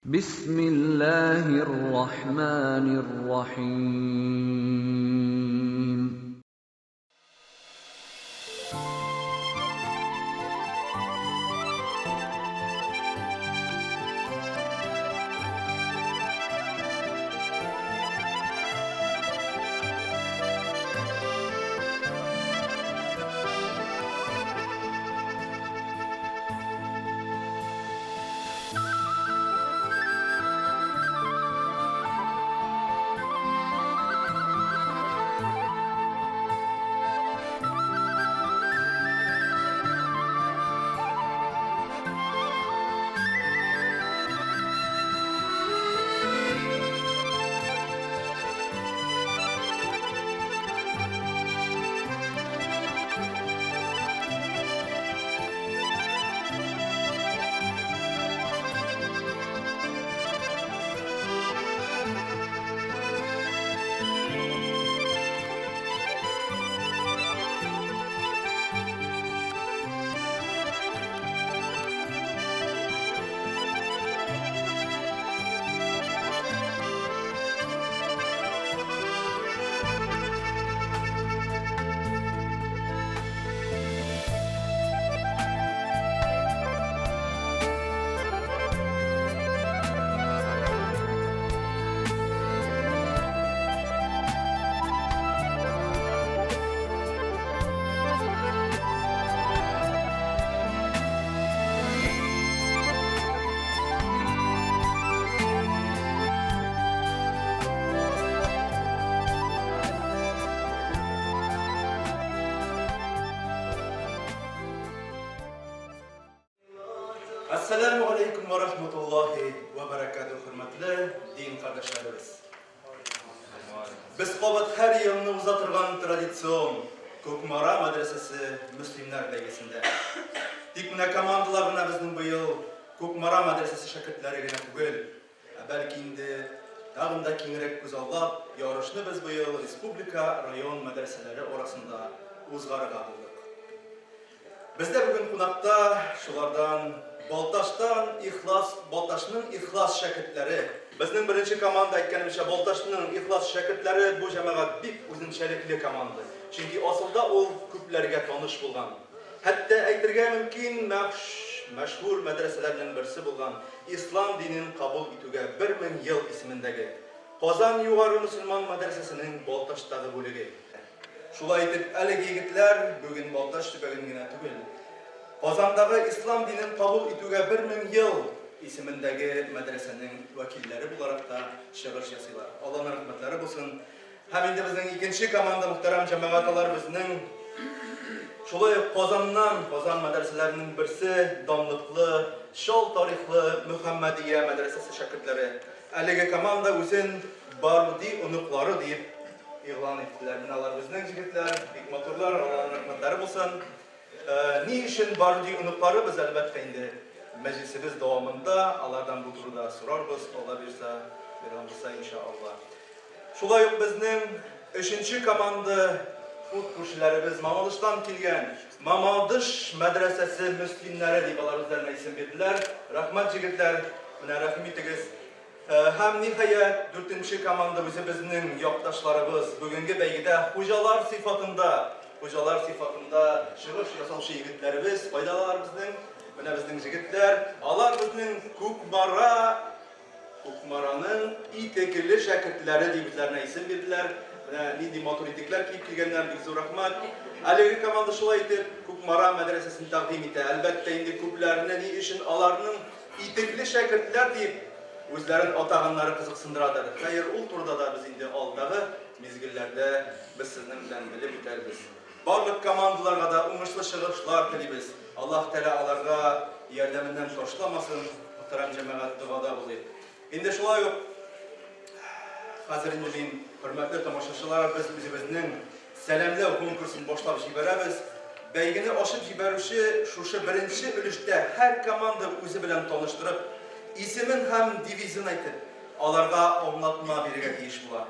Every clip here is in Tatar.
بسم الله الرحمن الرحيم. Әссәләмү алейкум вә рахматуллаһи вә бәрәкәтүһ, хөрмәтле дин кардәшләребез. Без кабат һәр елны уза торган традицион Кукмара мәдрәсәсе мөслимнәр бәйгесендә. Тик менә командалар гына безнең быел Кукмара мәдрәсәсе шәкертләре генә түгел, ә бәлки инде тагын да киңрәк күзаллап, ярышны без быел республика, район мәдрәсәләре арасында узгарырга булдык. Бездә бүген кунакта шулардан Балтачтан Ихлас, Балтачның Ихлас шәкертләре. Безнең беренче команда, әйткәнемчә, Балтачның Ихлас шәкертләре, бу җәмәгать бик үзенчәлекле команда. Чөнки асылда ул күпләргә таныш булган. Хәтта әйтергә мөмкин, мәшһүр мәдрәсәләрнең берсе булган Ислам динен кабул итүгә 1000 ел исемендәге Казан югары мөселман мәдрәсәсенең Балтачтагы бүлеге. Шулай итеп, әлеге егетләр бүген Балтач төбәген генә түгел, Казандагы Ислам динен кабул итүгә 1000 ел исемендәге мәдрәсәнең вәкилләре буларак та чыгыш ясыйлар. Алланың рәхмәтләре булсын. Һәм инде безнең икенче команда, мөхтәрәм җәмәгать, алар безнең шулай ук Казаннан, Казан мәдрәсәләренең берсе, данлыклы, чал тарихлы Мөхәммәдия мәдрәсәсе шәкертләре. Әлеге команда үзен Баруди оныклары диеп игълан иттеләр. Менә алар безнең җегетләр, бик матурлар, Алланың рәхмәтләре булсын. Ни өчен Баруди оныклары, без әлбәттә инде мәҗлесебез дәвамында алардан бу турыда сорарбыз, Алла бирса, биргән булса, иншалла. Шулай ук безнең өченче команда ут күршеләребез Мамадыштан килгән Мамадыш мәдрәсәсе мөслимнәре дип алар үзләренә исем бирделәр. Рәхмәт, җегетләр, менә рәхим итегез. Һәм, ниһаять, дүртенче команда үзебезнең якташларыбыз, бүгенге бәйгедә хуҗалар сыйфатында, хуҗалар сыйфатында чыгыш ясаучы егетләребез, кайда алар безнең? Менә безнең җегетләр, алар безнең Кукмара, Кукмараның итекле шәкертләре дип үзләренә исем бирделәр. Менә нинди матур итекләр киеп килгәннәр, бик зур рәхмәт. Әлеге команда шулай итеп Кукмара мәдрәсәсен тәкъдим итә. Әлбәттә инде күпләрне ни өчен аларның Итекле шәкертләр дип үзләрен атаганнары кызыксындырадыр. Хәер, ул турыда да без инде алдагы мизгелләрдә без сезнең белән белеп үтәрбез. Барлык командаларга да уңышлы чыгышлар телибез. Аллаһ Тәгалә аларга ярдәменнән ташламасын. Мөхтәрәм җәмәгать, догада булыйк. Инде шулай ук хәзер инде мин, хөрмәтле тамашачылар, без үзебезнең сәламләү конкурсын башлап җибәрәбез. Бәйгене ачып җибәрүче шушы беренче өлештә һәр команда үзе белән таныштырып, исемен һәм девизын әйтеп, аларга аңлатма бирергә тиеш була.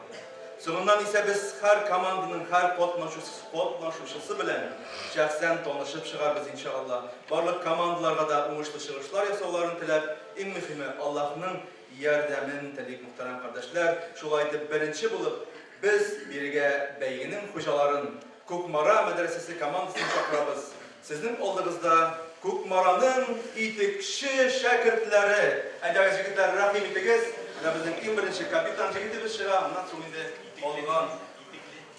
Соңыннан исә без һәр команданың һәр катнашучысы белән шәхсән танышып чыгарбыз, иншалла. Барлык командаларга да уңышлы чыгышлар ясауларын теләп, иң мөһиме, Аллаһның. ярдәмен телик, мөхтәрәм кардәшләр. Шулай итеп, беренче булып без бирегә бәйгенең хуҗаларын, Кукмара мәдрәсәсе командасын чакырабыз. Сезнең алдыгызда Кукмараның итекче шәкертләре. Әйдәгез, җегетләр, рәхим итегез. Менә безнең иң беренче капитан җегетебез чыга, аннан соң инде калган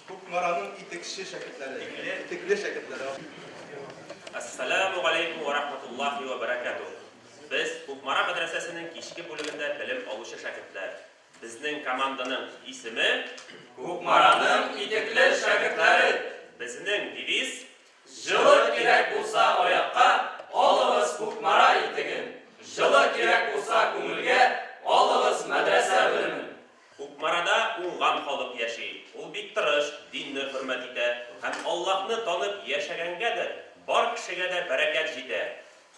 Кукмараның итекче шәкертләре. Итекле шәкертләре. Әссәләмү галәйкүм вә рахматуллаһи вә бәрәкәтүһ. Без, Кукмара мәдрәсәсенең кичке бүлегендә белем алучы шәкертләр. Безнең команданың исеме. Кукмараның итекле шәкертләре. Безнең девиз. Җылы кирәк булса аякка, алыгыз Кукмара итеген. Җылы кирәк булса күңелгә, алыгыз мәдрәсә белемен. Кукмарада уңган халык яши. Ул бик тырыш, динне хөрмәт итә һәм Аллаһны танып яшәгәнгәдер, бар кешегә дә бәрәкәт җитә.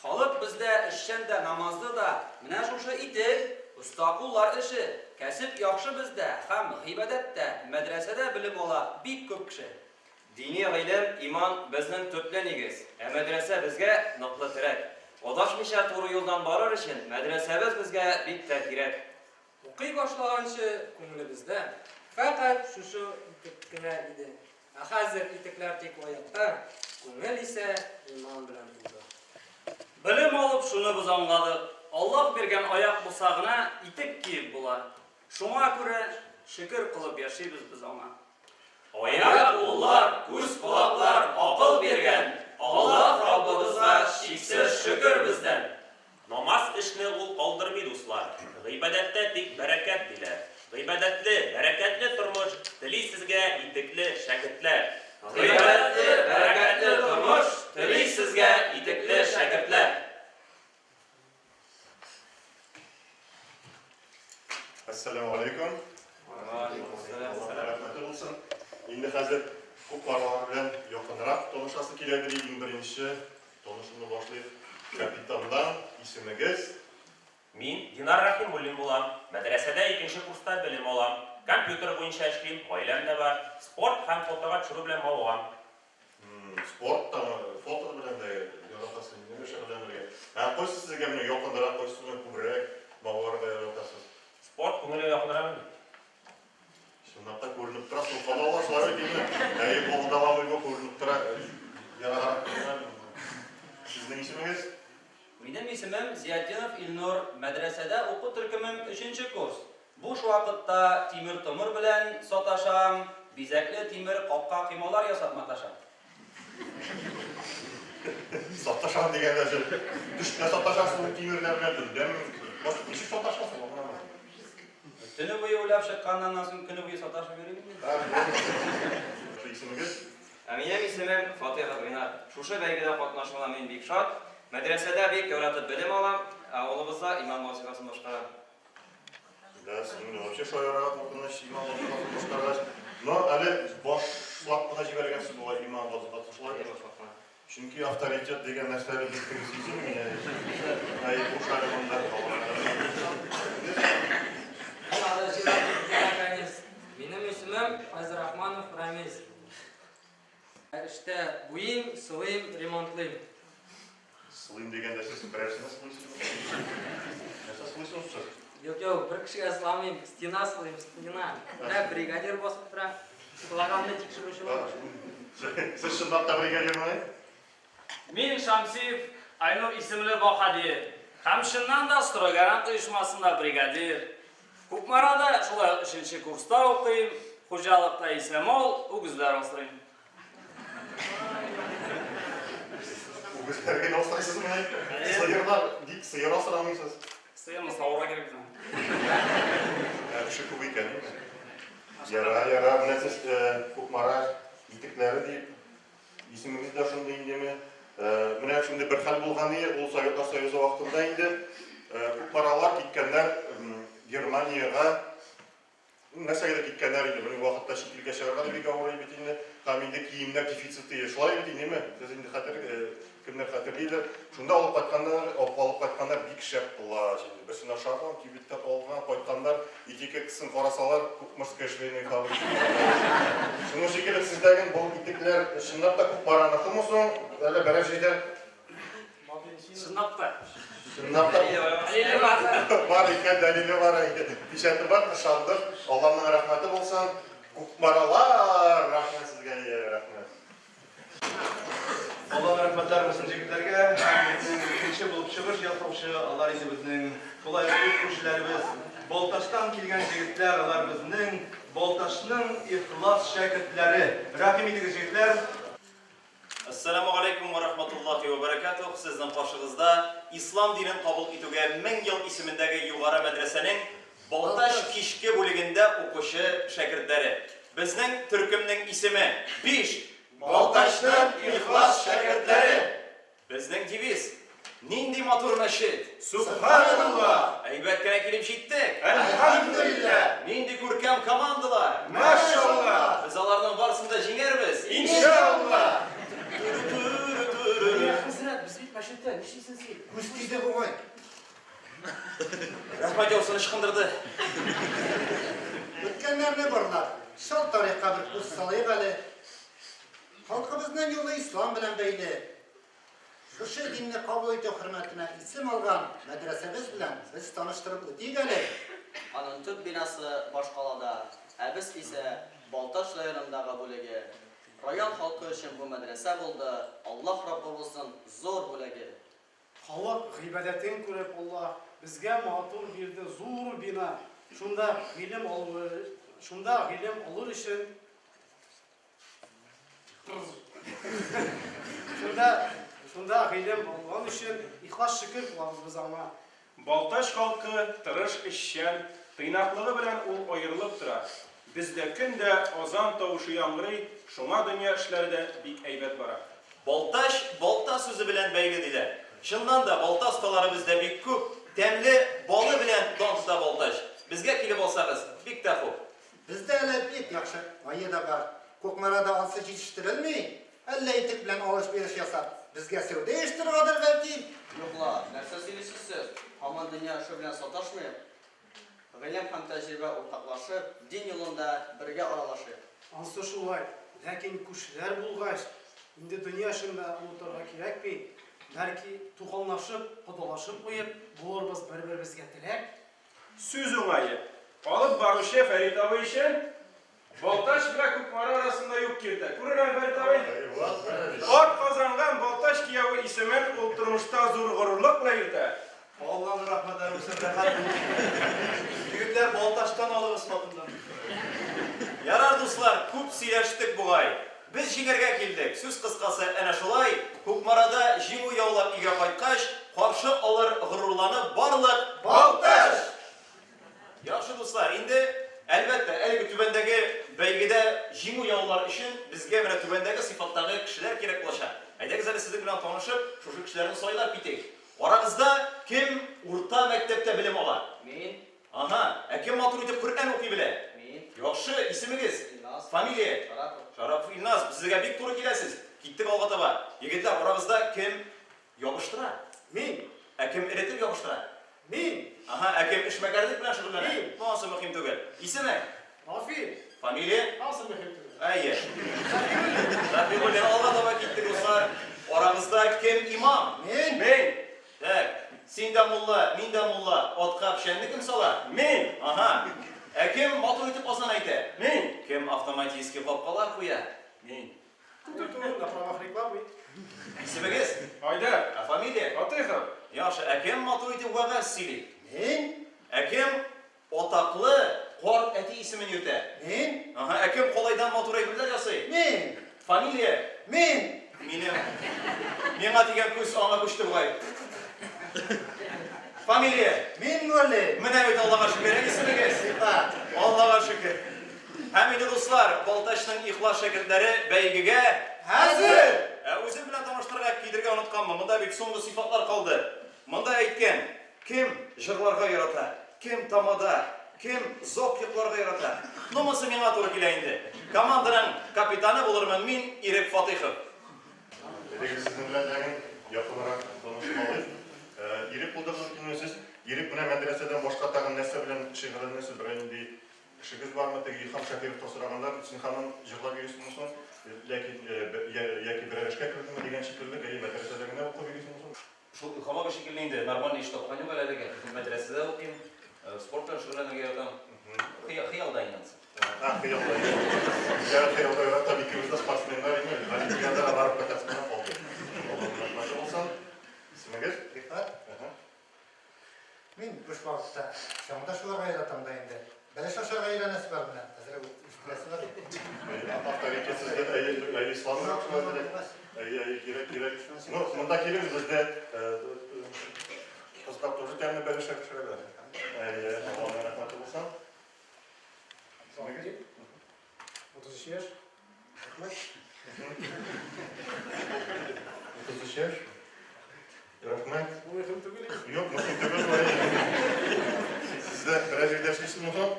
Халык бездә эшчән дә, намазлы да, менә шушы итек, оста куллар эше, кәсеп яхшы бездә һәм гыйбадәт тә, мәдрәсәдә белем ала бик күп кеше. Дини гыйлем, иман, безнең төпле нигез, ә мәдрәсә безгә, ныклы терәк. Адашмыйча туры юлдан барыр өчен мәдрәсәбез безгә бик тә кирәк. Укый башлаганчы күңелебездә фәкать шушы итек кенә иде. Ә хәзер итекләр тик аякта, күңел исә иман белән тулды. Белем алып шуны без аңладык, Аллаһ биргән аяк булса гына итек киеп була. Шуңа күрә шөкер кылып яшибез без аңа. Аяк, куллар, күз, колаклар, акыл биргән Аллаһ Раббыбызга чиксез шөкер бездән. Намаз эшне ул калдырмый, дуслар. Гыйбадәттә тик бәрәкәт, диләр. Гыйбадәтле, бәрәкәтле тормыш тели сезгә итекле шәкертләр. Гыйбадәтле, бәрәкәтле тормыш тели сезгә итекле шәкертләр. Әссәламү галәйкүм. Аллаһның рәхмәте булсын. Инде хәзер күп паралар белән якынрак танышасы килә ди. Иң беренче Танышуны башлыйк. Капитаннан, исемегез? Мин Динар Рәхимуллин булам, мәдрәсәдә икенче курста белем алам, компьютер буенча эшлим, гаиләм дә бар, спорт һәм фотога төшерү белән мавыгам. Спорт та, фото белән дә яратасыз, инде шөгыльләнергә. Ә кайсы сезгә менә якынрак, кайсы белән күбрәк мавыгарга яратасыз? Спорт күңелгә якынрак инде. Чынлап та күренеп тора, сулкалаулар шулай бит инде. Әйе, кулда бу күренеп тора. Ярагарак тора. Сезнең исемегез? Минем исемем Зиятдинов Илнур, мәдрәсәдә уку төркемем өченче курс. Буш вакытта тимер-томыр белән саташам, бизәкле тимер капка-коймалар ясап маташам. Саташам дигәндә син төштә саташасың тимерләр белән, төндәме? Ничек саташасың, аңламадым. Төне буе уйлап чыкканнан соң көне буе саташып йөрим инде. Исемегез? Ә минем исемем Фатыйхов Ринат. Шушы бәйгедә катнашуыма мин бик шат. Мәдрәсәдә бик яратып белем алам, ә авылыбызда имам вазыйфасын башкарам. Да, син вообще шаярырга куркыныч, имам вазыйфасын башкаргач. Но әле башлап кына җибәргәнсез бугай имам вазыйфасын, шулай бит? Башлап кына. Чөнки авторитет дигән нәрсәне бик теге сизелми. Әй, буш әле монда. Минем исемем Фәйзрахманов Рамиз. Эштә буйыйм, сылыйм, ремонтлыйм. Сылыйм дигәндә сез берәрсенә сылыйсызмы? Нәрсә сылыйсыз сез? Юк, юк, бер кешегә сыламыйм, стена сылыйм, стена. Менә бригадир басып тора. Сылаганны тикшерүче бар. Сез чынлап та бригадирмыни? Мин Шамсиев Айнур исемле баһадир. Һәм чыннан да Стройгарант оешмасында бригадир. Кукмарада шулай ук өченче курста укыйм, хуҗалыкта исә мал, үгезләр асрыйм. Үгезләр генә асрыйсызмыни? Сыерлар, ник сыер асрамыйсыз? Сыерны савырга кирәк бит аңа. Ә, эше күп икән, әйме? Яра, яра, менә сез Кукмара итекләре дип, исемегез дә шундый индеме? Менә шундый бер хәл булган иде, ул Советлар Союзы вакытында инде. Кукмаралар киткәннәр Германиягә. Нәрсәгә дә киткәннәр инде, безнең вакытта чит илгә чыгарга да бик авыр иде бит инде. Һәм инде киемнәр дефициты иде. Шулай бит индеме? Сез инде хәтер, кемнәр хәтерлидер. Шунда алып кайтканнар, алып кайтканнар бик шәп плащ инде. Берсен ашаган, кибеттән алган, кайтканнар, этикеткасын карасалар, Кукморская швейная фабрика. Шуның шикелле сездәге бу итекләр чынлап та Кукмараныкымы соң? Әллә берәр җирдә? Чынлап та. Чынлап та. Дәлиле бар. Бар икән, дәлиле бар. Печате бар, ышандык. Алланың рәхмәте булсын. Кукмаралар, рәхмәт сезгә, рәхмәт. Алланың рәхмәтләре булсын җегетләргә. Һәм безнең икенче булып чыгыш ясаучы, алар инде безнең шулай ук күршеләребез. Балтачтан килгән җегетләр, алар безнең Балтачның ихлас шәкертләре. Рәхим итегез, җегетләр. Ассаламу алейкум ва рахматуллахи ва баракатух. Сезнең каршыгызда Ислам динен кабул итүгә 1000 ел исемендәге югары мәдрәсәнең Балтач кичке бүлегендә укучы шәкертләре. Безнең төркемнең исеме, Биш! Балтачның ихлас шәкертләре! Безнең девиз, Нинди матур мәчет! Сөбханалла! Әйбәт кенә килеп җиттек! Әлхәмдүлилләһ! Нинди күркәм командалар! Машалла! Без аларның барысын да җиңәрбез! Иншалла! Тү-рү-тү-рү-тү-рү. Хәзрәт, без бит мәчеттә, нишлисең син? Күз тиде бугай. Рәхмәт яусын, ычкындырды. Үткәннәрне барлап, чал тарихка бер күз салыйк әле. Халкыбызның юлы ислам белән бәйле. Шушы динне кабул итү хөрмәтенә исем алган мәдрәсәбез белән без таныштырып үтик әле. Аның төп бинасы башкалада, ә без исә Балтач районындагы бүлеге. Район халкы өчен бу мәдрәсә булды Аллаһ Раббыбызның зур бүләге. Халык гыйбадәтен күреп, Аллаһ безгә матур бирде зур бина, шунда гыйлем алу, шунда гыйлем алыр өчен Шунда, шунда гыйлем алган өчен ихлас шөкер кылабыз без аңа. Балтач халкы тырыш, эшчән, тыйнаклыгы белән ул аерылып тора. Бездә көн дә азан тавышы яңгырый, шуңа дөнья эшләре дә бик әйбәт бара. Балтач балта сүзе белән бәйле диләр. Чыннан да, балта осталары бездә бик күп. Тәмле балы белән дан тота Балтач. Безгә килеп алсагыз, бик тә хуп. Бездә әле бик яхшы мае да бар. Кукмарада ансы җитештерелми. Әллә итек белән алыш-биреш ясап, безгә сәүдә оештырыргадыр бәлки? Юк ла, нәрсә сөйлисез сез? Һаман дөнья эше белән саташмыйк. Гыйлем һәм тәҗрибә уртаклашып, дин юлында бергә аралашыйк. Ансы шулай, ләкин күршеләр булгач, инде дөнья эшен дә онытырга кирәкми. Бәлки, туганлашып, кодалашып куеп, булырбыз бер-беребезгә терәк. Сүз уңае, алып баручы Фәрит абый өчен Балтач белән Кукмара арасында юк киртә. Күренәме, Фәрит абый? Ат казанган Балтач кияве исемен ул тормышта зур горурлык белән йөртә. Алланың рәхмәтләре булсын, рәхәт булды. Егетләр, Балтачтан алыгыз хатыннар. Ярар, дуслар, күп сөйләштек бугай. Без җиңәргә килдек. Сүз кыскасы, әнә шулай, Кукмарада җиңү яулап өйгә кайткач, каршы алыр горурланып барлык Балтач! Яхшы, дуслар, инде, әлбәттә, әлеге түбәндәге бәйгедә җиңү яулар өчен безгә менә түбәндәге сыйфаттагы кешеләр кирәк булачак. Әйдәгез әле сезнең белән танышып, шушы кешеләрне сайлап китик. Арагызда кем урта мәктәптә белем ала? Мин. Ага, ә кем матур итеп Коръән укый белә? Мин. Яхшы, исемегез? Илназ. Фамилия? Шарапов. Шарапов Илназ, без сезгә бик туры киләсез. Киттек алга таба. Егетләр, арагызда кем ябыштыра? Мин. Ә кем эретеп ябыштыра? Мин. Ага, ә кем эшмәкәрлек белән шөгыльләнә? Мин. Монысы мөһим түгел. Исеме? Рафил. Фамилия? Анысы мөһим түгел. Әйе. Шәфигуллин. Алга таба киттек, дуслар. Арагызда кем имам? Мин. Мин. Так, син дә мулла, мин дә мулла. Атка печәнне кем сала? Мин. Ага. Ә кем матур итеп азан әйтә? Мин. Кем автоматически капкалар куя? Мин. Ту-ту-ту, на правах рекламы. Исемегез? Айдар. Ә фамилия? Фатыйхов. Яхшы. Ә кем матур итеп вәгазь сөйли? Мин. Ә кем атаклы карт әти исемен йөртә? Мин. Ага, ә кем калайдан матур әйберләр ясый? Мин. Фамилия? Мин. Минем. Миңа дигән күз аңа күчте бугай. Фамилия? Мин Нурли. Менә бит Аллага шөкер, исемегез? Сифат. Аллага шөкер. Һәм инде, дуслар, Балтачның ихлас шәкертләре бәйгегә Хәзер! Ә үзем белән таныштырырга килергә онытканмын. Монда бит соңгы сыйфатлар калды. Монда әйткән, кем җырларга ярата, кем тамада, кем зок йокларга ярата. Ну, монысы миңа туры килә инде. Команданың капитаны булырмын мин, Ирек Фатыйхов. Әйдәгез, сезнең белән тагын якынрак танышып алыйк. Ирек булдыгыз инде сез. Ирек, менә мәдрәсәдән башка тагын нәрсә белән шөгыльләнәсез? Берәр нинди эшегез бармы? Теге Илһам Шакировтан сораганнар, син һаман җырлап йөрисеңме соң? Ләкин яки берәр эшкә кердеңме дигән шикелле, әйе, мәдрәсәдә генә укып йөрисеңме соң? Шул Илһам абый шикелле инде, нормальный эш тапкан юк әле әлегә. Мәдрәсәдә укыйм, спорт белән шөгыльләнергә яратам. Хыялда инде анысы. А, хыялда. Я хыялда яратам, икебез дә спортсменнар инде. Олимпиадага барып кайтасы гына калды. Аллаһның рәхмәте булсын. Исемегез? Рифат. Мин буш вакытта чаңгыда шуарга яратам да инде. Бәлеш ашарга өйрәнәсе бар менә. Әзрәк үстерәсе бар. Авторитет сезгә дә, әйе, әйе, ислам яхшы әзрәк. Әйе, әйе, кирәк, кирәк. Ну, монда килегез, бездә кызлар тоже тәмле бәлеш пешерәләр. Әйе, Аллаһның рәхмәте булсын. Исемегез? 33 яшь. Рәхмәт. 33 яшь. Рәхмәт. Бу мөһим түгел инде. Юк, мөһим түгел. Сез дә берәр җирдә эшлисезме соң?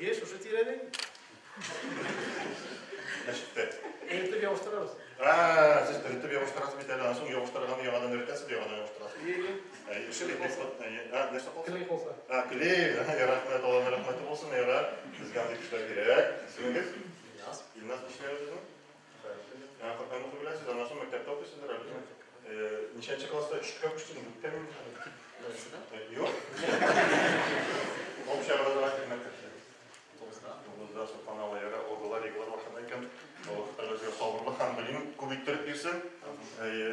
Еш, шушы тирәдә. Мәчеттә. Эретеп ябыштырабыз. А, сез эретеп ябыштырасыз бит әле, аннан соң ябыштырганны яңадан эретәсез, яңадан ябыштырасыз. Ие. Әйе, эше бит әйе. А, нәрсә калса? Клей калса. А, клей, рәхмәт, Аллаһның рәхмәте булсын, ярар. Безгә андый кешеләр кирәк. Исемегез? Илназ. Илназ нишләп Ә, Коръән укый беләсез, аннан соң мәктәптә укыйсыздыр әле. Ничәнче класста өчкә күчтең, дүрткә мин? Беренчедә. Юк. Общая образовательный мәктәптә. Тугызда. Тугызда, субханалла, яра, олылар, егылар башлана икән. Аллаһ Тәгалә сезгә сабырлык һәм белем күп иттереп бирсен. Әйе.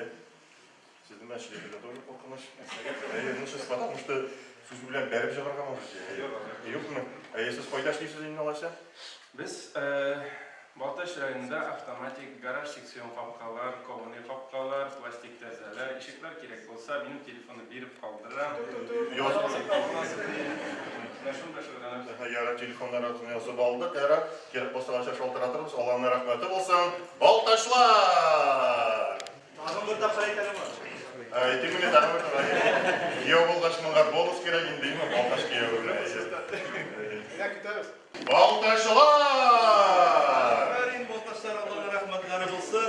Сезнең белән сөйләшергә тоже куркыныч. Әйе, ну сез потому что сүз белән бәреп чыгарга можете. Юкмы? Әйе, сез кайда эшлисез инде алайса? Без Балтач районында автоматик гараж секцион капкалар, кованый капкалар, пластик тәрәзәләр, ишекләр кирәк булса, минем телефонны биреп калдырам. Менә шунда шөгыльләнәбез. Ярар, телефоннарыгызны язып алдык. Ярар, кирәк булса алайса шалтыратырбыз. Аллаһның рәхмәте булсын. Балтачлар! Тагын бер тапкыр әйтәлеме? Әйтим инде тагын бер тапкыр. Кияү булгач моңа бонус кирәк инде, димме? Балтач кияве белән. Әйдә көтәбез. Балтачлар! Афәрин, балтачлар, Алланың рәхмәтләре булсын.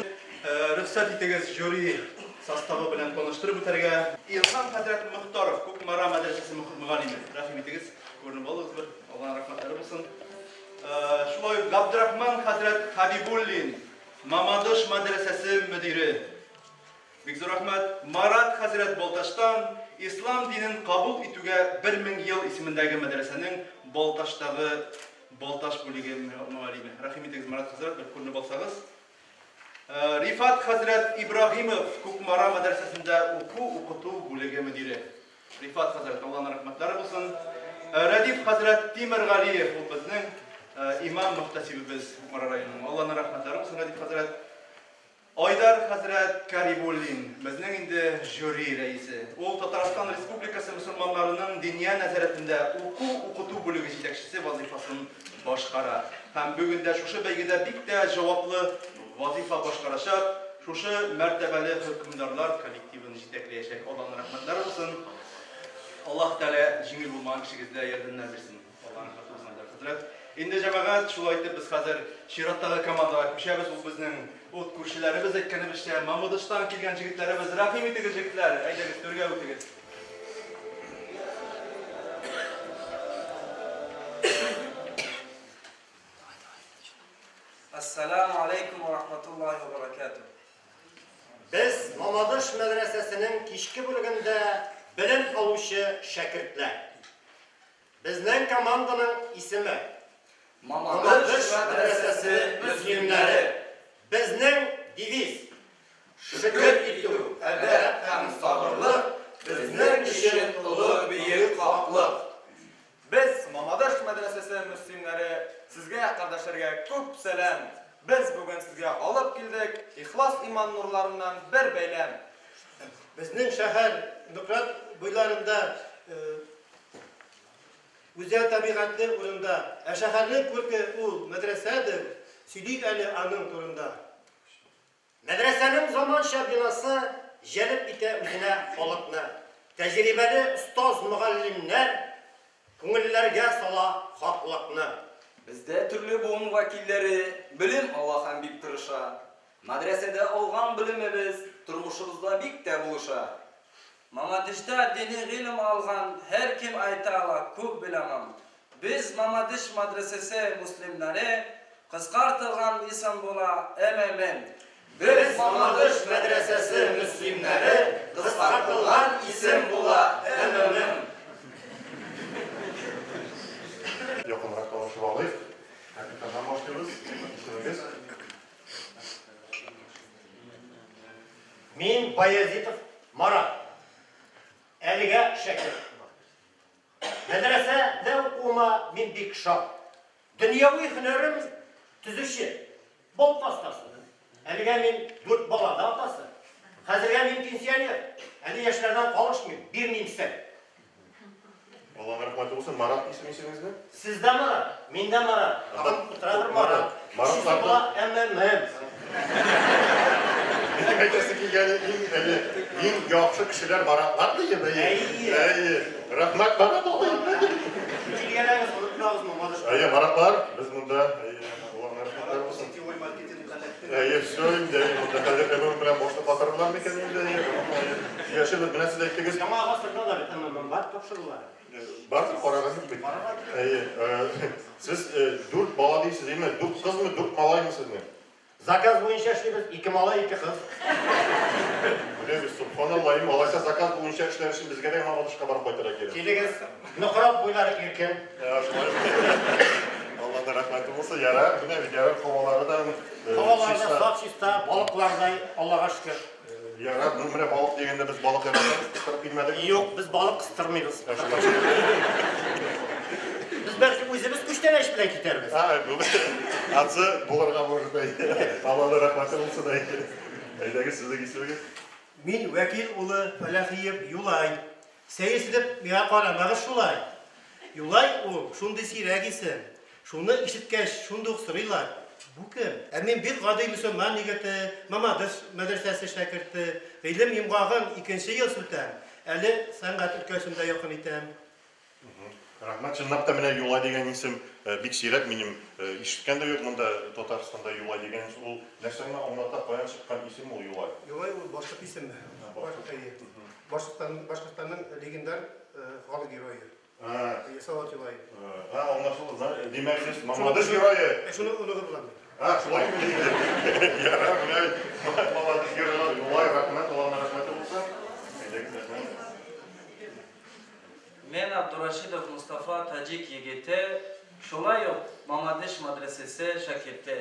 Рөхсәт итегез жюри составы белән таныштырып үтәргә. Илһам хәзрәт Мохтаров, Кукмара мәдрәсәсе мөгаллиме. Рәхим итегез, күренеп алыгыз бер. Алланың рәхмәтләре булсын. Шулай ук Габдрахман хәзрәт Хәбибуллин, Мамадыш мәдрәсәсе мөдире. Бик зур рәхмәт. Марат хәзрәт Балтачтан, Ислам динен кабул итүгә 1000 ел исемендәге мәдрәсәнең Балтачтагы Балтач бүлеге мөгаллиме. Рәхим итегез, Марат хәзрәт, бер күренеп алсагыз. Рифат хәзрәт Ибраһимов, Кукмара мәдрәсәсендә уку-укыту бүлеге мөдире. Рифат хәзрәт, Алланың рәхмәтләре булсын. Рәдиф хәзрәт Тимергалиев, ул безнең имам мөхтәсибебез Кукмара районының. Алланың рәхмәтләре булсын, Рәдиф хәзрәт. Айдар хәзрәт Карибуллин, безнең инде жюри рәисе. Ул Татарстан Республикасы мөселманнарының Диния нәзарәтендә уку-укыту бүлеге җитәкчесе вазыйфасын башкара. Һәм бүген дә шушы бәйгедә бик тә җаваплы вазыйфа башкарачак, шушы мәртәбәле хөкемдарлар коллективын җитәкләячәк. Аллаһның рәхмәтләре булсын. Аллаһ Тәгалә җиңел булмаган эшегездә ярдәмнәр бирсен. Аллаһның рәхмәте булсын, Айдар хәзрәт. Инде җәмәгать, шулай итеп без хәзер чираттагы командага күчәбез. Ул безнең ут күршеләребез, әйткәнебезчә, Мамадыштан килгән җегетләребез. Рәхим итегез, җегетләр, әйдәгез, түргә үтегез. Әссәламү алейкум ва рахматуллаһи ва баракатуһ. Без Мамадыш мәдрәсәсенең кичке бүлегендә белем алучы шәкертләр. Безнең команданың исеме, Мамадыш мәдрәсәсе мөслимнәре. Безнең девиз, Шөкер итү, әдәп һәм сабырлык безнең өчен олы бөек хаклык. Без, Мамадыш мәдрәсәсе мөслимнәре, сезгә, кардәшләргә күп сәлам! Без бүген сезгә алып килдек ихлас иман нурларыннан бер бәйләм. Безнең шәһәр Нократ буйларында гүзәл табигатьле урында. Ә шәһәрнең күрке ул мәдрәсәдер, сөйлик әле аның турында. Мәдрәсәнең заманча бинасы җәлеп итә үзенә халыкны. Тәҗрибәле остаз-мөгаллимнәр күңелләргә сала хаклыкны. Бездә төрле буын вәкилләре белем ала һәм бик тырыша. Мәдрәсәдә алган белемебез тормышыбызда бик тә булыша. Мамадышта дини гыйлем алган һәркем әйтә ала, күп беләмәм. Без Мамадыш мәдрәсәсе мөслимнәре, кыскартылган исем була, МММ. Без Мамадыш мәдрәсәсе мөслимнәре, Кыскартылган исем була, МММ. Якынрак танышып алыйк. Капитаннан башлыйбыз. Исемегез? Мин Баязитов Марат. Әлегә шәкерт. Мәдрәсәдә укуыма мин бик шат. Дөньяви һөнәрем төзүче, балта остасы. Әлегә мин дүрт бала да атасы. Хәзергә мин пенсионер. Әле яшьләрдән калышмыйм, бирмим сер. Алланың рәхмәте булсын. Марат исеме исемегезне? Сез дә Марат, мин дә Марат. Тагын утыра бер Марат. Өчесе була МММ. Минем әйтәсе килгәне иң әле иң яхшы кешеләр Маратлар диеп. Әйе. Әйе. Рәхмәт Марат абый. Килгәнегез онытмагыз Мамадыш. Әйе, Маратлар, без монда. Әйе, Алланың рәхмәтләре булсын. Әйе, все инде, әйе, монда хәзер МММ белән башны катырдылар микән инде? Әйе, сөйләшербез. Менә сез әйттегез. Яңа гасырда да бит МММ бар тапшырулары. Бардыр, караган юк бит. Әйе, сез дүрт бала дисез, әйеме? Дүрт кызмы, дүрт малаймы сезнең? Заказ буенча эшлибез, ике малай, ике кыз. Менә бит, сөбханалла, әйеме? Алайса заказ буенча эшләр өчен безгә дә Мамадышка барып кайтырга кирәк. Килегез, Нократ буйлары иркен. Шулай. Алланың рәхмәте булсын, ярар, менә бит, ярар, һавалары да Һавалары да саф, чиста, балыклардай, Аллага шөкер. Ярар, ну менә балык дигәндә без балык яратабыз, кыстырып килмәдек. Юк, без балык кыстырмыйбыз. Без бәлки үзебез күчтәнәч белән китәрбез. А, бу ансы булырга может, әйе. Алланың рәхмәте булсын, әйе. Әйдәгез, сезнең исемегез? Мин Вәкил улы Фәләхиев Юлай. Сәерсенеп миңа карамагыз шулай. Юлай ул, шундый сирәк исем. Шуны ишеткәч, шундук сорыйлар, Бу кем? Ә мин бик гади мөселман егете, Мамадыш мәдрәсәсе шәкерте, гыйлем йомгагын икенче ел сүтәм, әле сәнгать өлкәсен дә якын итәм. Рәхмәт, чынлап та менә Юлай дигән исем бик сирәк, минем ишеткән дә юк монда Татарстанда Юлай дигән исем. Ул нәрсәне аңлата, каян чыккан исем ул Юлай? Юлай ул башкорт исеме. Әйе. Башкортстан, Башкортстанның легендар халык герое. Салават Юлаев. А, аңлашылды. Димәк, сез Мамадыш герое. Шуның оныгы булам мин. А, шулай Ярар, менә Мамадыш герое Юлай, рәхмәт, Алланың рәхмәте булсын. Әйдәгез, рәхмәт. Мен Абдурашидов Мустафа таҗик егете, шулай ук Мамадыш мәдрәсәсе шәкерте.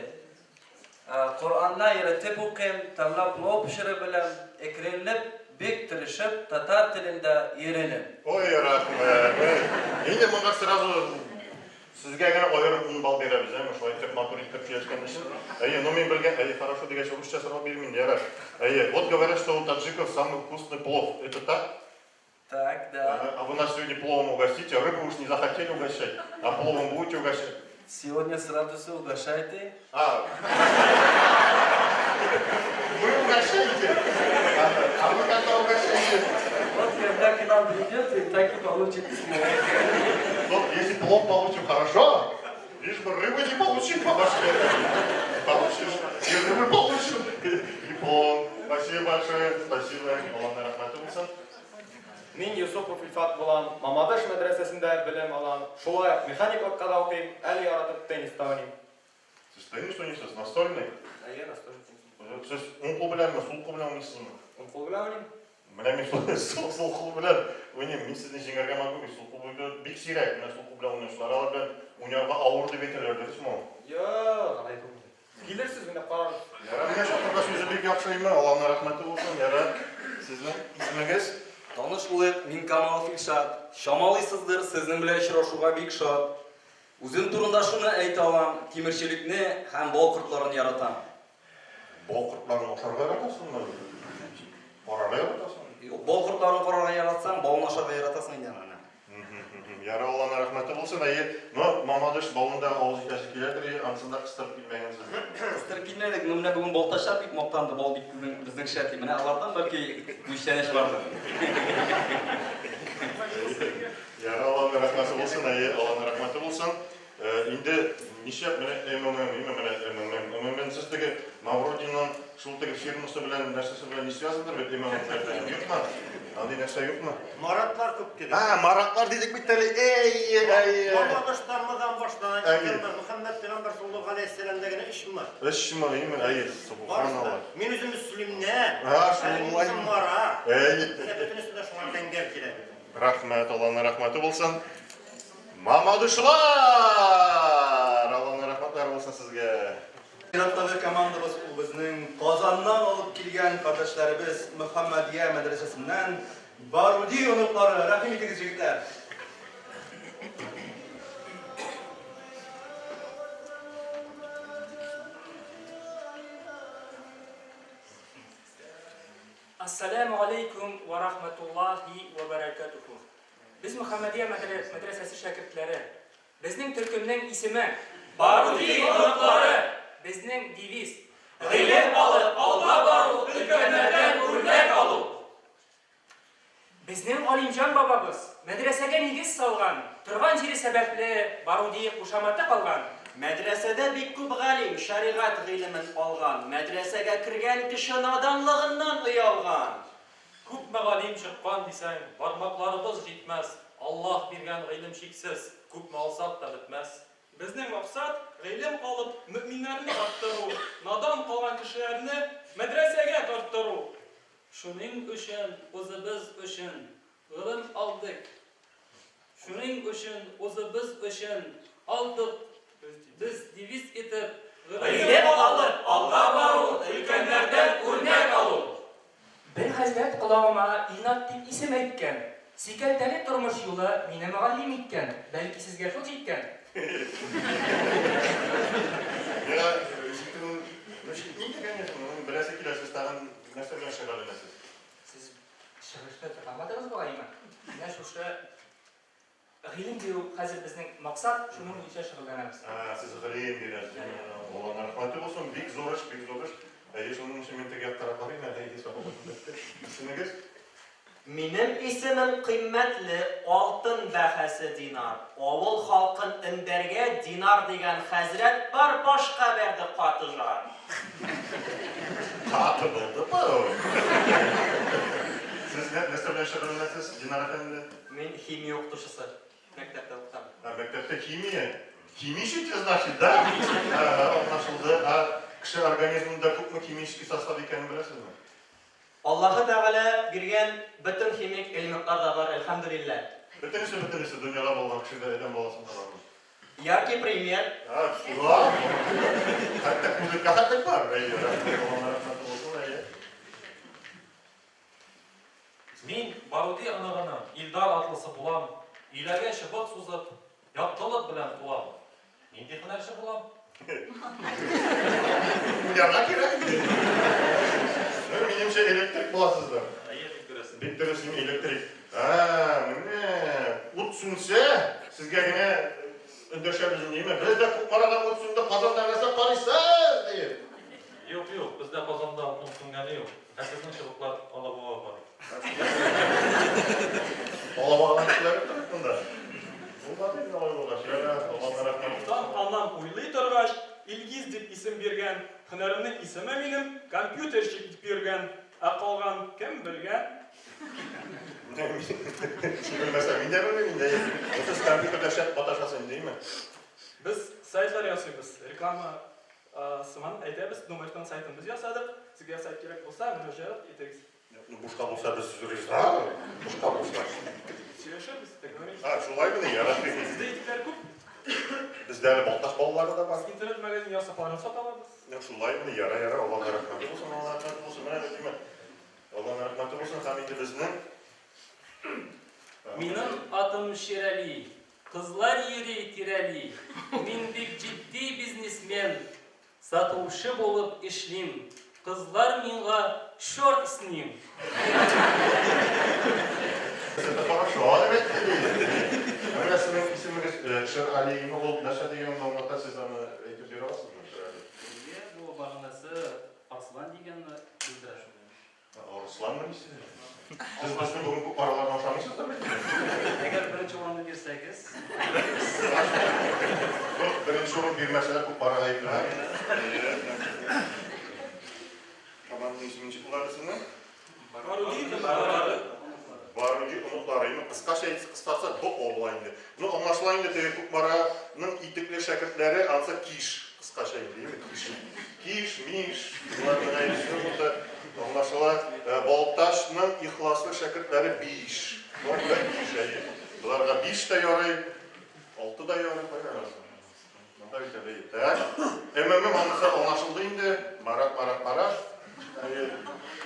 Коръәнне өйрәтеп укыйм, тәмләп плов пешерә беләм, әкренләп, бик тырышып татар телендә өйрәнәм. Ой, рәхмәт. Инде монда сразу сезгә генә аерым ун балл бирәбез, әйме, шулай итеп матур итеп сөйләшкән өчен. Әйе, ну мин белгән, әйе, хорошо дигәч, русча сорау бирмим инде, ярар. Әйе, вот говорят, что у таджиков самый вкусный плов. Это так? Так, да. А вы нас сегодня пловом угостите, рыбу уж не захотели угощать, а пловом будете угощать? Сегодня с радостью угощайте. А. Вы угощаете? А вы когда угощаете? Вот когда к нам придете, так и получите плов. Ну, если плов получим, хорошо. Лишь бы рыбы не получим по башке. Получишь, и рыбы получим, и плов. Спасибо большое, спасибо. Алланың рәхмәте булсын. Мин Юсупов Илфат булам, Мамадыш мәдрәсәсендә белем алам, шулай ук механиклыкка да укыйм, әле яратып теннис та уйныйм. Сез теннис уйныйсыз, настольный? Әйе, настольный теннис. Сез уң кул беләнме, сул кул белән уйныйсызмы? Уң кул белән уйныйм. Менә мин сул, сул кул белән уйныйм. Мин сезне җиңәргә могу бит, сул кул белән бик сирәк. Менә сул кул белән уйнаучылар алар белән уйнарга авыр дип әйтәләр, дөресме ул? Юк, алай түгел. Килерсез, уйнап карарбыз. Ярар, менә шатырда сүзе бик яхшы име, Алланың рәхмәте булсын. Ярар. Сезнең исемегез? Таныш булыйк, мин Камалов Илшат. Чамалыйсыздыр, сезнең белән очрашуга бик шат. Үзем турында шуны әйтә алам, тимерчелекне һәм бал кортларын яратам. Бал кортларын ашарга яратасыңмы? Карарга яратасыңмы? Юк, бал кортларын карарга яратсаң, балын ашарга яратасың инде аны. Ярар, Алланың рәхмәте булсын. Әйе, но Мамадыш балын да авыз итәсе киләдер, и, анысын да кыстырып килмәгәнсез. Кыстырып килмәдек, но менә бүген балтачлар бик мактанды, бал бик безнең, безнең шәп ди. Менә алардан бәлки күчтәнәч бардыр. Ярар, Алланың рәхмәте булсын, әйе, Алланың рәхмәте булсын. Инде нишләп менә МММ, имә менә МММ, МММ, сез теге Мавродиның шул теге фирмасы белән нәрсәсе белән не связандыр бит имам абзый. Юкмы? Андый нәрсә юкмы? Маратлар күп дидек. А, маратлар дидек бит әле. Әй, әй. Мамадыштан мыдан башлана Әйе. икәнме? Мөхәммәд пәйгамбәр саллаллаһу алейһи вәссәламдә генә өч мы? Өч мы, име? Әйе, субханалла. Мин үзем мөслимнән. А, Әле мин шулай. үзем мара. Әйе. Менә бөтенесе дә шуңа тәңгәл килә. Рәхмәт, Алланың рәхмәте булсын. Мамадышлар! Алланың рәхмәтләре булсын сезгә. Чираттагы командабыз ул безнең Казаннан алып килгән кардәшләребез Мөхәммәдия мәдрәсәсеннән Баруди оныклары. Рәхим итегез, егетләр. Ассаламу алейкум ва рахматуллахи ва баракатуху. Без Мөхәммәдия мәдрәсәсе шәкертләре. Безнең төркемнең исеме Баруди оныклары. Безнең девиз Гыйлем алып, алга бару, өлкәннәрдән үрнәк алу. Безнең Галимҗан бабабыз мәдрәсәгә нигез салган, торган җире сәбәпле Баруди кушаматы калган. Мәдрәсәдә бик күп галим шәригать гыйлемен алган. Мәдрәсәгә кергән кеше наданлыгыннан оялган. Күпме галим чыккан дисәң, бармакларыбыз җитмәс. Аллаһ биргән гыйлем чиксез, күпме алсак та бетмәс. Безнең максат, гыйлем алып, мөэминнәрне арттыру, надан калган кешеләрне мәдрәсәгә тарттыру. Шуның өчен үзебез өчен гыйлем алдык. Шуның өчен үзебез өчен алдык без девиз итеп Гыйлем алып, алга бару, өлкәннәрдән үрнәк алу. Бер хәзрәт колагыма Илнат дип исем әйткән. Сикәлтәле тормыш юлы мине мөгаллим иткән. Бәлки сезгә шул җиткән? Миңа җитүен, ну, җитми инде, конечно, ну, беләсе килә, сез тагын нәрсә белән шөгыльләнәсез? Сез чыгышны тыңламадыгыз бугаймы? Менә шушы гыйлем бирү хәзер безнең максат, шуның буенча шөгыльләнәбез. А, сез гыйлем бирәсез. Алланың рәхмәте булсын, бик зур эш, бик зур эш. Әйе, шуның өчен мин теге яктарак барыйм әле, әйе, сау булсын. Исемегез? Минем исемем кыйммәтле, алтын бәһасе Динар. Авыл халкын өндәргә Динар дигән хәзрәт бар, башка бәрде каты жар. Каты булды бу. Сез нәрсә белән шөгыльләнәсез, Динар әфәнде? Мин химия укытучысы. Мәктәптә укытам. А, мәктәптә химия? Химичите, значит, да? Аңлашылды. Ә кеше организмында күпме химический состав икәнен беләсезме? Аллаһы Тәгалә биргән бөтен химик элементлар да бар, әлхәмдүлилләһ. Бөтенесе, бөтенесе дөньяда булган кешедә, адәм баласында бармы? Яркий пример. А, шулай. Хәтта күзлеккә хәтлек бар. Әйе, рәхмәт, Аллаһның рәхмәте булсын, әйе. Мин Баруди оныгының Илдар атлысы булам, өйләргә чыбык сузып, яктылык белән тулам. Нинди һөнәрче булам? Уйларга кирәк. Ну, минемчә, электрик буласыздыр. Әйе, бик дөрес. Бик дөрес, мин электрик. А, менә ут сүнсә, сезгә генә эндәшәбез инде. Бездә Кукмарада ут сүнде, Казанда нәрсә карыйсыз, диеп. Юк, юк, бездә Казанда утның сүнгәне юк. Ә сезнең чыбыклар Алабуга барый. Алабугадан кешеләр юк монда. Булмады инде алай булгач. Ярар, Аллаһның рәхмәте. Атам, анам уйлый торгач, Илгиз дип исем биргән. Һөнәремнең исеме минем компьютерщик дип йөргән. Ә калган кем белгән? Белмәсәм, мин дә белмим инде. Сез компьютерда шәп маташасыз инде, димме? Без сайтлар ясыйбыз. Реклама сыман әйтәбез. Думаштан сайтын без ясадык. Сезгә сайт кирәк булса, мөрәҗәгать итегез. Ну, бушка булса без риза. Бушка булса. Сөйләшербез, договоримся. А, шулаймыни? Ярар. Сездә итекләр күп. Бездә әле Балтач балалары да бар. Без интернет-магазин ясап, аларны сата алабыз. Ну, шулаймыни? Ярар, ярар. Аллаһның рәхмәте булсын, Аллаһның рәхмәте булсын. Менә димә. Аллаһның рәхмәте булсын һәм инде безнең Минем атым Ширали. Кызлар йөри тирәли. Мин бик җитди бизнесмен. Сатучы булып эшлим. Кызлар миңа черт с ним. Это хорошо, әлбәттә. Менә сезнең исемегез Шер Алиме ул нәрсә дигәнен аңлата, сез аны әйтеп бирә аласызмы, Шер Али? Әйе, бу мәгънәсе арыслан дигәнне белдерә. Арысланмы исеме? Сез безнең бүген күп араларны ашамыйсыз да бит? Әгәр беренче урынны бирсәгез. Юк, беренче урын бирмәсәләр күп арага әйтмә. Команданың исеме ничек була әле? сезнең? Баруди оныклары. Инде кыскача әйтсәк, кыскарса БО була инде. Ну, аңлашыла инде, теге Кукмараның итекле шәкертләре, ансы Киш, кыскача инде, әйеме? Киш. Киш, Миш, болар менә инде монда аңлашыла. Балтачның ихласлы шәкертләре Биш. Болар биш, әйе. Боларга биш тә ярый, алты да ярый, кая. Монда бит әле так. МММ анысы аңлашылды инде. Марат, Марат, Марат. Әйе.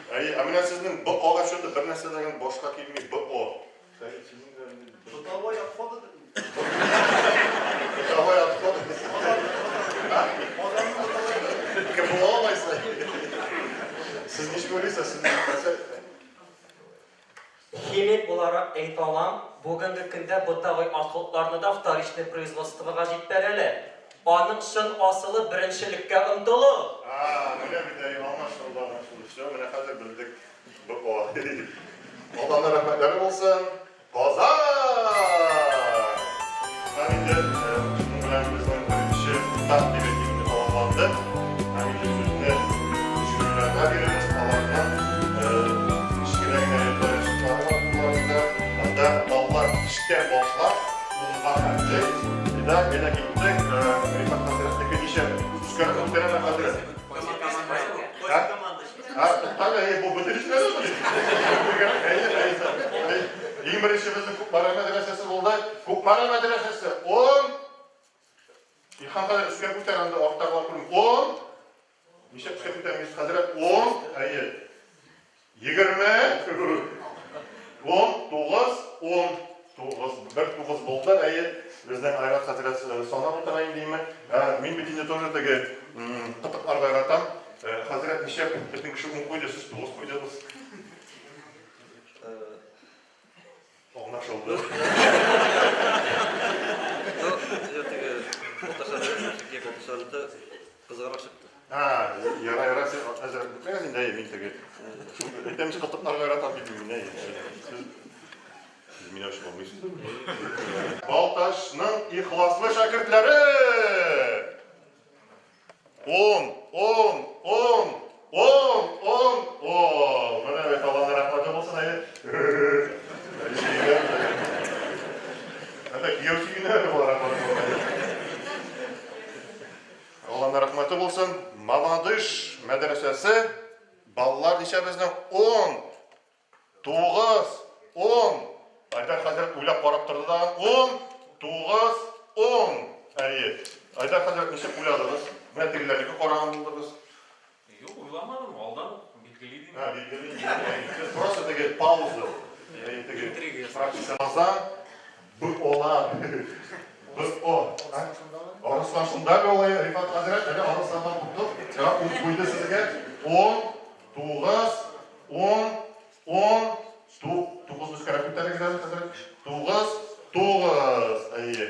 Әйе, ә менә сезнең БОга что-то бер нәрсә дә башка килми. БО. Сәет, синең дә инде. Бытовой отходы. Бытовой отходы. Кем була алайса? Сез ничек уйлыйсыз? Сез нәрсә? Химик буларак әйтә алам, бүгенге көндә бытовой отходларны да вторичный производствога җитбәрәләр. Аның чын асылы беренчелеккә омтылу. А, менә бит, әй, аңлашылды, аңлашылды. Все, менә хәзер белдек. БО. Алланың рәхмәтләре булсын. Казан! Һәм инде шуның белән безнең беренче этап дип әйтик инде тәмамланды. Һәм инде сүзне жюриларга бирәбез. Аларның кечкенә генә таякчыклары бар кулларында. Анда баллар биштән башлап унга хәтле. Да, әнә киттек. Рифат хәзрәтнеке ничә? Өскәрәк күтәрәме хәзрәт? А, туктале, әй, бу бөтен эшләре. Әйе, әйе. Иң беренче безнең Кукмара мәдрәсәсе булды. Кукмара мәдрәсәсе 10. Илһам хәзрәт өскә күтәр анда арттагылар күрми. 10. Ничә өскә күтәрмисез хәзрәт? 10. Әйе. 20. 10, 9, 10. 9, бер 9 булды, әйе. Безнең Айрат хәзрәт санап утыра инде, име. Мин бит инде тоже теге кытыкларга яратам. Хәзрәт ничә бөтен кеше 10 куйды, сез 9 куйдыгыз. Аңлашылды. Кызыграк чыкты. А, яра, яра, сез әзер бетмәгез инде, әйе, мин теге. Әйтәм, кытыкларга яратам дип мин, әйе. Сез Сез мине ачып алмыйсыз. Балтачның ихласлы шәкертләре! 10, 10, 10, 10, 10, 10. Менә бит Алланың рәхмәте булсын, әйе. Әнә кияү сөенә әле бу рәхмәт. Алланың рәхмәте булсын. Мамадыш мәдрәсәсе баллар ничә безнең? 10, 9, 10. Айдар хәзрәт уйлап карап торды да, 10, 9, 10. Әйе. Айдар хәзрәт ничек уйладыгыз? Менә тегеләрнеке караган булдыгыз. Юк, уйламадым, алдан ук билгели идем. Һа, билгели. Сез просто теге пауза. Әйе, теге практика. Б ола. Б о. Арыслан шунда әле ул, Рифат хәзрәт, әле Арысланнан тоттык. Чыга ун куйды сезгә. 10, 9, 10, 10, 9 өскәрәк күтәрегез әле, хәзрәт. 9, 9. Әйе.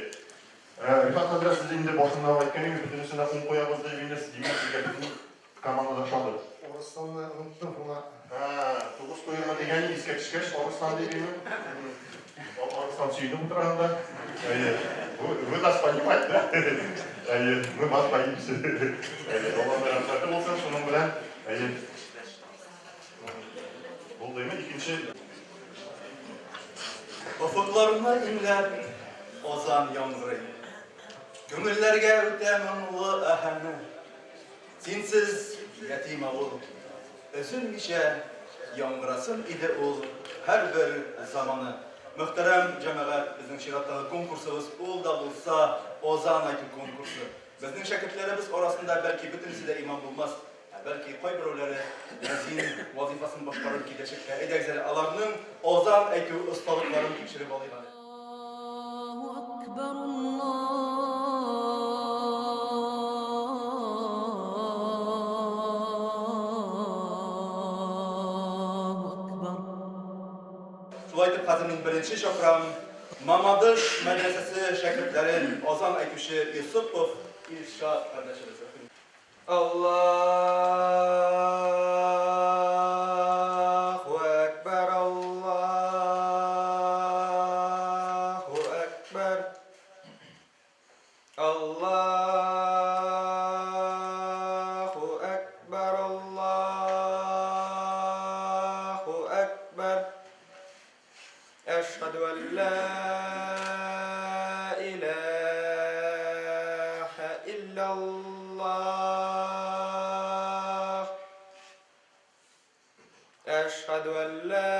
Рифат хәзрәт, сез инде башында әйткән идегез, бөтенесенә 10 куябыз дип инде, димәк, сезгә бөтен команда да ошады. Арысланны оныттым шуңа. Һа, 9 куермын дигән искә төшкәч, Арыслан дип инде. Арыслан сөенеп утыра анда. Әйе. Вы нас понимаете, да? Әйе, мы вас боимся. Әйе, Аллаһның рәхмәте булсын шуның белән. Әйе. Булды инде икенче. Офыкларны иңләп азан яңгырый. Күңелләргә үтә моңлы аһәңе. Синсез ятим авыл. Өзелмичә яңгырасын иде ул һәрбер заманы. Мөхтәрәм җәмәгать, безнең чираттагы конкурсыбыз ул да булса азан әйтү конкурсы. Безнең шәкертләребез арасында бәлки бөтенесе дә имам булмас, ә бәлки кайберәүләре мөәзин вазыйфасын башкарыр киләчәктә. Әйдәгез әле аларның азан әйтү осталыкларын тикшереп алыйк әле. Әкбәр Аллаһу әкбәр. Шулай итеп, хәзер мин беренче чакырам Мамадыш мәдрәсәсе шәкертләрен азан әйтүче Йосыпов Илшат кардәшебез. Аллаһу әкбәр, Аллаһу әкбәр. Аллаһу әкбәр, Әшһәдү әллә иләһә илляллаһ. Әшһәдү әллә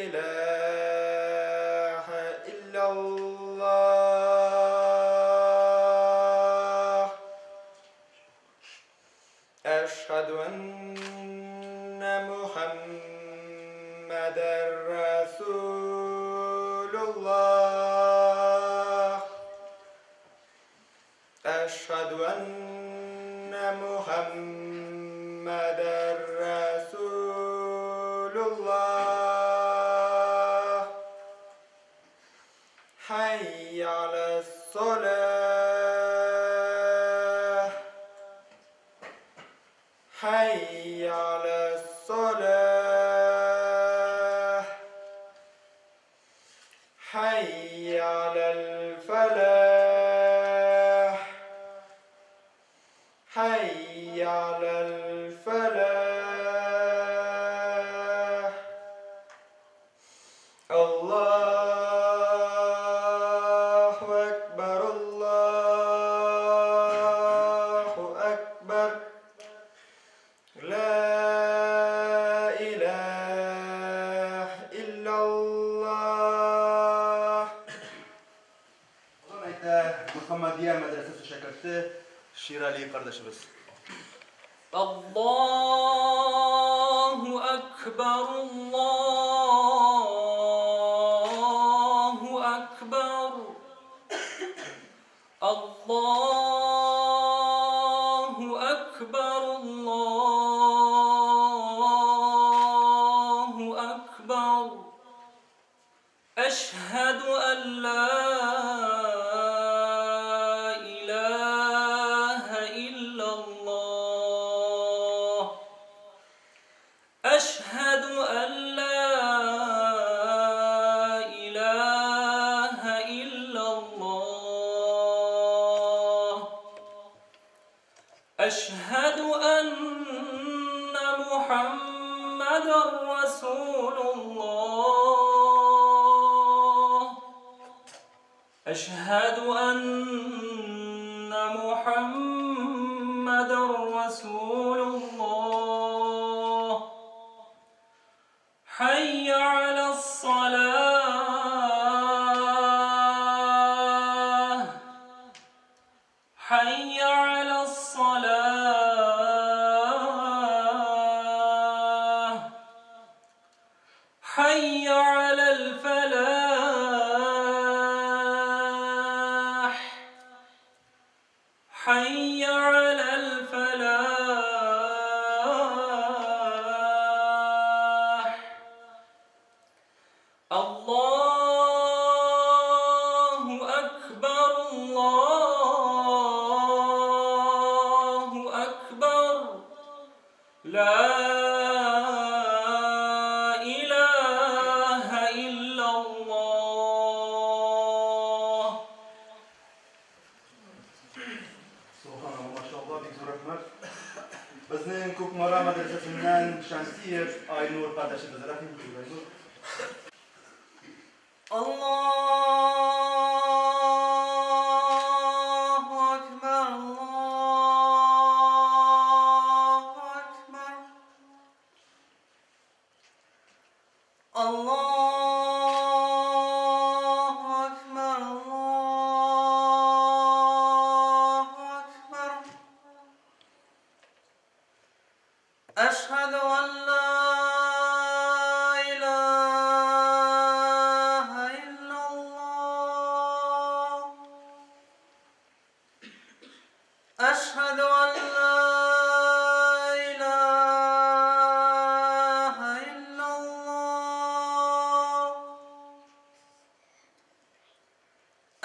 иләһә илляллаһ. Әшһәдү әннә Мухәммәдәр Рәсүлуллаһ. Әшһәдү әннә Мухәммәдәр Рәсүлуллаһ. Хәйя галәс-саләһ. Хәйя галәс-саләһ. Хәйя галәл-фәләх. Хәйя галәл-фәләх. Аллаһу әкбәр, Аллаһу әкбәр. Лә иләһ илляллаһ. Азан әйтә Мөхәммәдия мәдрәсәсе шәкерте Ширали кардәшебез. Аллаһу әкбәр, Аллаһу әкбәр. Аллаһу әкбәр, Аллаһу әкбәр. Әшһәдү ән ла илаһә илляллаһ. Әшһәдү ән ла илаһә илляллаһ. Әшһәдү әннә Мухәммәдәр Расулуллаһ. Әшһәдү әннә Мухәммәдәр Расулуллаһ. Хәйя галәс-салаһ. Хәйя галәс-салаһ. Хәйя галәл-фәлах. Хәйя галәл-фәлах. Аллаһу әкбәр, Аллаһу әкбәр. Ла илаһа илляллаһ. Субханалла, машалла, бик зур рәхмәт. Безнең Кукмара мәдрәсәсеннән Шәмсиев Айнур кардәшебез. Рәхим итегез, Айнур. Аллаһу әкбәр, Аллаһу әкбәр. Аллаһу әкбәр, Аллаһу әкбәр. Әшһәдү ән ла илаһә илляллаһ. Әшһәдү ән ла илаһә илляллаһ.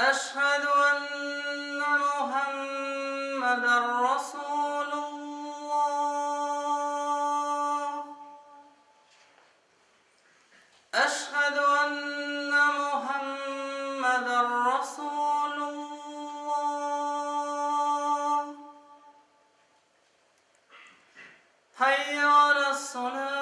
Әшһәдү әннә Мухәммәдәр Расулуллаһ. Әшһәдү әннә Мухәммәдәр Расулуллаһ. Хәйя галәс-салаһ.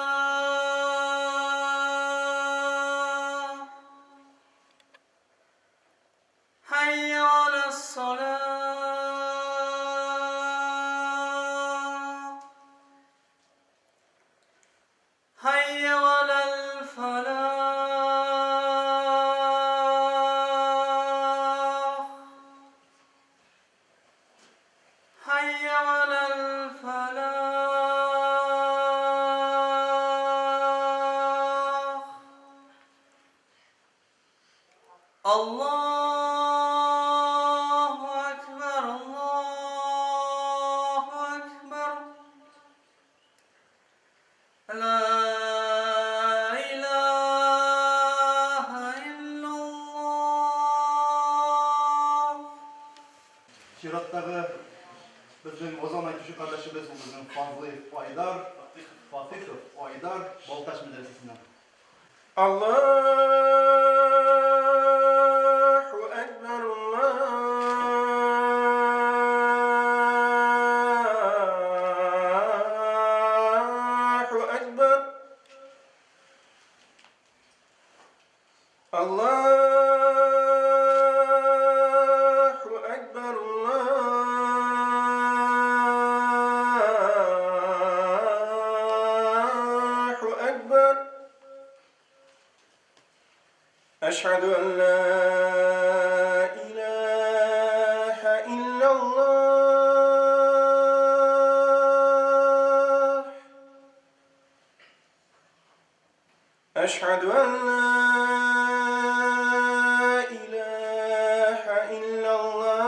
Аллаһу әкбәр, Аллаһу әкбәр. Ла илаһа иллаллаһ. Чираттагы безнең азан әйтүче кардәшебез ул безнең Фазлыев Айдар, Фатыйхов Айдар, Балтач мәдрәсәсеннән. Аллаһу әкбәр, Аллаһу әкбәр. Аллаһу әкбәр, Аллаһу әкбәр. Әшһәдү ән ла илаһа иллаллаһ. Әшһәдү ән ла илаһа иллаллаһ.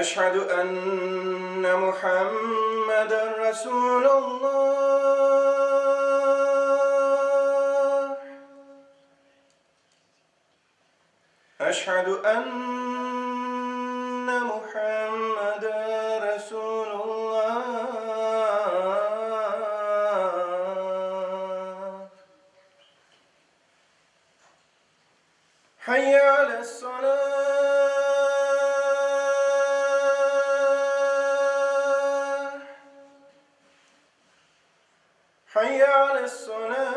Әшһәдү әннә Мухәммәдән Расулуллаһ. Әшһәдү әннә Мухәммәдән Расулуллаһ. Хәйя галәс-салаһ. Хәйя галәс-салаһ.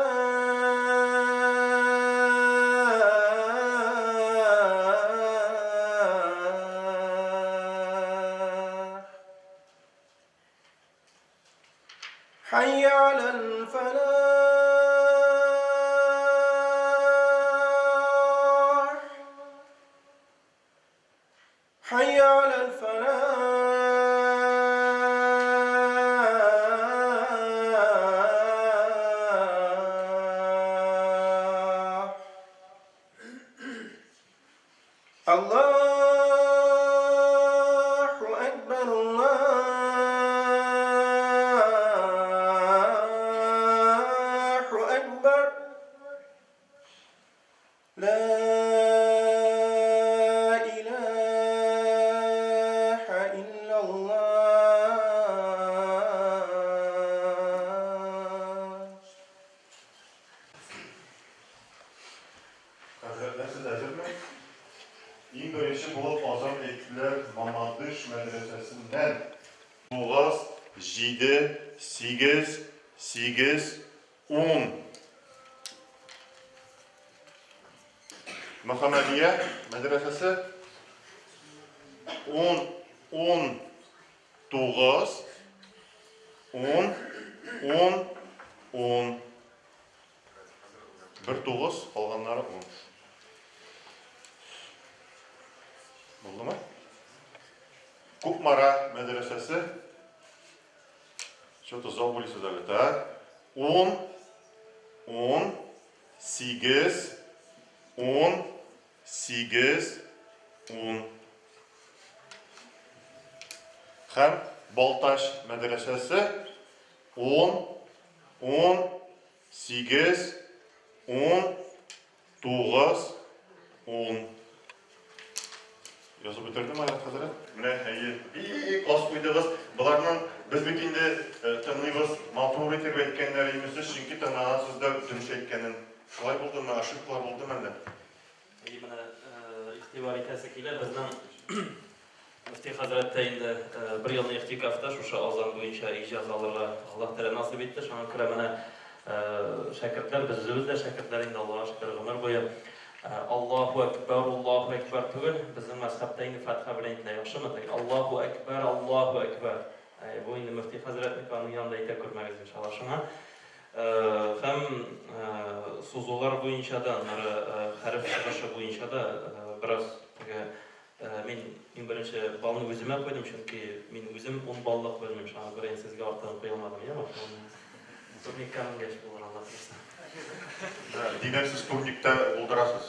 Хәйя галәл-фәлаһ. Хәйя галәл-фәлаһ. Аллаһу әкбәр, Аллаһу әкбәр. Ла илаһа иллаллаһ. Хәзрәтләр, сез әзерме? Иң беренче булып азан әйттеләр Мамадыш мәдрәсәсеннән. 9, 7, 8, 8, 10. Мөхәммәдия мәдрәсәсе 10, 10, 9, 10, 10, 10. Бер тугыз, калганнары ун. Булдымы? Кукмара мәдрәсәсе. Что-то забыли сюда. Так. 10, 10, 8, 10, 8, 10. Һәм Балтач мәдрәсәсе 10, 10, 8, 10, 9, 10. Язып бетердем, Айрат хәзрәт? Менә, әйе, бик аз куйдыгыз. Боларның без бит инде тыңлыйбыз, матур итеп әйткәннәр имешсез, чөнки тыңлагансыз да дөрес әйткәнен. Шулай булдымы, ошибкалар булдымы әллә? Әйе, менә игътибар итәсе килә, безнең Мөфти хәзрәт тә инде бер елны игътикафта шушы азан буенча иҗаза алырга Аллаһ Тәгалә насыйп итте. Шуңа күрә менә шәкертләр, без үзебез дә шәкертләр инде, Аллаһка шөкер, гомер буе Аллаһу әкбәр, Аллаһу әкбәр түгел, безнең мәзһәбтә инде фатиха белән әйтелә, яхшымы? Теге Аллаһу әкбәр, Аллаһу әкбәр. Бу инде мөфти хәзрәтнеке, аның янында әйтә күрмәгез, иншалла, шуңа. Һәм сузулар буенча да, аннары хәреф чыгышы буенча да бераз теге. Мин иң беренче баллны үземә куйдым, чөнки мин үзем 10 баллык белмим, шуңа күрә инде сезгә артыгын куя алмадым, яме? Турникка менгәч булыр, Алла боерса. Димәк, сез турникта булдырасыз?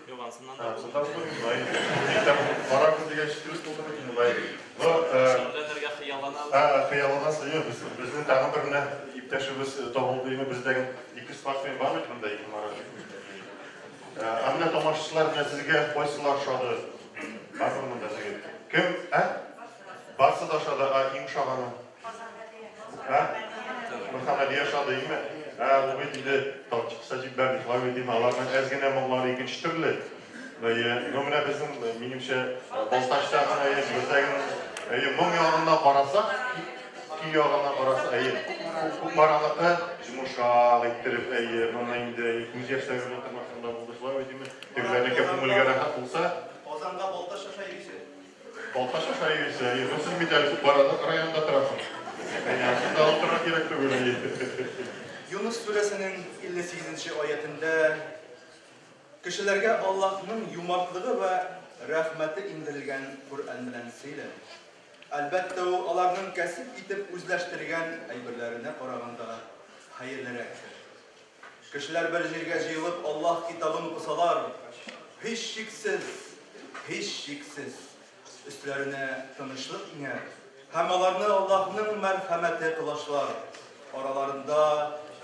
Юк, ансыннан да. Ансыннан да булдырмыйм. Турникта карарбыз дигәч, дөрес булдымы икән болай? Но, Шөгыльләнергә хыялланабыз. Хыялланасыз, юк, безнең тагын бер менә иптәшебез табылды, бездәге ике спортсмен бар бит монда, ике марат. Ә менә тамашачылар, менә сезгә кайсылар ошады? Бармы монда сезгә? Кем? Ә? Барсы да ошады, ә иң ошаганы? Ә? Мөхәммәдия ошады, име? Ә, ул бит инде чыкса җибәрде, шулай бит, име? Аларның әз генә моңнары икенче төрле. Әйе, ну менә безнең, минемчә, Балтачта гына, әйе, бездәге, әйе, моң ягыннан карасак, Көй ягыннан караса, әйе, Кукмараныкы йомшак иттереп, әйе, моны инде күз яшьләре белән тыңласаң да булды, шулай бит инде. Тегеләрнеке күңелгә рәхәт булса. Казанга Балтач аша йөрисе. Балтач аша йөрисе, әйе. Ну, син бит әле Кукмара районында торасың. Әйе, шунда алып торырга кирәк түгел, әйе. Юныс сүрәсенең 58 нче аятендә кешеләргә Аллаһның юмартлыгы вә рәхмәте иңдерелгән Коръән белән сөйлә. Әлбәттә, ул аларның кәсеп итеп үзләштергән әйберләренә караганда хәерлерәктер. Кешеләр бер җиргә җыелып Аллаһ китабын укысалар, һичшиксез, һичшиксез, өсләренә тынычлык иңәр һәм аларны Аллаһның мәрхәмәте колачлар, араларында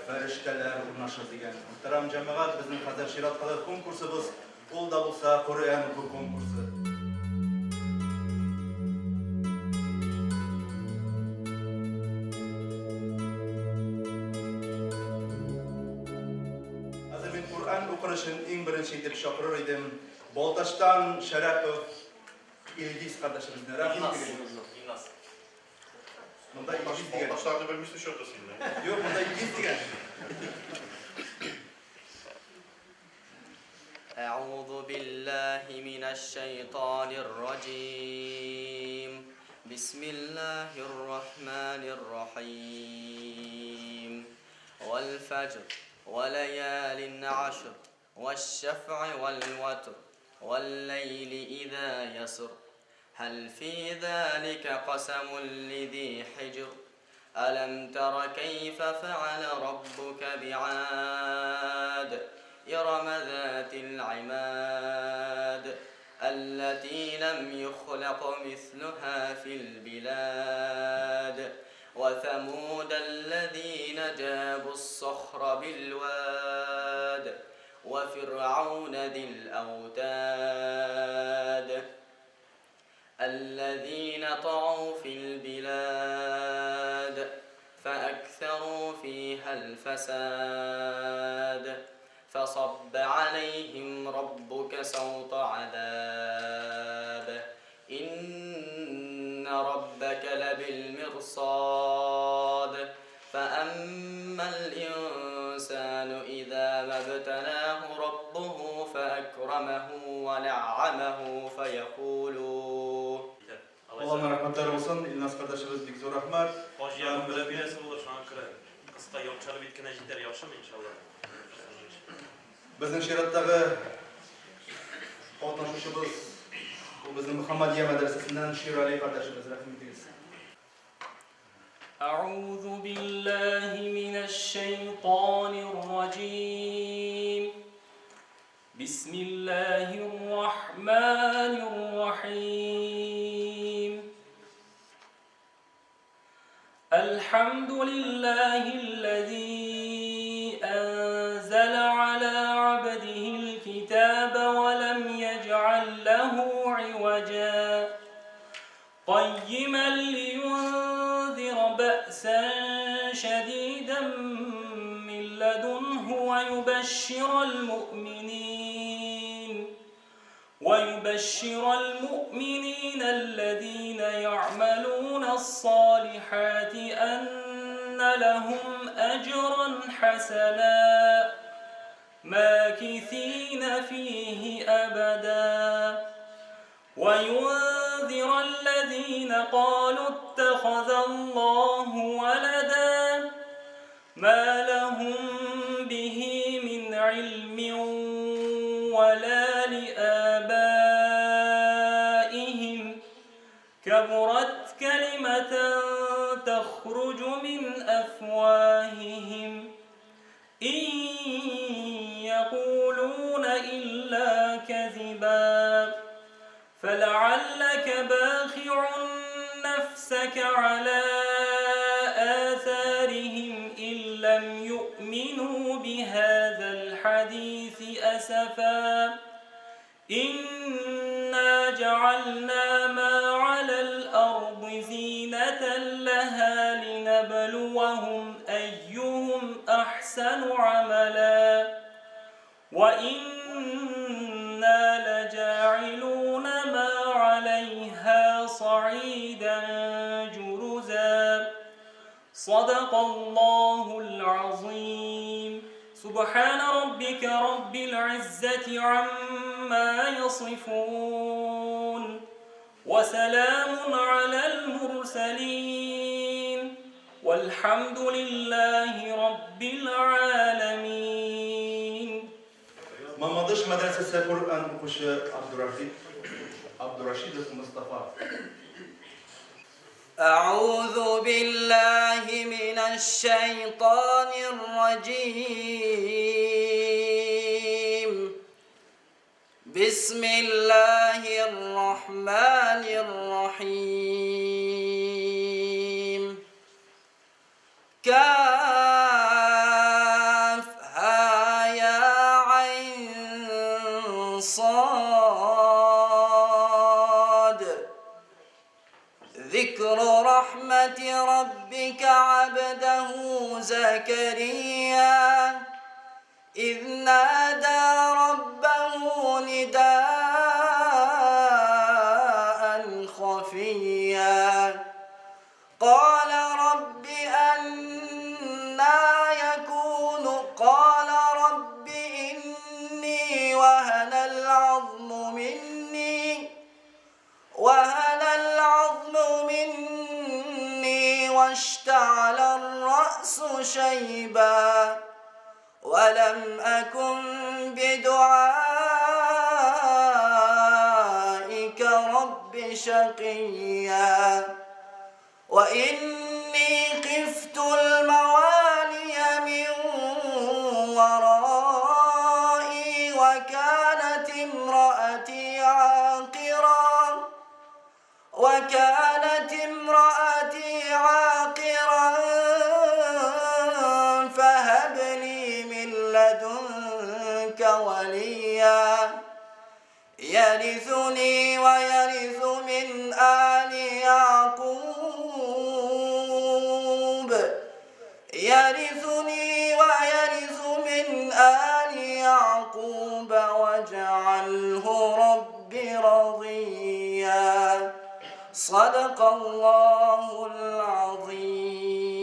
фәрештәләр урнашыр, дигән. Мөхтәрәм җәмәгать, безнең хәзер чираттагы конкурсыбыз Ул да булса Коръән уку конкурсы. Хәзер мин Коръән укыр өчен иң беренче итеп чакырыр идем Балтачтан Шәрәпов Илгиз кардәшебезне. Рәхим итегез. Илназ. Монда Илгиз дигән. Балтачларны белмисең что-то син. Юк, монда Илгиз дигән. أعوذ بالله من الشيطان الرجيم بسم الله الرحمن الرحيم والفجر وليال عشر والشفع والوتر والليل إذا يسر هل في ذلك قسم لذي حجر ألم تر كيف فعل ربك بعاد إرم ذات العماد التي لم يخلق مثلها في البلاد وثمود الذين جابوا الصخر بالواد وفرعون ذي الأوتاد الذين طغوا في البلاد فأكثروا فيها الفساد فصب عليهم ربك سوط عذاب إن ربك لبالمرصاد فأما الإنسان إذا ما ابتلاه ربه فأكرمه ونعمه فيقول Алланың рәхмәтләре булсын, Илназ кардәшебез, бик зур рәхмәт. Хаҗи ягын белә бирәсе булыр, шуңа күрә кыска яртышар бит кенә җитәр, яхшымы, иншалла. Безнең чираттагы катнашучыбыз ул безнең Мөхәммәдия мәдрәсәсеннән Ширали кардәшебез, рәхим итегез. أعوذ بالله من الشيطان الرجيم بسم الله الرحمن الرحيم الحمد لله الذي أنزل على عبده الكتاب ولم يجعل له عوجا قيما لينذر بأسا شديدا من لدنه ويبشر المؤمنين ويبشر المؤمنين الذين يعملون الصالحات أن لهم أجرا حسنا ماكثين فيه أبدا وينذر الذين قالوا اتخذ الله ولدا ما لهم به من علم ولا لآبائهم كبرت كلمة تخرج من أفواههم إن يقولون إلا كذبا فلعلك باخع نفسك على آثارهم إن لم يؤمنوا بهذا الحديث أسفا إنا جعلنا ما على الأرض زينة لها لنبلوهم أيهم أحسن عملا وإنا لجاعلون ما عليها صعيدا جرزا صدق الله العظيم. سبحان ربك رب العزة عما يصفون وسلام على المرسلين والحمد لله رب العالمين. Мамадыш мәдрәсәсе Коръән укучы Абдурашидов Мостафа. أعوذ بالله من الشيطان الرجيم. بسم الله الرحمن الرحيم. كاف ها يا عين صاد ذكر رحمة ربك عبده زكريا إذ نادى ربه نداء خفيا قال رب أنى يكون قال رب إني وهن العظم مني واشتعل الرأس شيبا ولم أكن بدعائك رب شقيا وإني خفت الموالي من ورائي وكانت امرأتي عاقرا فهب لي من لدنك وليا يرثني ويرث من آل يعقوب يرثني ويرث من آل يعقوب واجعله رب رضيا. صدق الله العظيم.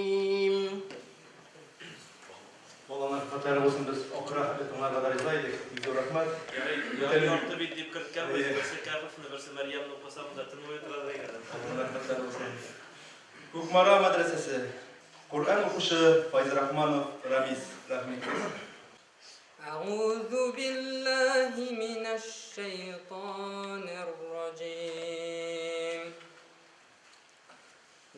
Алланың рәхмәтләре булсын, без акыра тыңларга да риза идек. Бик зур рәхмәт. Ярты бит дип керткәнбез, берсе Кәһфне, берсе Мәрьямне укысам да төн буе тора дигән. Рәхмәтләре булсын. Кукмара мәдрәсәсе Коръән укучы Файзрахманов Рамис рәхмәт. أعوذ بالله من الشيطان الرجيم.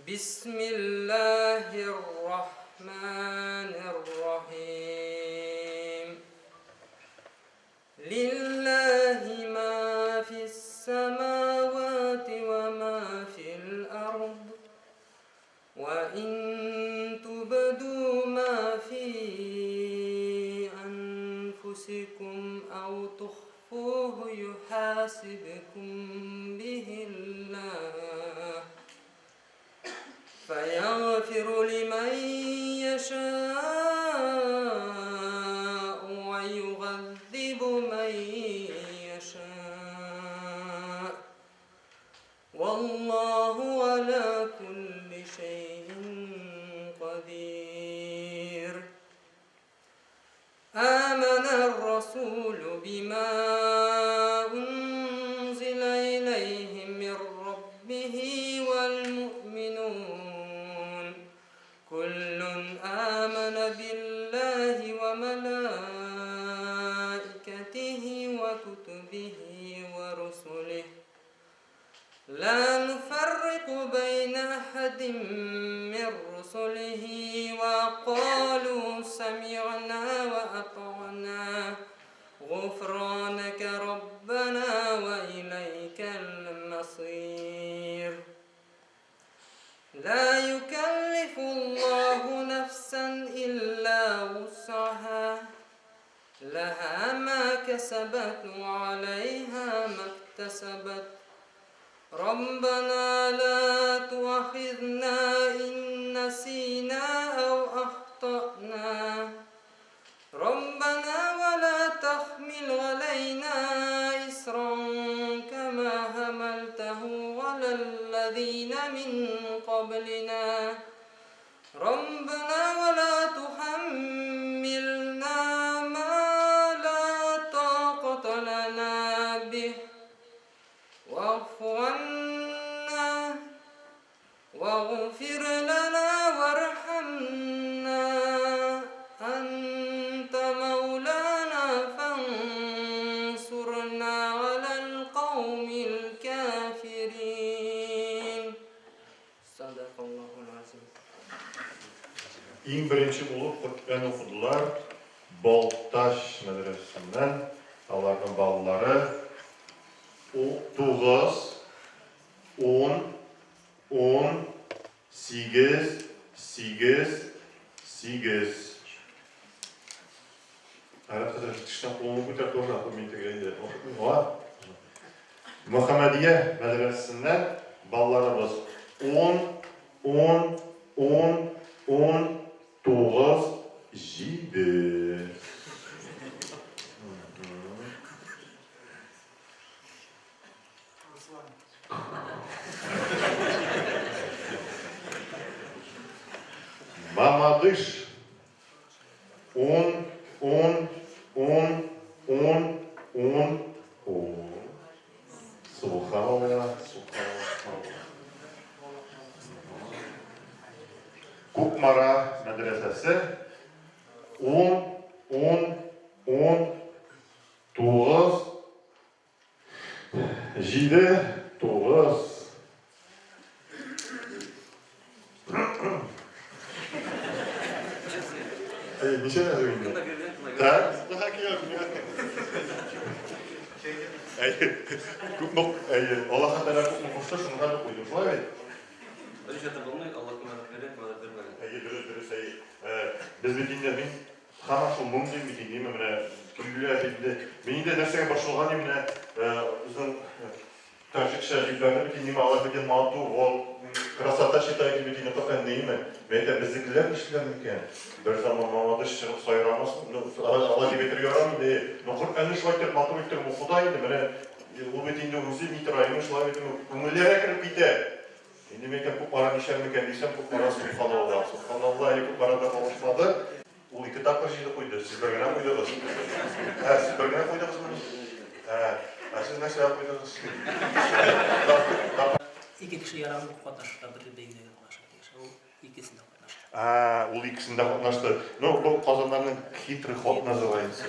بسم الله الرحمن الرحيم. لله ما في السماوات وما في الأرض وإن تبدوا ما في أنفسكم أو تخفوه يحاسبكم به الله فيغفر لمن يشاء ويعذب من يشاء والله على كل شيء قدير. آمن الرسول بما أنزل إليه من ربه والمؤمنون كل آمن بالله وملائكته وكتبه ورسله لا نفرق بين أحد من رسله وقالوا سمعنا وأطعنا غفرانك ربنا وإليك المصير لا يكلف الله نفسا إلا وسعها لها ما كسبت وعليها ما اكتسبت ربنا لا تؤاخذنا إن نسينا أو أخطأنا ربنا ولا تحمل علينا إصرا كما حملته على الذين من قبلنا ربنا ولا تحملنا ما لا طاقة لنا به واعف عنا واغفر لنا وارحمنا أنت مولانا فانصرنا على القوم الكافرين صدق الله العظيم Иң беренче булып Коръән укыдылар Балтач мәдрәсәсеннән. Аларның балалары 9, 10, 10, 8, 8, 8. Айрат хәзрәт, тештән кулыңны күтәр тоже, а то мин теге инде ашыкмыйм. Мөхәммәдия мәдрәсәсеннән балаларыбыз 10, 10, 10, 10, 9, 7. Мамадыш 10, 10, 10, 10, 10, 10. Субханалла, субханалла. Кукмара мәдрәсәсе 10, 10, 10, 9, 7, 9. Әй, ничә әзер инде? Так, Әйе, күпме, әйе, Аллаһ Тәгалә күпме кушты, шуны гына куйдым, шулай бит? Берничә дә булмый, Аллаһ күмәк бирә, күмәк бирмәгән. Әйе, дөрес, дөрес, әйе. Без бит инде, мин һаман шул моң дим бит инде, менә килделәр бит инде. Мин инде нәрсәгә борчылган идем, менә безнең таҗикча җирләрне бит инде, алар бит инде матур, вот, красота считаете бит инде Коръәнне, әйеме? Мин әйтәм, безнекеләр нишлиләр микән? Бер заман Мамадыш чыгып сайрамасын, ну, алай дип әйтергә ярамый инде, но Коръәнне шулай итеп матур иттереп укыда инде, менә ул бит инде үзе ни тора, әйеме, шулай бит инде күңелләргә кереп китә. Инде мин әйтәм, Кукмара нишләр микән дисәм, Кукмара субханалла, субханалла, әле Кукмарада калышмады. Ул ике тапкыр җиде куйды, сез бер генә куйдыгыз. Ә, сез бер генә куйдыгызмыни? Ә, ә сез нәрсә куйдыгыз? Ике кеше ярамый катнашырга бер бәйгедә катнашырга тиеш. Ул икесендә катнашты. Ә, ул икесендә катнашты. Ну, бу Казаннарның хитрый ход называется.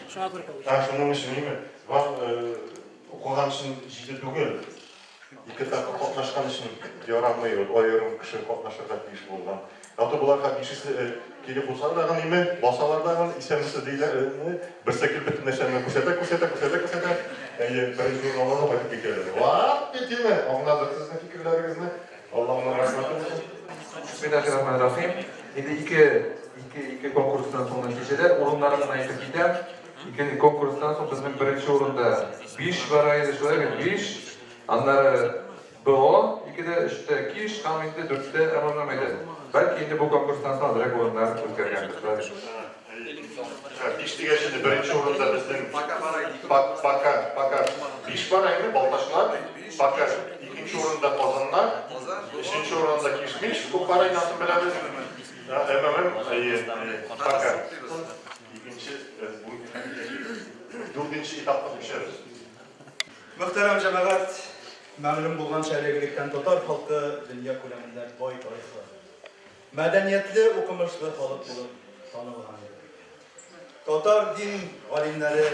Шуңа күрә Ә, шуның өчен ниме? Вам укыган өчен җиде түгел. Ике тапкыр катнашкан өчен ярамый, ул аерым кеше катнашырга тиеш булган. А то боларга бишесе килеп булса да ниме, басалар да исәнмесез диләр, берсе килеп бөтен нәрсәне күрсәтә, күрсәтә, күрсәтә, күрсәтә. Әйе, беренче урын алар да кайтып китәләр. Вак бит инде, аңладык сезнең фикерләрегезне. Аллаһның рәхмәте булсын. Бисмиллахир-рахманир-рахим. Инде ике, ике, ике конкурстан соң нәтиҗәләр, урыннарын гына әйтеп китәм. Ике конкурстан соң безнең беренче урында 5 бара иде, шулай бит, 5. Аннары БО, 2-дә, 3-тә Киш һәм инде 4-тә МММ иде. Бәлки инде бу конкурстан соң азрак урыннар үзгәргәндер, шулай бит. 5 дигәч инде беренче урында безнең пока, пока 5 бара инде, Балтачлар, пока икенче урында Казаннар, өченче урында Кишмиш, Кукмара инде атын беләбез. МММ, әйе, пока. Икенче, дүртенче этапка күчәбез. Мөхтәрәм җәмәгать, мәгълүм булганча, элек-электән татар халкы дөнья күләмендә бай тарихлы, мәдәниятле, укымышлы халык булып танылган иде. Татар дин галимнәре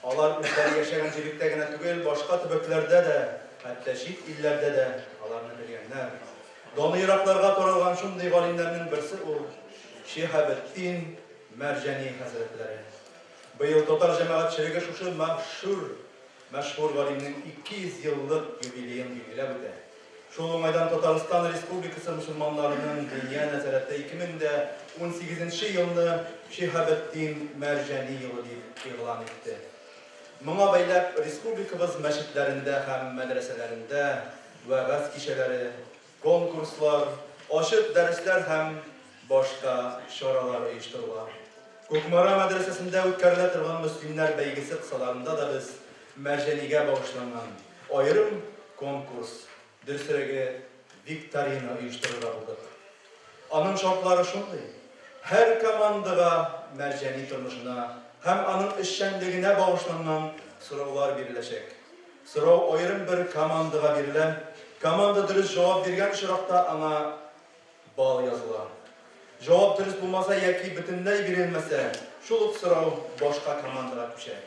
алар үзләре яшәгән җирлектә генә түгел, башка төбәкләрдә дә, хәтта чит илләрдә дә аларны белгәннәр. җиткергәннәр. Даны еракларга таралган шундый галимнәрнең берсе ул Шиһабетдин Мәрҗани хәзрәтләре. Быел татар җәмәгатьчелеге шушы мәшһүр мәшһүр галимнең 200 еллык юбилеен билгеләп үтә. Шул уңайдан Татарстан Республикасы мөселманнарының Диния нәзарәте 2018 нче елны Шиһабетдин Мәрҗани елы дип игълан итте. Моңа бәйләп республикабыз мәчетләрендә һәм мәдрәсәләрендә вәгазь кичәләре, конкурслар, ачык дәресләр һәм башка чаралар оештырыла. Кукмара мәдрәсәсендә үткәрелә торган мөслимнәр бәйгесе кысаларында да без Мәрҗанигә багышланган аерым конкурс, дөресрәге, викторина оештырырга булдык. Аның шартлары шундый, һәр командага Мәрҗани тормышына һәм аның эшчәнлегенә багышланган сораулар биреләчәк. Сорау аерым бер командага бирелә, команда дөрес җавап биргән очракта аңа балл языла. Җавап дөрес булмаса яки бөтенләй бирелмәсә, шул ук сорау башка командага күчә.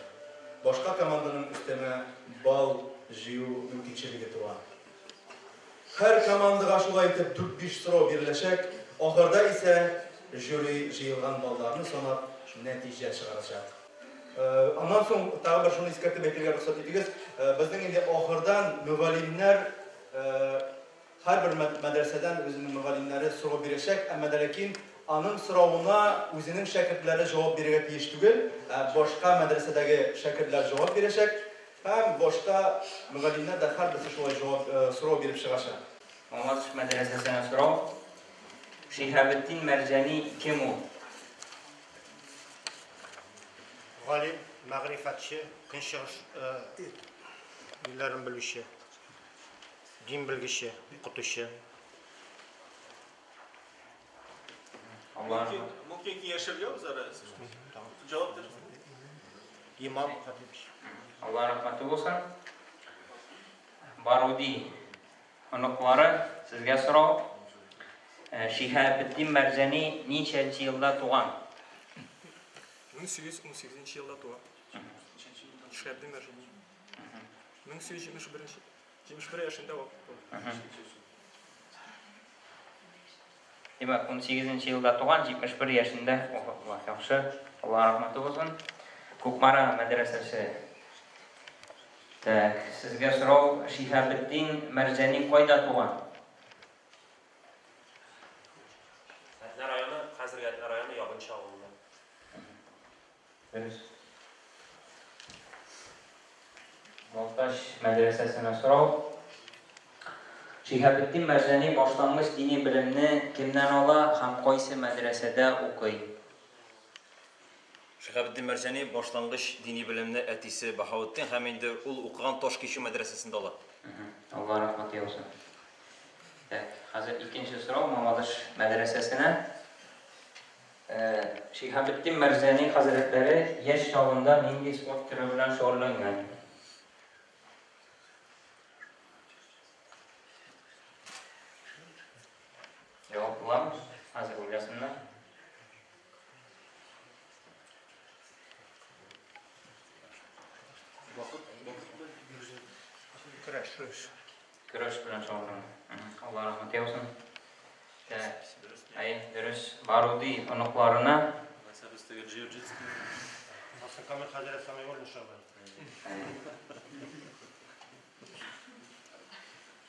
Башка команданың өстәмә балл җыю мөмкинчелеге туа. Һәр командага шулай итеп дүрт-биш сорау биреләчәк, ахырда исә жюри җыелган балларны санап нәтиҗә чыгарачак. Аннан соң тагы бер шуны искәртеп әйтергә рөхсәт итегез, безнең инде ахырдан мөгаллимнәр Һәрбер мәдрәсәдән үзенең мөгаллимнәре сорау бирәчәк, әмма дә ләкин аның соравына үзенең шәкертләре җавап бирергә тиеш түгел, ә башка мәдрәсәдәге шәкертләр җавап бирәчәк һәм башка мөгаллимнәр дә һәрберсе шулай җавап, сорау биреп чыгачак. Мамадыш мәдрәсәсенә сорау, Шиһабетдин Мәрҗани кем ул? Галим, мәгърифәтче, көнчыгыш илләрен белүче. Дин белгече, укытучы. Мөмкин, мөмкин киңәшергә үзара. Җавап бир. Имам, хатип. Алла рәхмәте булсын. Баруди оныклары, сезгә сорау. Э, Шиһабетдин Мәрҗани ничәнче елда туган? 1818 елда туа. Шиһабетдин Мәрҗани. 1871 71 яшендә вафат була. Димәк, 18 елда туган, 71 яшендә вафат була. Яхшы, Алла рәхмәте булсын. Кукмара мәдрәсәсе. Так, сезгә сорау, Шиһабетдин Мәрҗани кайда туган? Әтнә районы, хәзерге Әтнә районы Ябынчы авылында. Дөрес. Балтач мәдрәсәсенә сорау. Шиһабетдин Мәрҗани башлангыч дини белемне кемнән ала һәм кайсы мәдрәсәдә укый? Шиһабетдин Мәрҗани башлангыч дини белемне әтисе Баһаветдин һәм инде ул укыган Ташкичү мәдрәсәсендә ала. Алла рәхмәте яусын. Так, хәзер икенче сорау Мамадыш мәдрәсәсенә. Шиһабетдин Мәрҗани хәзрәтләре яшь чагында нинди спорт төре белән шөгыльләнгән? Җавап буламы? Хәзер уйласыннар. Көрәш. Көрәш белән шөгыльләнгән. Алла рәхмәте яусын. Так. Әй, дөрес. Баруди оныкларына. Нәрсә без теге джиу-джитсу. Камил хәзрәт Самигуллин шөгыльләнә.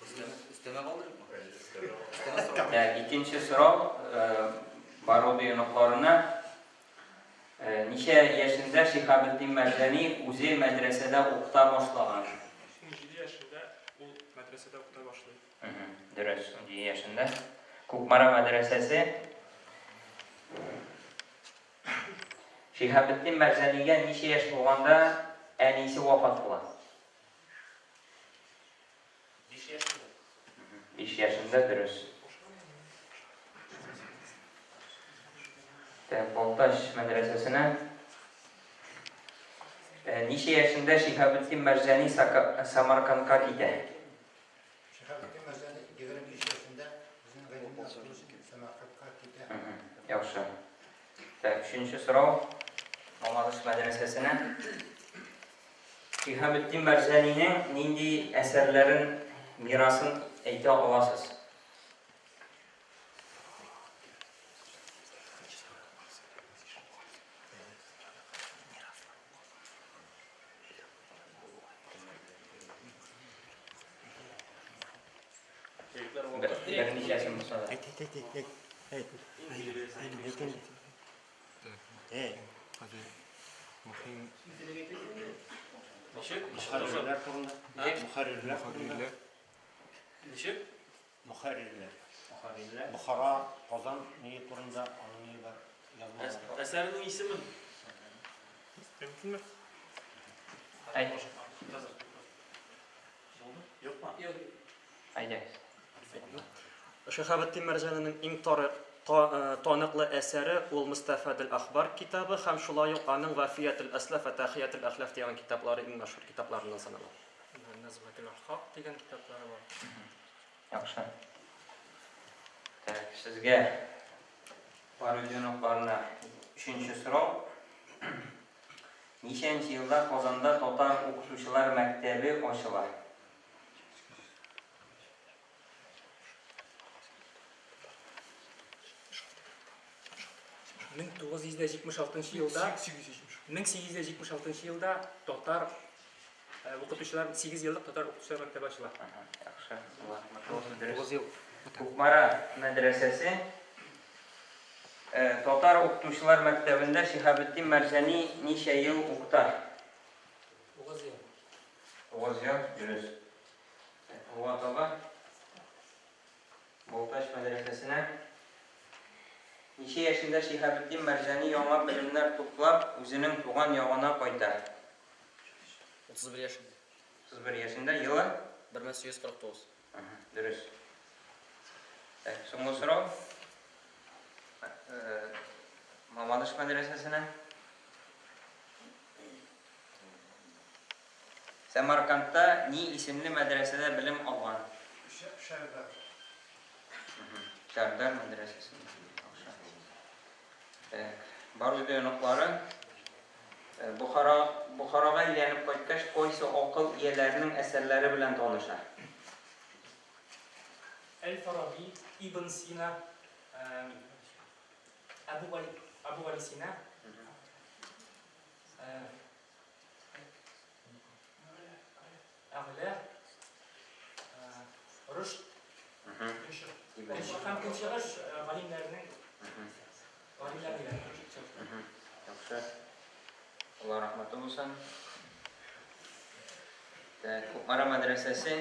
Өстәмә калдырыйкмы? Так, икенче сорау Баруди оныкларына. Ничә яшендә Шиһабетдин Мәрҗани үзе мәдрәсәдә укыта башлаган? 17 яшендә ул мәдрәсәдә укыта башлый. Дөрес, 17 яшендә. Кукмара мәдрәсәсе. Шиһабетдин Мәрҗанигә ничә яшь булганда әнисе вафат була? 5 яшендә. 5 яшендә, дөрес. Так, Балтач мәдрәсәсенә. Ничә яшендә Шиһабетдин Мәрҗани Самаркандка китә? Шиһабетдин Мәрҗани 25 яшендә үзенең гыйлемен арттыру өчен Сәмәркандка китә. Яхшы. Так, өченче сорау Мамадыш мәдрәсәсенә. Шиһабетдин Мәрҗанинең нинди әсәрләрен, мирасын әйтә аласыз? Берничәсен булса да. Әйт, әйт, әйт, әйт, әйт. Әйт, әйт, әйт. Хәзер мөһим Ничек? Мөхәррирләр турында. Мөхәррирләр турында. Ничек? Мөхәррирләр. Мөхәррирләр. Бохара, Казан ние турында аның ние бар язмалары. Әсәренең исемен. Мөмкинме? Әйт. Юкмы? Әйдәгез. Шиһабетдин Мәрҗанинең иң таныклы әсәре ул Мустафадул Ахбар китабы һәм шулай ук аның Вафиятул Аслаф ва Тахиятул Ахлаф дигән китаплары иң мәшһүр китапларыннан санала. Назматул Хак дигән китаплары бар. Яхшы. Так, сезгә пародия өченче сорау. Ничәнче елда Казанда татар укытучылар мәктәбе ачыла? 1976 елда 1876 елда татар укытучылар 8 еллык татар укытучылар мәктәбе ачыла. Яхшы. Алла рәхмәте булсын. Дөрес. Кукмара мәдрәсәсе татар укытучылар мәктәбендә Шиһабетдин Мәрҗани ничә ел укыта? 9 ел. 9 ел, дөрес. Алга таба Балтач мәдрәсәсенә ничә яшендә Шиһабетдин Мәрҗани яңа белемнәр туплап, үзенең туган ягына кайта? 31 яшендә. 31 яшендә, елы? 1849. Дөрес. Так, соңгы сорау. Мамадыш мәдрәсәсенә. Сәмаркандта ни исемле мәдрәсәдә белем алган? Шәрдар. Шәрдар мәдрәсәсендә. Так, Баруди оныклары Бухара Бухарага әйләнеп кайткач, кайсы акыл ияләренең әсәрләре белән таныша? Әл-Фараби, Ибн Сина, Әбу Гали, Әбу Гали Сина. Әгълә, Рушд, һәм көнчыгыш галимнәренең галимнәр. Яхшы. Алла рәхмәте булсын. Так, Кукмара мәдрәсәсе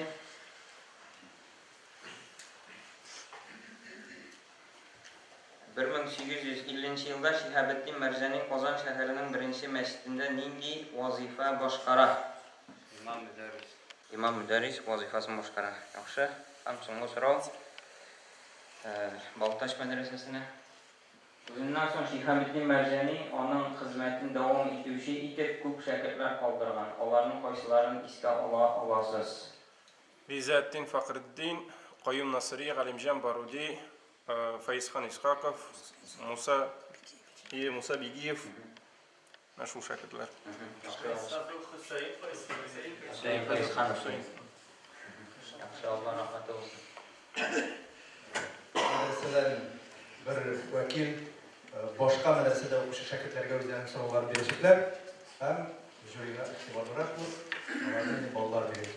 1850 елда Шиһабетдин Мәрҗани Казан шәһәренең беренче мәчетендә нинди вазифа башкара? Имам мөдәррис. Имам мөдәррис вазифасын башкара. Яхшы. Һәм соңгы сорау. Балтач мәдрәсәсенә. Үзеннән соң Шиһабетдин Мәрҗани аның хезмәтен дәвам итүче итеп күп шәкертләр калдырган. Аларның кайсыларын искә ала аласыз? Ризаэддин Фәхретдин, Каюм Насыйри, Галимҗан Баруди, Фәизхан Исхаков, Муса и Муса Бигиев. Менә шул шәкертләр. Хөсәен Фәизханов. Яхшы, Алла рәхмәте булсын. Мәдрәсәдән бер вәкил башка мәдрәсәдә укучы шәкертләргә үзләренең сорауларын бирәчәкләр һәм жюрига игътибарлырак булып, аларны инде баллар бирәчәк.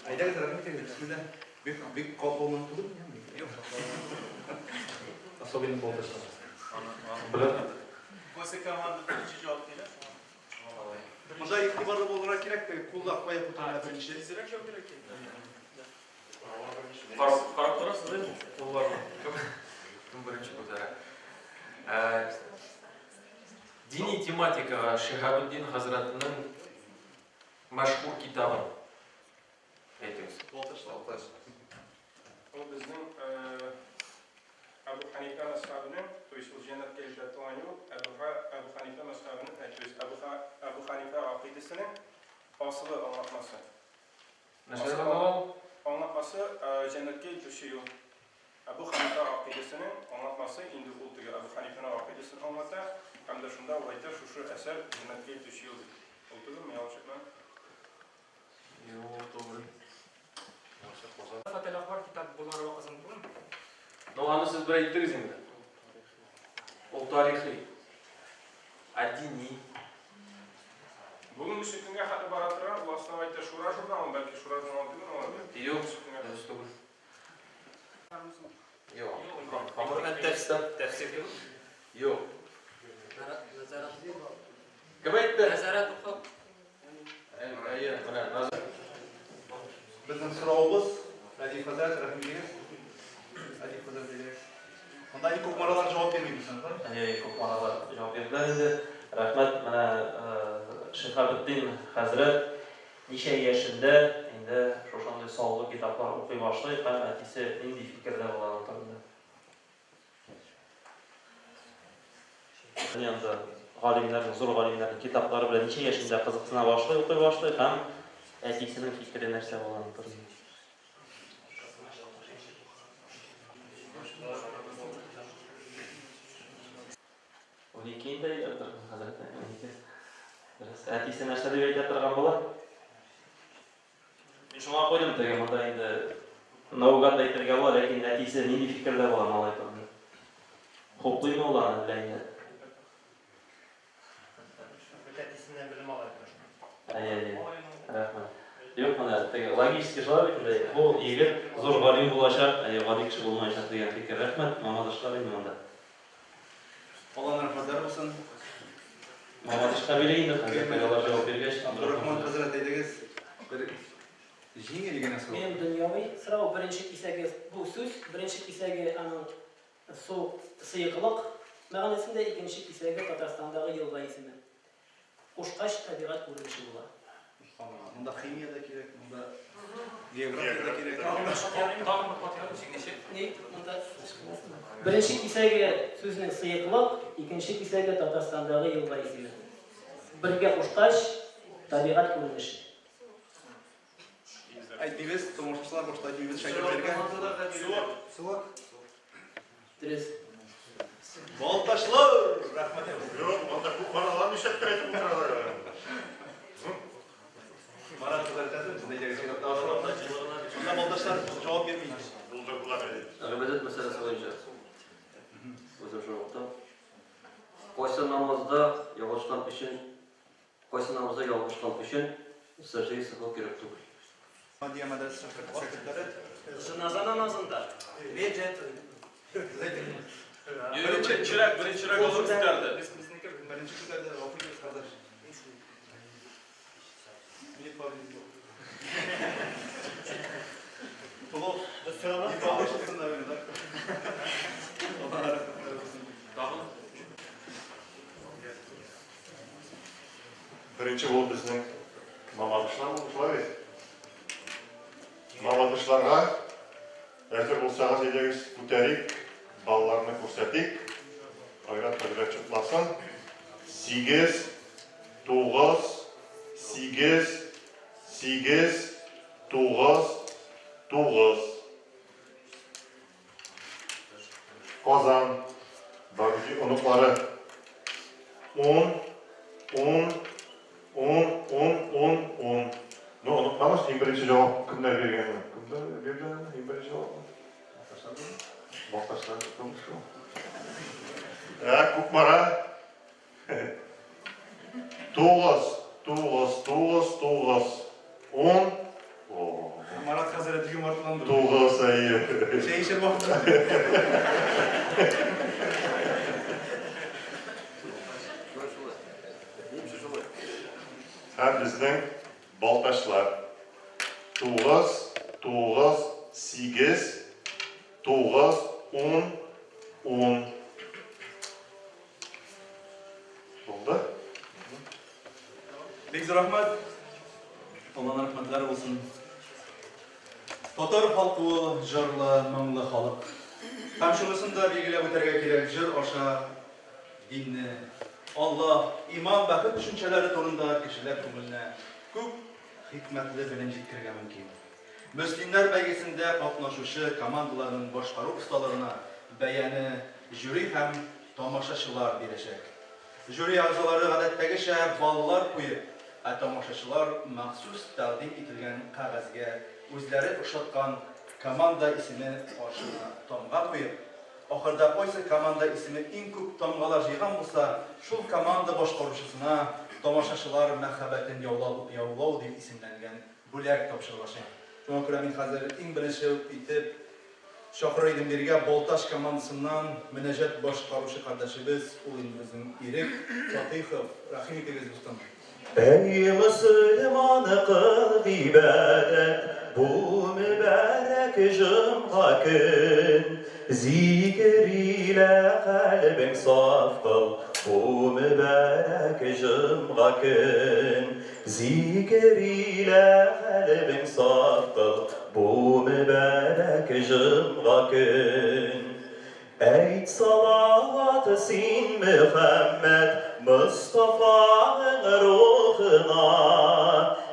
Әйдәгез, рәхмәт итегез, бисмилла. Бик бик катлаулы түгел. Юк. Особенно Балтачта. Беләм. Кайсы команда беренче җавап бирә? Монда игътибарлы булырга кирәк, теге куллар кая күтәрелә беренче. Тизрәк җавап бирә кирәк. Карап торасыз, әйме? Кулларны. Кем беренче күтәрә? Дини тематикага Шиһабетдин хәзрәтнең мәшһүр китабын әйтегез. Балтач. Ул безнең Әбу Ханифа мәзһәбенең, то есть ул җәннәткә илтә торган юл, Әбу Әбу Ханифа мәзһәбенең, то есть Әбу Әбу Ханифа гакыйдәсенең асылы аңлатмасы. Нәрсә ул? Аңлатмасы җәннәткә илтүче юл. Әбу Ханифа гакыйдәсенең аңлатмасы инде ул теге Әбу Ханифаның гакыйдәсен аңлата, һәм дә шунда ул әйтә, шушы әсәр җәннәткә илтүче юл дип. Ул түгелме, ялгыш әйтмәм? Юк, түгел. Фател Ахбар китап Болгар ва Казан түгелме? Ну, аны сез бер әйттегез инде. Ул тарихи. Ә дини. Бүгенге көнгә хәтле бара тора, ул основа әйтә Шура журналы, бәлки Шура журналы түгел, ул соравыбыз. Рәдиф хәзрәт, рәхим итегез. Рәдиф хәзрәт, әйдәгез. Монда инде Кукмаралар җавап бирми дисең, шулай? Әйе, Кукмаралар җавап бирделәр инде. Рәхмәт. Менә Шиһабетдин хәзрәт ничә яшендә инде шушындый саллы китаплар укый башлый һәм әтисе нинди фикердә була аның турында? Дөньяда галимнәрнең, зур галимнәрнең китаплары белән ничә яшендә кызыксына башлый, укый башлый һәм әтисенең фикере нәрсә була аның турында? 12 инде әйтә торган хәзрәт, 12. Дөрес. Әтисе нәрсә дип әйтә торган була? Мин шуңа куйдым теге монда инде наугад әйтергә була, ләкин әтисе нинди фикердә була малай турында? Хуплыймы ул аны әллә инде? Бит әтисеннән белем ала бит. Әйе, әйе. Рәхмәт. Юк, менә теге логически шулай бит инде. Бу егет зур галим булачак, әйе, гади кеше булмаячак дигән фикер. Рәхмәт, Мамадышлар инде монда. Алланың рәхмәтләре булсын. Мамадышка бирик инде хәзер, теге алар җавап биргәч. Абдурахман хәзрәт, әйдәгез, бер җиңел генә сорау. Минем дөньяви сорау, беренче кисәге бу сүз, беренче кисәге аның су, сыеклык мәгънәсендә, икенче кисәге Татарстандагы елга исеме. Кушкач, табигать күренеше була. Монда химия дә кирәк, монда география дә кирәк. Тагын бер кат язып, ничек? Ни, монда Беренче кисәге сүзнең сыеклык, икенче кисәге Татарстандагы елга исеме. Бергә кушкач, табигать күренеше. Әйтмибез, тамашачылар башта әйтмибез шәкертләргә. Суык. Дөрес. Балтачлар! Рәхмәт. Юк, монда Кукмаралар нишләптер әйтеп утыралар. Марат хәзрәт әзер, сез әйдәгез чиратта. Шунда балтачлар җавап бирми. Булдырдылар әле. Гыйбадәт мәсьәләсе буенча. Үзем шул вакытта. Кайсы намазда ялгышкан өчен, кайсы намазда ялгышкан өчен сәҗдәгә сәһү кирәк түгел? Мадия мәдрәсәсе шәкертләре. Җеназа намазында. Беренче чирәк, беренче чирәк алып күтәрде. Беренче күтәрде, гафу итегез, кардәш. Мне повезло. Плохо. Не получится, наверное, да? Алла рәхмәтләре булсын. Тагын? Беренче булып безнең Мамадышлар булды, шулай бит? Мамадышларга әзер булсагыз, әйдәгез, күтәрик, балларны күрсәтик. Айрат хәзрәт чутласын. 8, 9, 8, 8, 9, 9. Казан, Баруди оныклары. 10, 10, 10, 10, 10, 10. Ну, онытмагыз, иң беренче җавап кемнәр биргәнен. Кемнәр биргән иң беренче җавапны? Балтачлар түгел шул. Ә, Кукмара. 9, 9, 9, 9, 10. Марат хәзрәт юмартланды. 9, әйе. Чәй эчер вакыт. Һәм безнең балтачлар. 9, 9, 8, 9, 10, 10. Булды? Бик зур рәхмәт. Алланың рәхмәтләре булсын. Татар халкы ул җырлы, моңлы халык. Һәм шунысын да билгеләп үтәргә кирәк, җыр аша динне, Аллаһ, иман, бәхет төшенчәләре турында кешеләр күңеленә күп хикмәтле белем җиткерергә мөмкин. Мөслимнәр бәйгесендә катнашучы командаларның башкару осталыгына бәяне жюри һәм тамашачылар бирәчәк. Жюри әгъзалары гадәттәгечә баллар куеп, ә тамашачылар махсус тәкъдим ителгән кәгазьгә үзләре ошаткан команда исеме каршына тамга куеп, ахырда кайсы команда исеме иң күп тамгалар җыйган булса, шул команда башкаручысына Тамашачылар мәхәббәтен яулау яулау дип исемләнгән бүләк тапшырылачак. Шуңа күрә мин хәзер иң беренче итеп чакырыр идем бирегә Балтач командасыннан мөнәҗәт башкаручы кардәшебез, ул инде безнең Ирек Фатыйхов. Рәхим итегез, дустым. Әй мөселман, кыл гыйбадәт. Бу мөбарәк җомга көн. Зикер илә кальбең саф кыл, Бу мөбарәк җомга көн. Зикер илә кальбең саф кыл, Бу мөбарәк җомга көн. Әйт салават син, Мөхәммәд, Мостафаның рухына,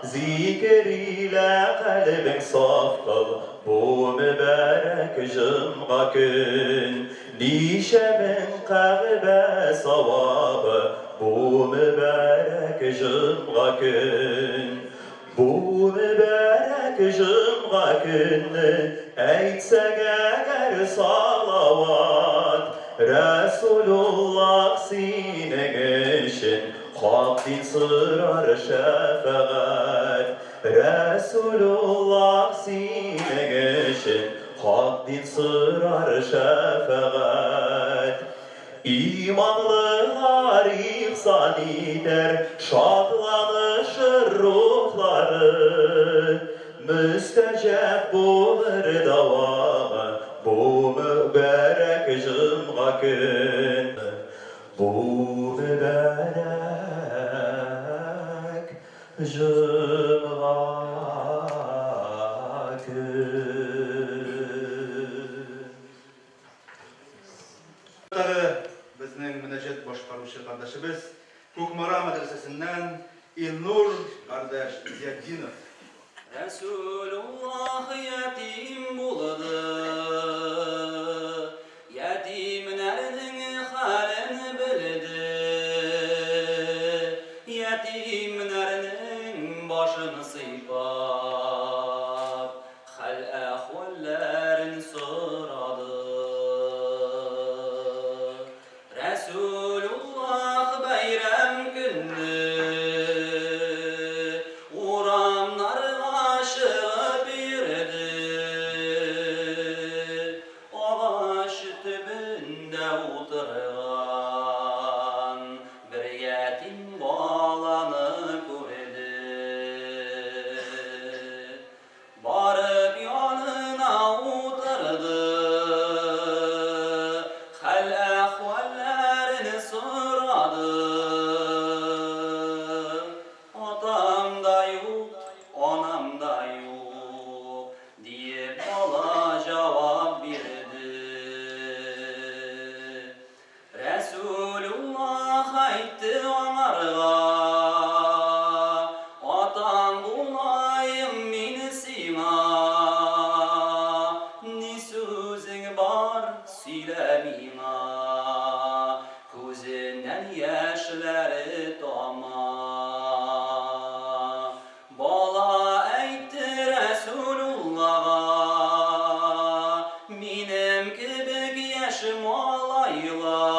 Зикер илә кальбең саф кыл, Бу мөбарәк җомга көн. Ничә мең Кәгъбә савабы, Бу мөбарәк җомга көн. Бу мөбарәк җомга көнне Әйтсәң әгәр салават, Рәсүлуллаһ синең өчен Хак дин сорар шәфәгать. Рәсүлуллаһ синең өчен Хак дин сорар шәфәгать. Иманлылар ихсан итәр, Шатланышыр рухлары. Мөстәҗәб булыр дәвамы Бу мөбарәк җомга көн. Бу мөбарәк җомга көн. Тагы безнең мөнәҗәт башкаручы кардәшебез Кукмара мәдрәсәсеннән Илнур кардәш Зиятдинов. Рәсүлуллаһ ятим булды, ятимнәрнең хәлен белде, ятимнәрнең башын сыйпап, хәл-әхвәлләрен сорады. Рәсүлуллаһ бәйрәм көнне урамнарга чыгып йөрде. Агач төбендә утырган бер ятим баланы күрде. Барып янына утырды, хәл-әхвәлләрен сорады. Атам да юк, анам да юк, диеп бала җавап бирде. Рәсүлуллаһ әйтте аңарга, Атаң булаем мин сиңа, ни сүзең бар, сөйлә миңа. Күзеннән яшьләре тама. Бала әйтте Рәсүлуллага, Минем кебек яшь малайлар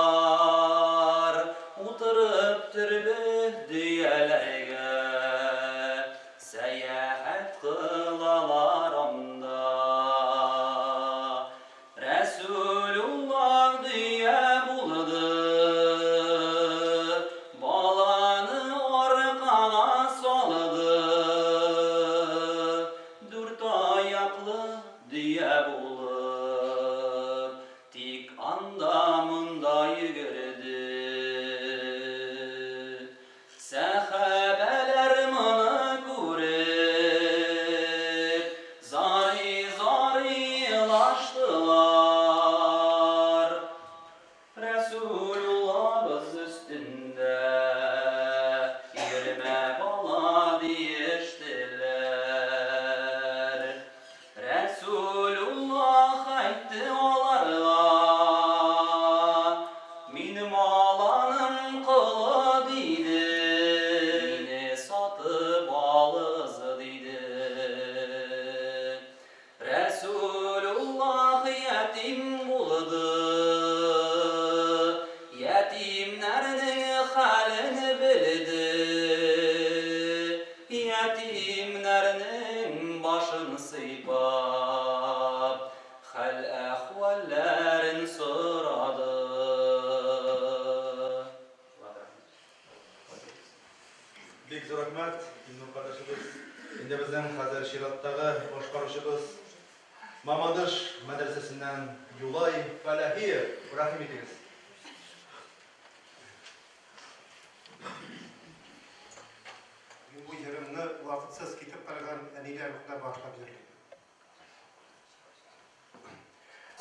утырып төрле дөяләргә сәяхәт кылалар анда. Рәсүлуллаһ дөя булды, баланы аркага салды. Дүрт аяклы дөя булып, тик анда-монда йөгерде. Сәхабәләр моны күреп, зары-зары елаштылар. Рәсүлуллабыз өстендә йөрмә, бала, диештеләр. Рәсүлуллаһ әйтте аларга, Мин баланың колы, диде, мине сатып алыгыз, диде. Рәсүлуллаһ ятим булды, ятимнәрнең хәлен белде, ятимнәрнең башын сыйпап, хәл-әхвәлләрен сорады. Бик зур рәхмәт, Илнур кардәшебез. Инде безнең хәзер чираттагы башкаручыбыз Мамадыш мәдрәсәсеннән Юлай Фәләхиев. Рәхим итегез. Мин бу җырымны вакытсыз китеп барган әниләр рухына багышлап җырлыйм.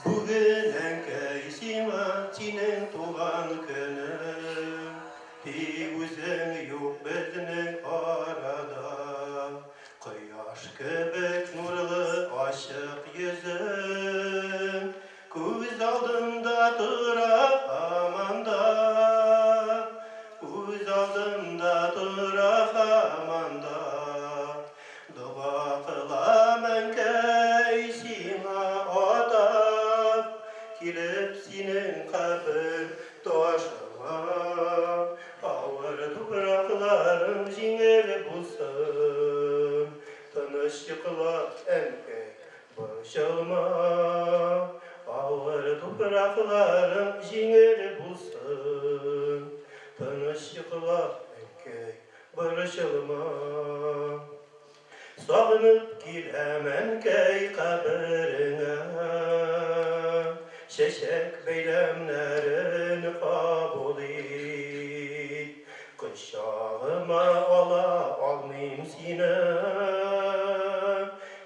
Бүген, әнкәй, сиңа синең туган көнең, Тик үзең юк безнең арада. Кояш кебек нурлы ачык йөзең Күз алдымда тора һаман да. Күз алдымда тора һаман да. Дога кылам, әнкәй, сиңа атап, Килеп синең кабер ташыңа. Авыр туфракларың җиңел булсын, Тыныч йокла, әнкәй, борчылма. Авыр туфракларың җиңел булсын, Тыныч йокла, әнкәй, Борчылма. Сагынып киләм, әнкәй, кабереңә. Чәчәк бәйләмнәрен кабул ит. Кочагыма ала алмыйм сине.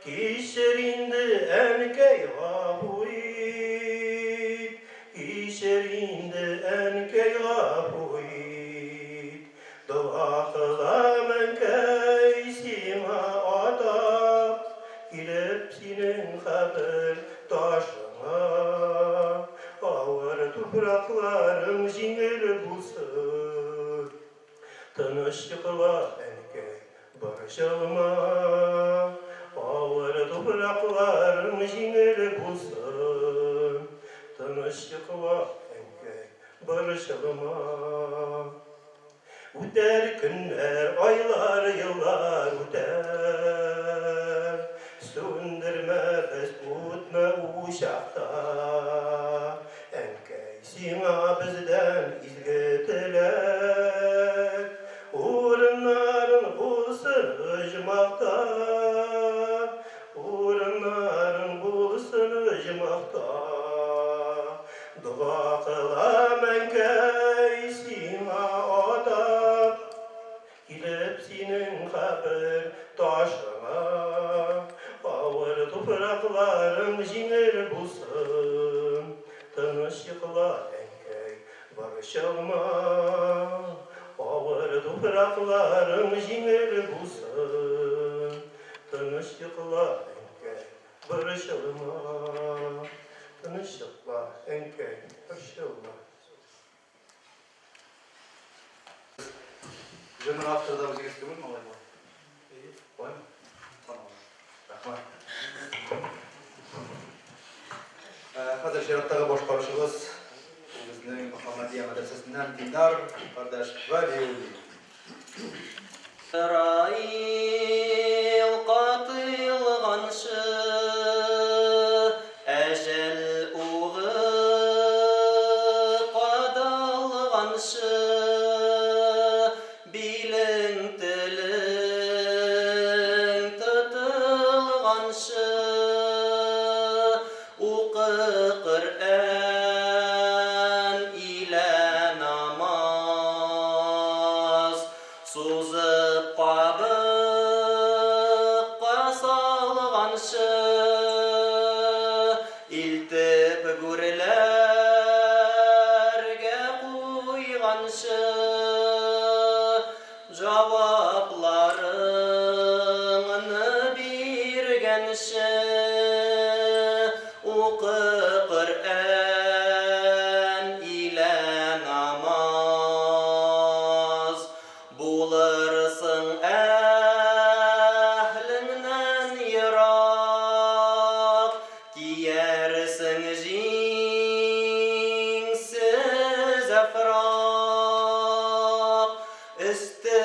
Кичер инде, әнкәй, гафу ит. Кичер инде, әнкәй, гафу ит. Дога кылам, әнкәй, сиңа атап, Килеп синең кабер ташыңа. Авыр туфракларың җиңел булсын, Тыныч йокла, әнкәй, борчылма. Авыр туфракларың җиңел булсын, Тыныч йокла, әнкәй, борчылма. Үтәр көннәр, айлар, еллар үтәр. Сүндермәбез утны учакта. Әнкәй, сиңа бездән изге теләк. Урыннарың булсын оҗмахта. Урыннарың булсын оҗмахта. Дога кылам, әнкәй, сиңа атап, Килеп синең кабер ташыңа. Авыр туфракларың җиңел булсын, Тыныч йокла, әнкәй, борчылма. Авыр туфракларың җиңел булсын, Тыныч йокла, әнкәй, Борчылма, тыныч йокла, әнкәй, борчылма. Җырның авторы да үзегез түгелме алай була? Әйе. Шулаймы? Тамам. Рәхмәт. Хәзер чираттагы башкаручыбыз ул безнең Мөхәммәдия мәдрәсәсеннән Диндар кардәш Вәлиуллин. Раил катылганчы, әҗәл угы кадалганчы, билең телең тотылганчы, Укы Коръән илә намаз, Сузып кабыкка салганчы, Илтеп гүрләргә куйганчы, Җавапларыңны биргәнче, Укы Коръән илә намаз, Булырсың әһлеңнән ерак, Киярсең җиңсез әфрак, Өсте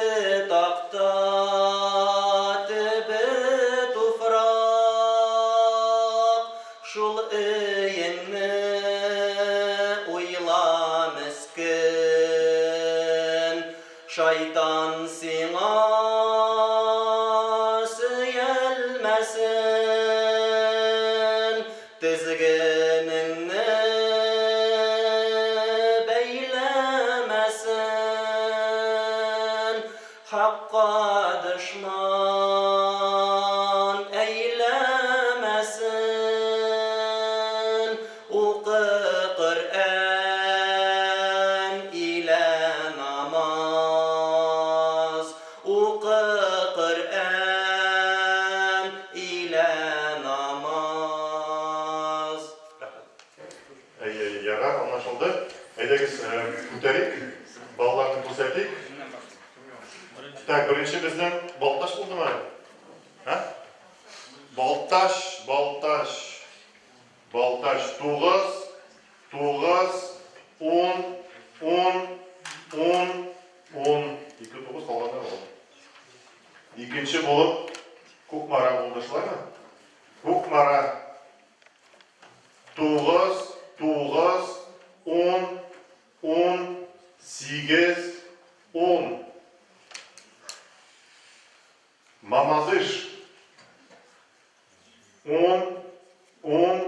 такта, төбе туфрак, Шул өеңне уйла, мескен. Шайтан сиңа сөялмәсен. Тезгенеңне бәйләмәсен Хакка дошман әйләмәсен. Укы Коръән илә намаз, Укы Коръән илә намаз. Әйе, ярар, аңлашылды. Әйдәгез, күтәрик, балаларны күрсәтик. Так, беренче безнең Балтач булдымы? Ә? Балтач, Балтач. Балтач 9, 9, 10, 10, 10, 10, 2 9 калганнар ул. Икенче булып Кукмара булды, шулаймы? Кукмара 9, 9, 10, 10, 8, 10. Мамадыш 10, 10,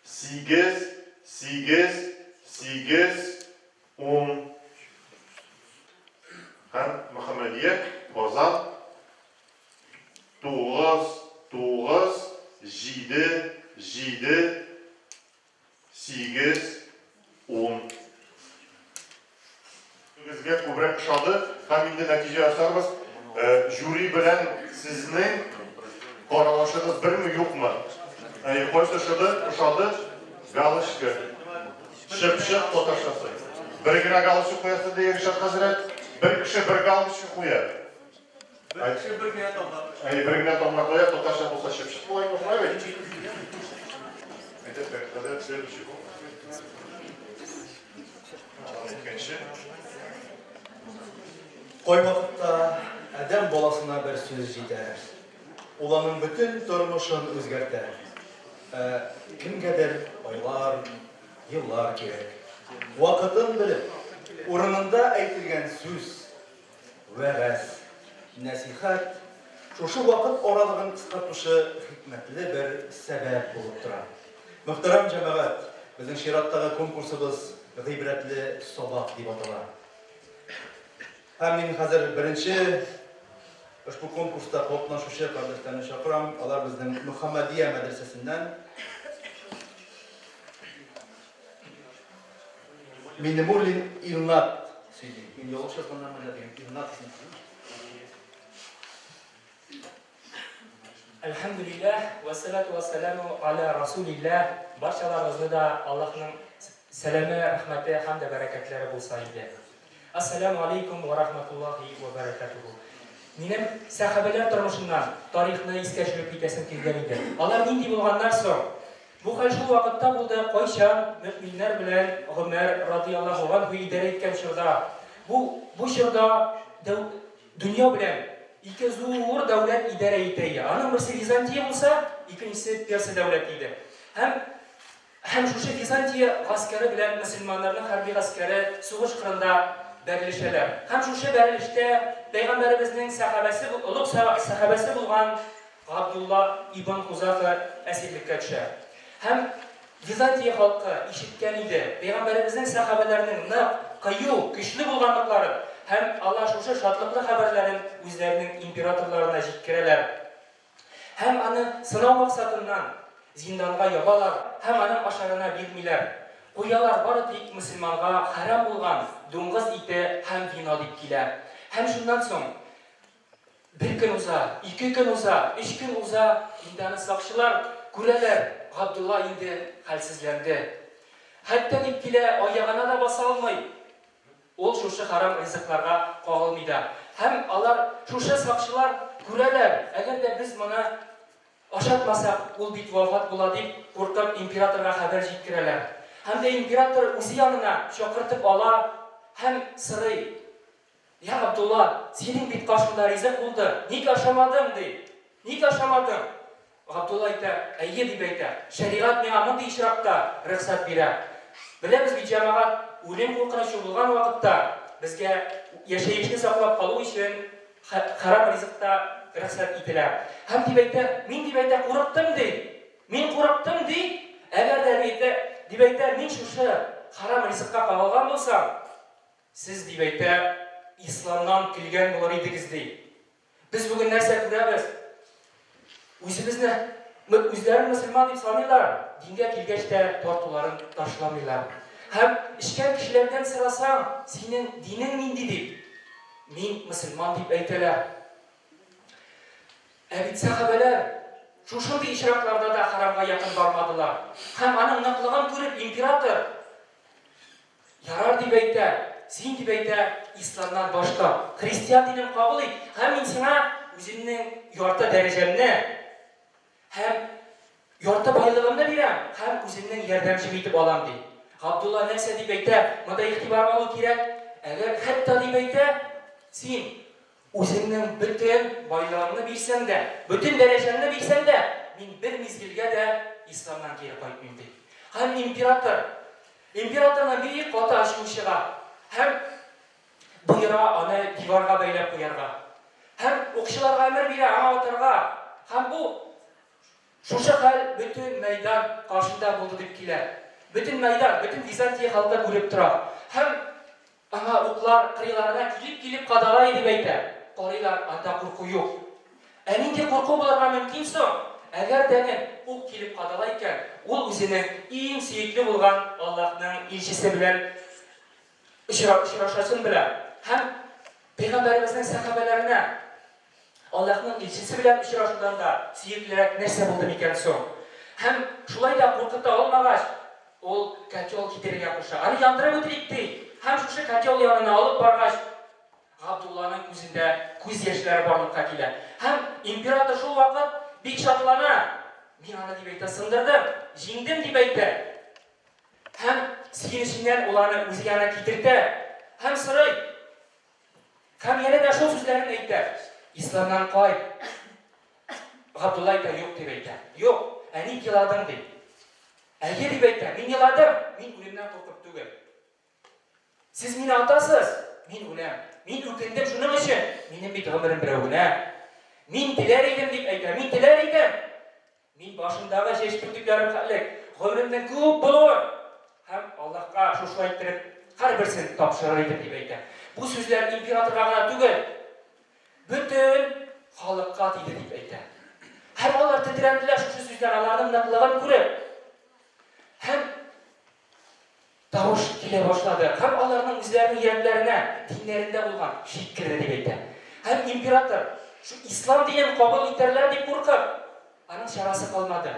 8, 8, 8, 10. Һәм Мөхәммәдия, Казан 9, 9, 7, 7, 8, 10. Безгә күбрәк ошады һәм инде нәтиҗә ясарбыз. Жюри белән сезнең каралышыгыз берме, юкмы? Әйе, кайсы ошады? Ошады? Галочка. Чыпчык татарчасы. Бер генә галочка куясы ди Ришат хәзрәт. Бер кеше бер галочка куя. Бер кеше бер генә тамга. Әйе, бер генә тамга куя, татарча булса чыпчык була инде, шулай бит? Әйдә, хәзрәт, следующий. Икенче. Кайвакытта адәм баласына бер сүз җитә. Ул аның бөтен тормышын үзгәртә. Ә кемгәдер айлар, еллар кирәк. Вакытын белеп, урынында әйтелгән сүз, вәгазь, нәсыйхәт шушы вакыт аралыгын кыскартучы хикмәтле бер сәбәп булып тора. Мөхтәрәм җәмәгать, безнең чираттагы конкурсыбыз Гыйбрәтле сабак дип атала. Һәм мин хәзер беренче ошбу конкурста катнашучы кардәшләрне чакырам. Алар безнең Мөхәммәдия мәдрәсәсеннән. Миннемуллин Илнат сөйли. Мин ялгыш язганнармы әллә дигән Илнат исемле. Әлхәмдүлилләһ, вәссәлату вәссәламу аля расулилләһ, барчаларыгызны да Аллаһның сәламе, рәхмәте һәм дә бәрәкәтләре булса иде. Әссәламу алейкум вә рахматуллаһи вә бәрәкәтүһү. Минем сәхабәләр тормышыннан тарихны искә төшереп китәсем килгән иде. Алар нинди булганнар соң? Бу хәл шул вакытта булды, кайчан мөэминнәр белән Гомәр радыяллаһу ганһу идарә иткән чорда. Бу бу чорда дәү Дөнья белән ике зур дәүләт идарә итә иде. Аның берсе Византия булса, икенчесе Перса дәүләте иде. Һәм һәм шушы Византия гаскәре белән мөселманнарның хәрби гаскәре сугыш кырында бәрелешәләр. Һәм шушы бәрелештә пәйгамбәребезнең сәхабәсе, олуг сәхабәсе булган Габдулла ибн Хузафа әсирлеккә төшә. Һәм Византия халкы ишеткән иде, пәйгамбәребезнең сәхабәләренең нык, кыю, көчле булганлыкларын, һәм алар шушы шатлыклы хәбәрләрен үзләренең императорларына җиткерәләр. Һәм аны сынау максатыннан зинданга ябалар һәм аның ашарына бирмиләр. Куялар бары тик мөселманга хәрам булган дуңгыз ите һәм вино дип килә. Һәм шуннан соң Бер көн уза, ике көн уза, өч көн уза, инде аны сакчылар күрәләр, Габдулла инде хәлсезләнде. Хәтта дип килә, аягына да баса алмый. Ул шушы харам ризыкларга кагылмый да. Һәм алар, шушы сакчылар күрәләр, әгәр дә без моны ашатмасак, ул бит вафат була дип, куркып, императорга хәбәр җиткерәләр. Һәм дә император үзе янына чакыртып ала һәм сорый, Я Габдулла, синең бит каршыңда ризык булды, ник ашамадың? ди. Ник ашамадың? Габдулла әйтә, әйе, дип әйтә, шәригать миңа мондый очракта рөхсәт бирә. Беләбез бит, җәмәгать, үлем куркынычы булган вакытта безгә яшәешне саклап калу өчен хәрам ризык та рөхсәт ителә. Һәм дип әйтә, мин, дип әйтә, курыктым, ди. Мин курыктым, ди. Дип әйтә, мин шушы харам ризыкка кагылган булсам, сез, дип әйтә, исламнан көлгән булыр идегез, ди. Без бүген нәрсә күрәбез? Үзебезне, үзләрен мөселман дип саныйлар, дингә килгәч тә тартуларын ташламыйлар. Һәм эчкән кешеләрдән сорасаң, синең динең нинди дип, мин мөселман дип әйтәләр. Ә бит сәхабәләр шушындый очракларда да харамга якын бармадылар. Һәм аның ныклыгын күреп, император, Ярар, дип әйтә, син, дип әйтә, исламнан баш тарт, христиан динен кабул ит, һәм мин сиңа үземнең ярты дәрәҗәмне һәм ярты байлыгымны бирәм һәм үземнең ярдәмчем итеп алам, ди. Габдулла нәрсә дип әйтә, монда игътибарга алу кирәк, әгәр хәтта, дип әйтә, син Үзеңнең бөтен байлыгыңны бирсәң дә, бөтен дәрәҗәңне бирсәң дә, мин бер мизгелгә дә исламнан кире кайтмыйм, ди. Һәм император, императорның бик каты ачуы чыга һәм боера аны диварга бәйләп куярга. Һәм укчыларга әмер бирә аңа атарга. Һәм бу шушы хәл бөтен мәйдан каршында булды дип килә. Бөтен мәйдан, бөтен Византия халкы күреп тора. Һәм Аңа уклар кырыйларына килеп-килеп кадала иде дип әйтә. Карыйлар, анда курку юк. Ә нинди курку булырга мөмкин соң? Әгәр дәнең ук килеп кадала икән, ул үзенең иң сөекле булган Аллаһның илчесе белән очрашасын белә. Һәм Пәйгамбәребезнең сәхабәләренә Аллаһның илчесе белән очрашудан да сөеклерәк нәрсә булды микән соң? Һәм шулай да куркыта алмагач, ул котел китерергә куша. Аны яндырып үтерик, ди. Һәм шушы котел янына алып баргач, Габдулланың күзендә күз яшьләре барлыкка килә. Һәм император шул вакыт бик шатлана. Мин аны, дип әйтә, сындырдым, җиңдем, дип әйтә. Һәм сөенеченнән ул аны үзе янына китертә һәм сорый. Һәм янә дә шул сүзләрен әйтә. Исламнан кайт. Габдулла әйтә, юк дип әйтә. Юк, ә ник еладың ди. Әйе дип әйтә, мин еладым, мин үлемнән куркып түгел. Сез мине атасыз, мин үләм. Мин үкендем шуның өчен, минем бит гомерем берәү генә. Мин теләр идем дип әйтә, мин теләр идем. Мин башымдагы чәч бөртекләрем хәтлек гомеремнең күп булуын һәм Аллаһка шушылай иттереп һәрберсен тапшырыр идем, дип әйтә. Бу сүзләр императорга гына түгел, бөтен халыкка тиде, дип әйтә. Һәм алар тетрәнделәр шушы сүзләр, аларның ныклыгын күреп. Һәм Тавыш килә башлады һәм аларның үзләренең йөрәкләренә диннәрендә булган шик керде, дип әйтә. Һәм император, шул ислам динен кабул итәрләр дип куркып, аның чарасы калмады.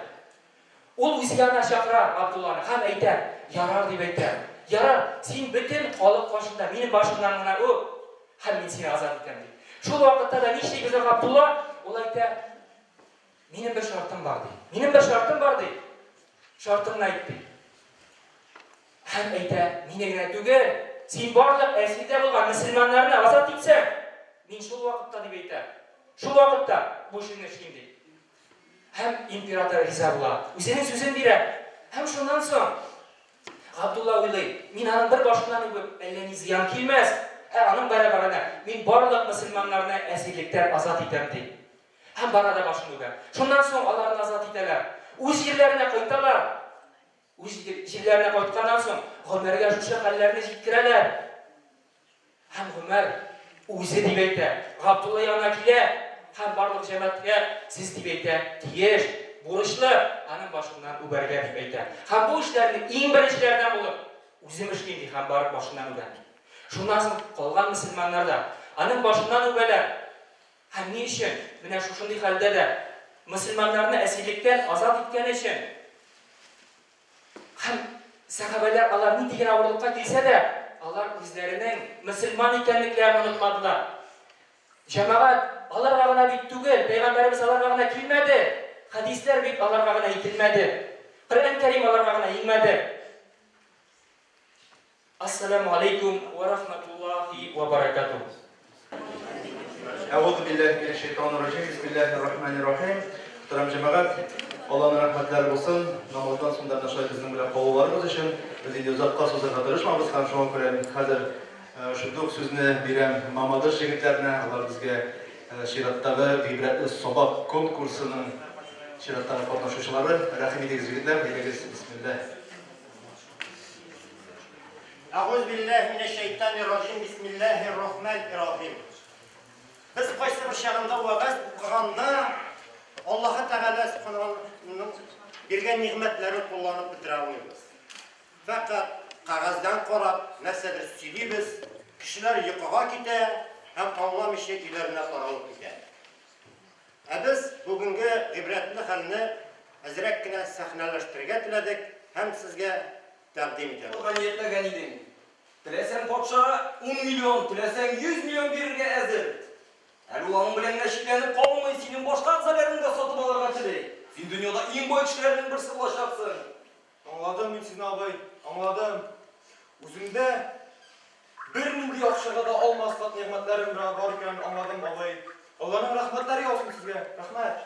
Ул үзе янына чакыра Габдулланы һәм әйтә, Ярар, дип әйтә, ярар, син бөтен халык каршында минем башымнан гына үп, һәм мин сине азат итәм, ди. Шул вакытта да нишли безнең Габдулла? Ул әйтә, Минем бер шартым бар, ди. Минем бер шартым бар, ди. Шартыңны әйт, ди. Һәм әйтә, мине генә түгел, син барлык әсирдә булган мөселманнарны азат итсәң, мин шул вакытта, дип әйтә, шул вакытта бу эшеңне эшлим, ди. Һәм император риза була, үзенең сүзен бирә. Һәм шуннан соң Габдулла уйлый, мин аның бер башыннан үбеп, әллә ни зыян килмәс, ә аның бәрабәренә мин барлык мөселманнарны әсирлектән азат итәм, ди. Һәм бара да башын үбә. Шуннан соң аларны азат итәләр. Үз җирләренә кайталар. Үз җирләренә кайтканнан соң, Гомәргә шушы хәлләрне җиткерәләр. Һәм Гомәр үзе дип әйтә, Габдулла янына килә һәм барлык җәмәгатькә сез дип әйтә, тиеш, бурычлы, аның башыннан үбәргә дип әйтә. Һәм бу эшләрне иң беренчеләрдән булып үзем эшлим ди һәм барып башыннан үбә. Шуннан соң калган мөселманнар да аның башыннан үбәләр. Һәм ни өчен менә шушындый хәлдә дә мөселманнарны әсирлектән азат иткәне өчен һәм сәхабәләр алар нинди генә авырлыкка килсә дә, алар үзләренең мөселман икәнлекләрен онытмадылар. Җәмәгать, аларга гына бит түгел, пәйгамбәребез аларга гына килмәде, хәдисләр бит аларга гына әйтелмәде, Коръән Кәрим аларга гына иңмәде. Ассаламу алейкум ва рахматуллахи ва баракатух. Әгъузу биллаһи минәш шәйтанир раҗим. Бисмиллаһир рахманир рахим. Мөхтәрәм җәмәгать, Аллаһның рәхмәтләре булсын. Намаздан соң да менә шулай безнең белән калуларыгыз өчен. Без инде озакка сузарга тырышмабыз һәм шуңа күрә мин хәзер шундый ук сүзне бирәм Мамадыш җегетләренә. Алар безгә чираттагы гыйбрәтле сабак конкурсының чираттагы катнашучылары. Рәхим итегез, җегетләр, әйдәгез, бисмиллаһ. Әгуз билләһи минәш шәйтанир раҗим, бисмиллаһир рахманир рахим. Без кайсы бер чагында вәгазь укыганда Аллаһы Тәгалә Сүбхәнәһү биргән нигъмәтләрен кулланып бетерә алмыйбыз. Фәкать кәгазьдән карап нәрсәдер сөйлибез, кешеләр йокыга китә һәм аңламыйча өйләренә таралып китә. Ә без бүгенге гыйбрәтле хәлне әзрәк кенә сәхнәләштерергә теләдек һәм сезгә тәкъдим итәбез. Алырга ниятләгән идең. Теләсәң, патша ун миллион, теләсәң, 100 миллион бирергә әзер. Әле ул аның белән генә чикләнеп калмый, синең башка әгъзаларыңны да сатып алырга тели. Син дөньяда иң бай кешеләрнең берсе булачаксың. Аңладым мин сине, абый, аңладым. Үземдә бернинди акчага да алмаслык нигъмәтләрем бар икәнен аңладым, абый. Алланың рәхмәтләре яусын сезгә. Рәхмәт.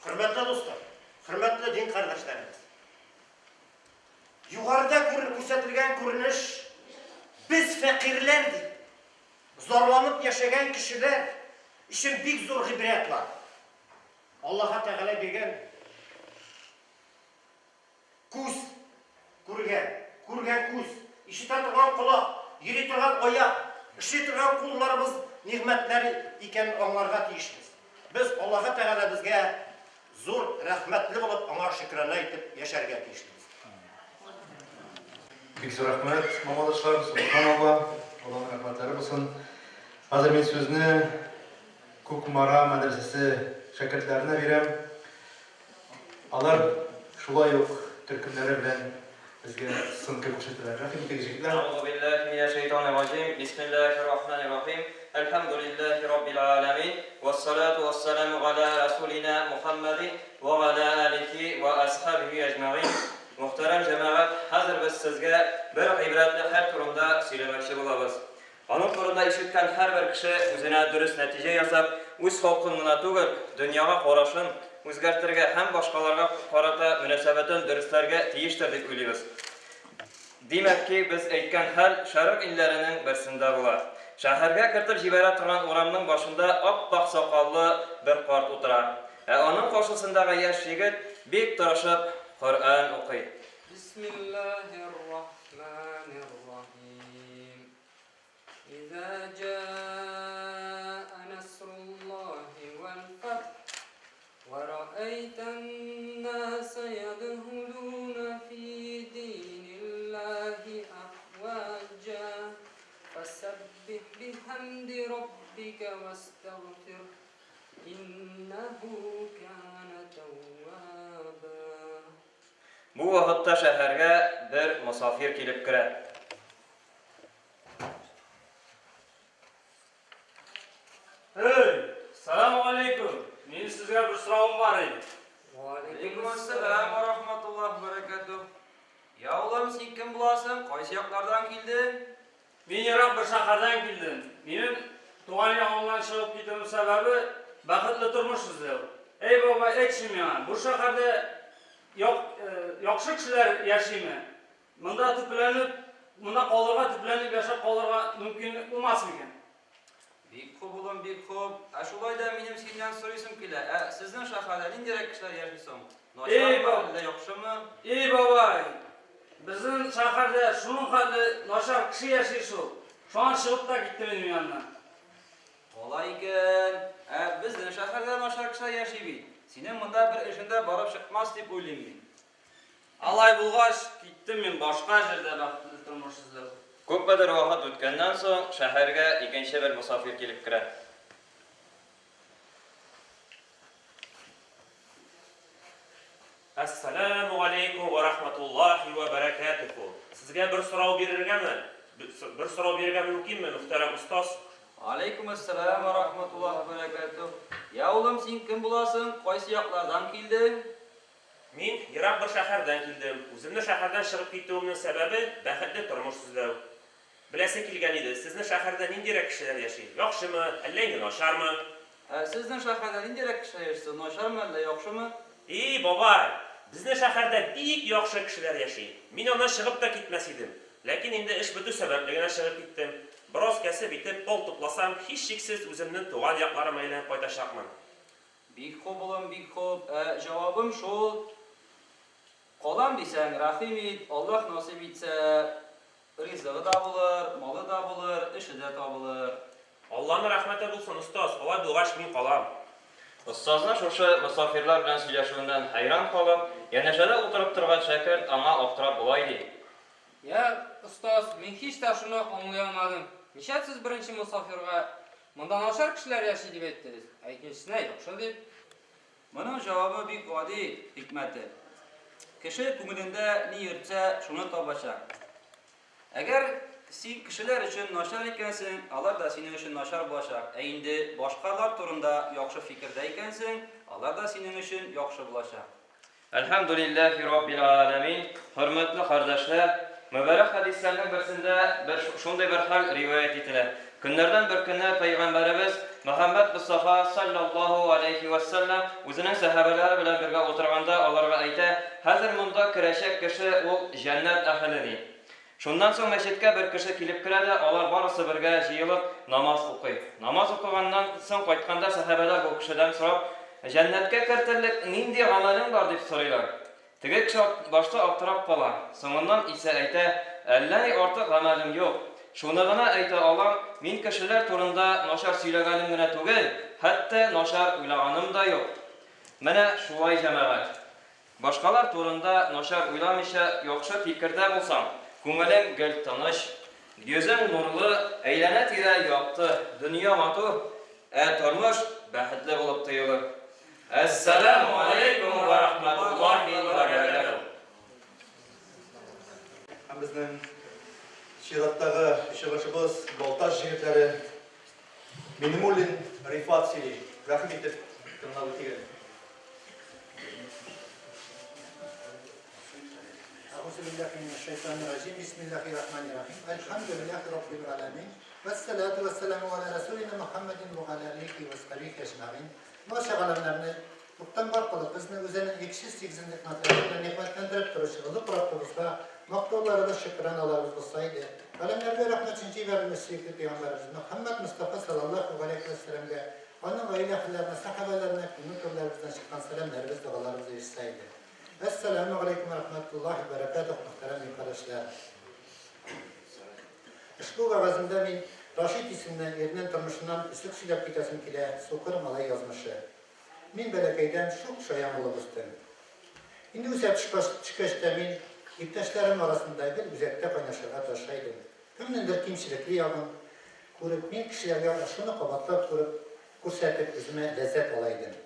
Хөрмәтле дуслар, хөрмәтле дин кардәшләребез! Югарыда күрсәтелгән күренеш без фәкыйрьләр дип зарланып яшәгән кешеләр өчен бик зур гыйбрәт бар. Аллаһы Тәгалә биргән Күз, күргән, күргән күз, ишетә торган колак, йөри торган аяк, эшли торган кулларыбыз нигъмәтләр икәнен аңларга тиешбез. Без Аллаһы Тәгаләбезгә зур рәхмәтле булып, аңа шөкранә итеп яшәргә тиешлебез. Бик зур рәхмәт, мамадышлар, сөбханалла, Аллаһның рәхмәтләре булсын. Хәзер мин сүзне Кукмара мәдрәсәсе шәкертләренә бирәм. Алар шулай ук төркемнәре белән безгә сынка күрсәтәләр. Рәхим итегез, җегетләр. Әгъузу биллаһи минәш шәйтанир раҗим. Бисмиллаһир рахманир рахим. Әлхәмдүлиллаһи раббил галәмин. Вассалату вассаламу галә расулина Мухаммадин ва галә алихи ва асхабихи әҗмәгыйн. Мөхтәрәм җәмәгать, хәзер без сезгә бер гыйбрәтле хәл турында сөйләмәкче булабыз. Аның турында ишеткән һәрбер кеше үзенә дөрес нәтиҗә ясап, үз холкын гына түгел, дөньяга карашын үзгәртергә һәм башкаларга карата мөнәсәбәтен дөресләргә тиештер дип уйлыйбыз. Димәк ки, без әйткән хәл Шәрык илләренең берсендә була. Шәһәргә кертеп җибәрә торган урамның башында ап-ак сакаллы бер карт утыра. Ә аның каршысындагы яшь егет бик тырышып Коръән укый. Бисмиллаһир-рахманир-рахим. Иза җаа насруллаһи вәл-фәтх, вә раәйтән-наса ядхулуна фи диниллаһи афваҗа, фәсәббих бихәмди раббика вәстәгъфирһ, иннәһу кана тәвваба. Бу вакытта шәһәргә бер мосафир килеп керә. Эй, салам алейкум. Минем сезгә бер соравым бар иде. Алейкум ассалам ва рахматуллаһ ва баракатуһ. Я улым, син кем буласың? Кайсы яклардан килдең? Мин ерак бер шәһәрдән килдем. Минем туган ягымнан чыгып китүем сәбәбе бәхетле тормыш эзләү. Эй, бабай, әйтче миңа, бу шәһәрдә яхшы кешеләр яшиме? Монда төпләнеп, монда калырга, төпләнеп яшәп калырга мөмкинлек булмас микән? Бик хуп, улым, бик хуп. Ә шулай да минем синнән сорыйсым килә, ә сезнең шәһәрдә ниндирәк кешеләр яши соң? Начармы, әллә яхшымы? И бабай, безнең шәһәрдә шуның хәтле начар кеше яши шул. Шуңа чыгып та китте минем яннан. Алай икән. Ә безнең шәһәрдә начар кешеләр яши бит. Синең монда бер эшең дә барып чыкмас дип уйлыйм мин. Алай булгач, киттем мин башка җирдә бәхетле тормыш эзләп. Күпмедер вакыт үткәннән соң, шәһәргә икенче бер мосафир килеп керә. Әссәләмү галәйкүм вә рахматуллаһи вә бәрәкәтүһү. Сезгә бер сорау бирергәме? Бер сорау бирергә мөмкинме, мөхтәрәм остаз? Галәйкүм әссәләм вә рахматуллаһи вә бәрәкәтүһ. Я улым, син кем буласың, кайсы яклардан килдең? Мин ерак бер шәһәрдән килдем. Үземне шәһәрдән чыгып китүемнең сәбәбе, бәхетле тормыш эзләү. Беләсе килгән иде, сезнең шәһәрдә ниндирәк кешеләр яши? Яхшымы, әллә инде начармы? Ә сезнең шәһәрдә ниндирәк кешеләр яши соң, начармы, әллә яхшымы? И, бабай, безнең шәһәрдә бик яхшы кешеләр яши. Мин аннан чыгып та китмәс идем. Ләкин инде эш бетү сәбәпле генә чыгып киттем. Бераз кәсеп итеп, пал тупласам, һичшиксез үземнең туган якларыма әйләнеп кайтачакмын. Бик хуп, улым, бик хуп. Ә җавабым шул. Калам дисәң, рәхим ит, Аллаһ насыйп итсә, ризыгы да булыр, малы да булыр, эше дә табылыр. Алланың рәхмәте булсын, остаз, алай булгач, мин калам. Остазның шушы мосафирлар белән сөйләшүеннән хәйран калып, янәшәдә утырып торган шәкерт аңа аптырап болай ди. Йә, остаз, мин һич тә шуны аңлый алмадым. Нишләп сез беренче мосафирга, Монда начар кешеләр яши, дип әйттегез, ә икенчесенә, яхшы дип? Моның җавабы бик гади, хикмәте. Кеше күңелендә ни йөртсә, шуны табачак. Әгәр син кешеләр өчен начар икәнсең, алар да синең өчен начар булачак, ә инде башкалар турында яхшы фикердә икәнсең, алар да синең өчен яхшы булачак. Әлхәмдүлилләһи раббил галәмин, хөрмәтле кардәшләр, мөбарәк хәдисләрнең берсендә бер шундый бер хәл риваять ителә. Көннәрдән бер көнне пәйгамбәребез Мөхәммәд Мостафа салләллаһу галәйһи вә сәлләм үзенең сәхабәләре белән бергә утырганда аларга әйтә, Хәзер монда керәчәк кеше ул җәннәт әһеле, ди. Шуннан соң мәчеткә бер кеше килеп керә дә, алар барысы бергә җыелып намаз укый. Намаз укыганнан соң кайтканда сәхабәләр бу кешедән сорап, Җәннәткә кертерлек нинди гамәлең бар, дип сорыйлар. Теге кеше башта аптырап кала, соңыннан исә әйтә, Әллә ни артык гамәлем юк. Шуны гына әйтә алам, мин кешеләр турында начар сөйләгәнем генә түгел, хәтта начар уйлаганым да юк. Менә шулай, җәмәгать. Башкалар турында начар уйламыйча яхшы фикердә булсаң, күңелең гел тыныч, йөзең нурлы, әйләнә-тирә якты, дөнья матур, ә тормыш бәхетле булып тоелыр. Әссәләмү аләйкүм вә рахмәтуллаһи вә бәрәкәтүһ. Һәм безнең чираттагы чыгышыбыз Балтач җегетләре Минемуллин Рифат сөйли. Рәхим итеп тыңлап үтик әле. Әгъузу биллаһи минәш шайтанир раҗим. Бисмиллаһир рахманир рахим. Әлхәмдүлиллаһи раббил галәмин. Вәссалату вәссәламу аля расулина Мухаммадин ва аля алихи ва асхабихи әҗмәгыйн. Барча галәмнәрне юктан бар кылып, безне үзенең иксез-чиксез нигъмәтләре белән нигъмәтләндереп торучы олуг Раббыбызга мактауларыбыз, шөкраналарыбыз булса иде. Галәмнәргә рәхмәт өчен җибәрелмеш сөекле пәйгамбәребез Мөхәммәд Мостафа салләллаһу галәйһи вәссәламгә, аның гаилә әһелләренә, сәхабәләренә күңел түрләребездән чыккан сәламнәребез, догаларыбыз ирешсә иде. Әссәләмү галәйкүм вә рәхмәтуллаһи вә бәрәкәтүһ, мөхтәрәм дин кардәшләр! Ошбу вәгаземдә мин Рашит исемле ирнен тормышыннан өзек сөйләп китәсем килә, сукыр малай язмышы. Мин бәләкәйдән шук шаян булып үстем. Инде үсә төшкәч, төшкәч тә мин иптәшләрем арасында гел үзәктә кайнашырга тырыша идем. Кемнеңдер кимчелекле ягын күреп, мин кешеләргә шуны кабатлап күреп, күрсәтеп, үземә ләззәт ала идем.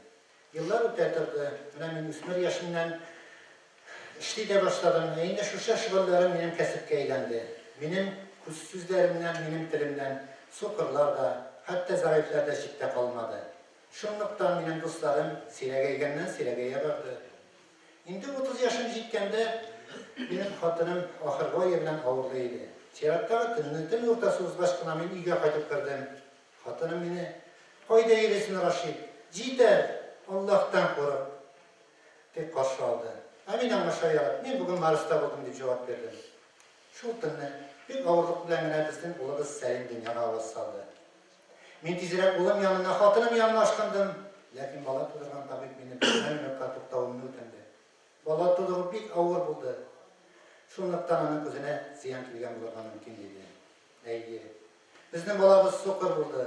Еллар үтә торды. Менә мин үсмер яшемнән эшли дә башладым. Ә инде шушы шөгыльләрем минем кәсепкә әйләнде. Минем күз сүзләремнән, минем телемнән сукырлар да, хәтта зәгыйфьләр дә читтә калмады. Шунлыктан минем дусларым сирәгәйгәннән-сирәгәя барды. Инде 30 яшем җиткәндә, минем хатыным ахыргы ае белән авырлы иде. Чираттагы төнне, төн уртасы узгач кына мин өйгә кайтып кердем. Хатыным мине, Кайда йөрисен, Рашид? Җитәр! Аллаһтан курык! дип каршы алды. Ә мин аңа шаярып, Мин бүген Марста булдым, дип җавап бирдем. Шул төнне, бик авырлык белән генә безнең улыбыз Сәлим дөньяга аваз салды. Мин тизрәк улым янына, хатыным янына ашкындым. Ләкин бала тудырган табиб мине бер генә минутка туктавымны үтенде. Бала тудыру бик авыр булды. Шунлыктан аның күзенә зыян килгән булырга мөмкин, диде. Әйе. Безнең балабыз сукыр булды.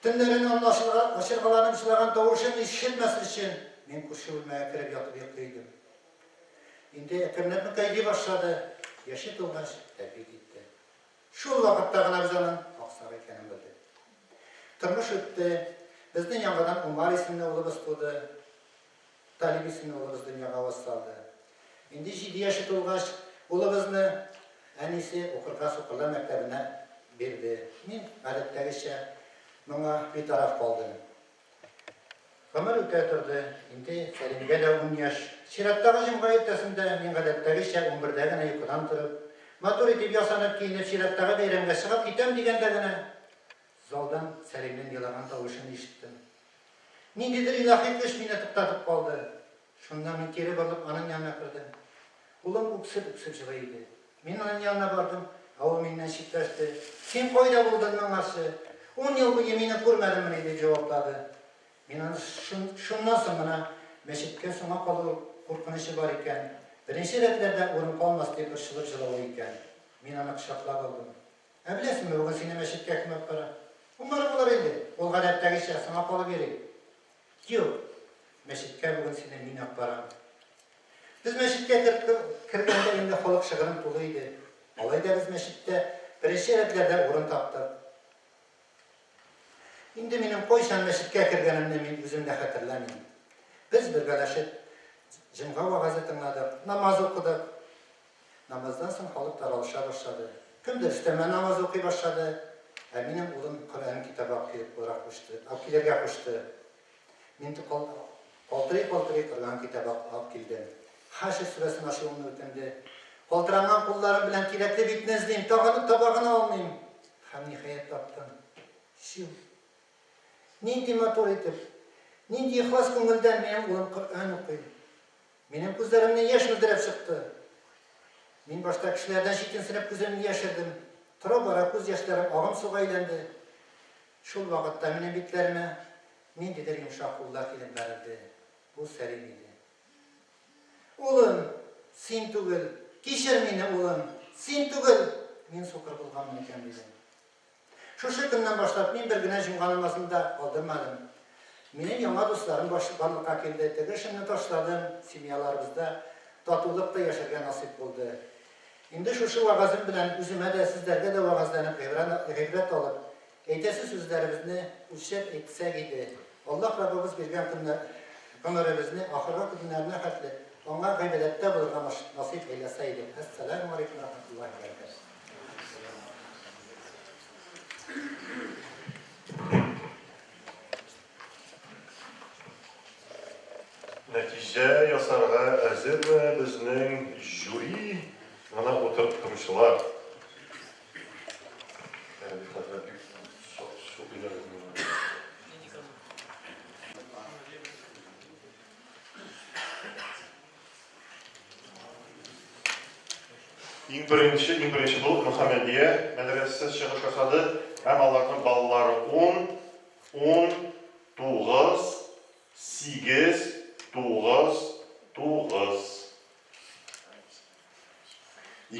Төннәрен аның ачыргаланып җылаган тавышын ишетмәс өчен, мин күрше бүлмәгә кереп ятып йоклый идем. Инде әкренләп мөкәйли башлады. Яше тулгач, тәпи китте. Шул вакытта гына без аның аксак икәнен белдек. Тормыш үтте. Безнең яңадан Умар исемле улыбыз туды. Талип исемле улыбыз дөньяга аваз салды. Инде җиде яше тулгач, улыбызны әнисе укырга сукырлар мәктәбенә бирде. Мин, гадәттәгечә, моңа битараф калдым. Гомер үтә торды, инде Сәлимгә дә ун яшь. Чираттагы җомга иртәсендә мин гадәттәгечә унбердә генә йокыдан торып, матур итеп ясанып киенеп чираттагы бәйрәмгә чыгып китәм дигәндә генә, залдан Сәлимнең елаган тавышын ишеттем. Ниндидер илаһи көч мине туктатып калды. Шунда мин кире борылып аның янына кердем. Улым үксеп-үксеп җылый иде. Мин аның янына бардым, ә ул миннән читләште. Син кайда булдың моңарчы? Ун ел буе мине күрмәдеңмени? дип җаваплады. Мин аны шуннан соң гына мәчеткә соңга калу куркынычы бар икән. Беренче рәтләрдә урын калмас дип борчылып җылавы икән. Мин аны кочаклап алдым. Ә беләсеңме, бүген сине мәчеткә кем алып бара? Умар булыр инде, ул гадәттәгечә соңа калып йөри. Юк, мәчеткә бүген сине мин алып барам. Без мәчеткә кергәндә инде халык шыгрым тулы иде. Алай да без мәчеттә беренче рәтләрдә урын таптык. Инде минем кайчан мәчеткә кергәнемне мин үзем дә хәтерләмим. Без бергәләшеп җомга вәгазе тыңладык, намаз укыдык. Намаздан соң халык таралыша башлады. Кемдер өстәмә намаз укый башлады, ә минем улым Коръән китабы алып килеп кушты, алып килергә кушты. Мин калтырый-калтырый Коръән китабы алып килдем. Хәшр сүрәсен ачуымны үтенде. Калтыранган кулларым белән кирәкле битне эзлим, тагын таба гына алмыйм. Һәм, ниһаять, таптым. Чү! Нинди матур итеп, нинди ихлас күңелдән минем улым Коръән укый. Минем күзләремнән яшь мөлдерәп чыкты. Мин башта кешеләрдән читенсенеп күземне яшердем. Тора-бара күз яшьләрем агым суга әйләнде. Шул вакытта минем битләремә ниндидер йомшак куллар килеп бәрелде. Бу Сәлим иде. Улым, син түгел, кичер мине, улым, син түгел, мин сукыр булганмын икән, дидем. Шушы көннән башлап мин бер генә җомга намазын да калдырмадым. Минем яңа дусларым барлыкка килде, теге эшемне ташладым, семьяларыбызда татулык та яшәргә насыйп булды. Инде шушы вәгазем белән үземә дә, сезләргә дә вәгазьләнеп гыйбрәт алып, әйтәсе сүзләребезне үлчәп әйтсәк иде. Аллаһ Раббыбыз биргән көннәр, гомеребезне ахыргы көннәренә хәтле Аңа гыйбадәттә булырга насыйп әйләсә иде. Әссәләмү галәйкүм вә рахмәтуллаһи вә бәрәкәтүһ. Нәтиҗә ясарга әзерме безнең жюри гына утырып торучылар? Иң беренче, иң беренче булып Мөхәммәдия мәдрәсәсе чыгыш ясады һәм аларның баллары 10, 10, 9, 8, 9, 9.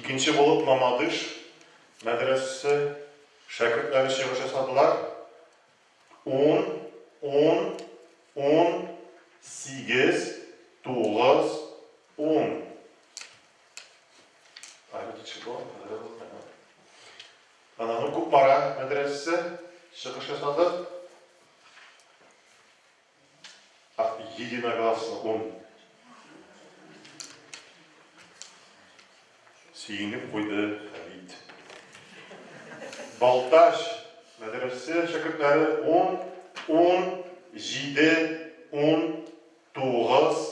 Икенче булып Мамадыш мәдрәсәсе шәкертләре чыгыш ясадылар. Ун, ун, ун, сигез, тугыз, ун. Ананың Кукмара мәдрәсәсе чыгыш ясады. Единогласно ун. Сөенеп куйды Фәрит. Балтач мәдрәсәсе шәкертләре ун, ун, җиде, ун, тугыз,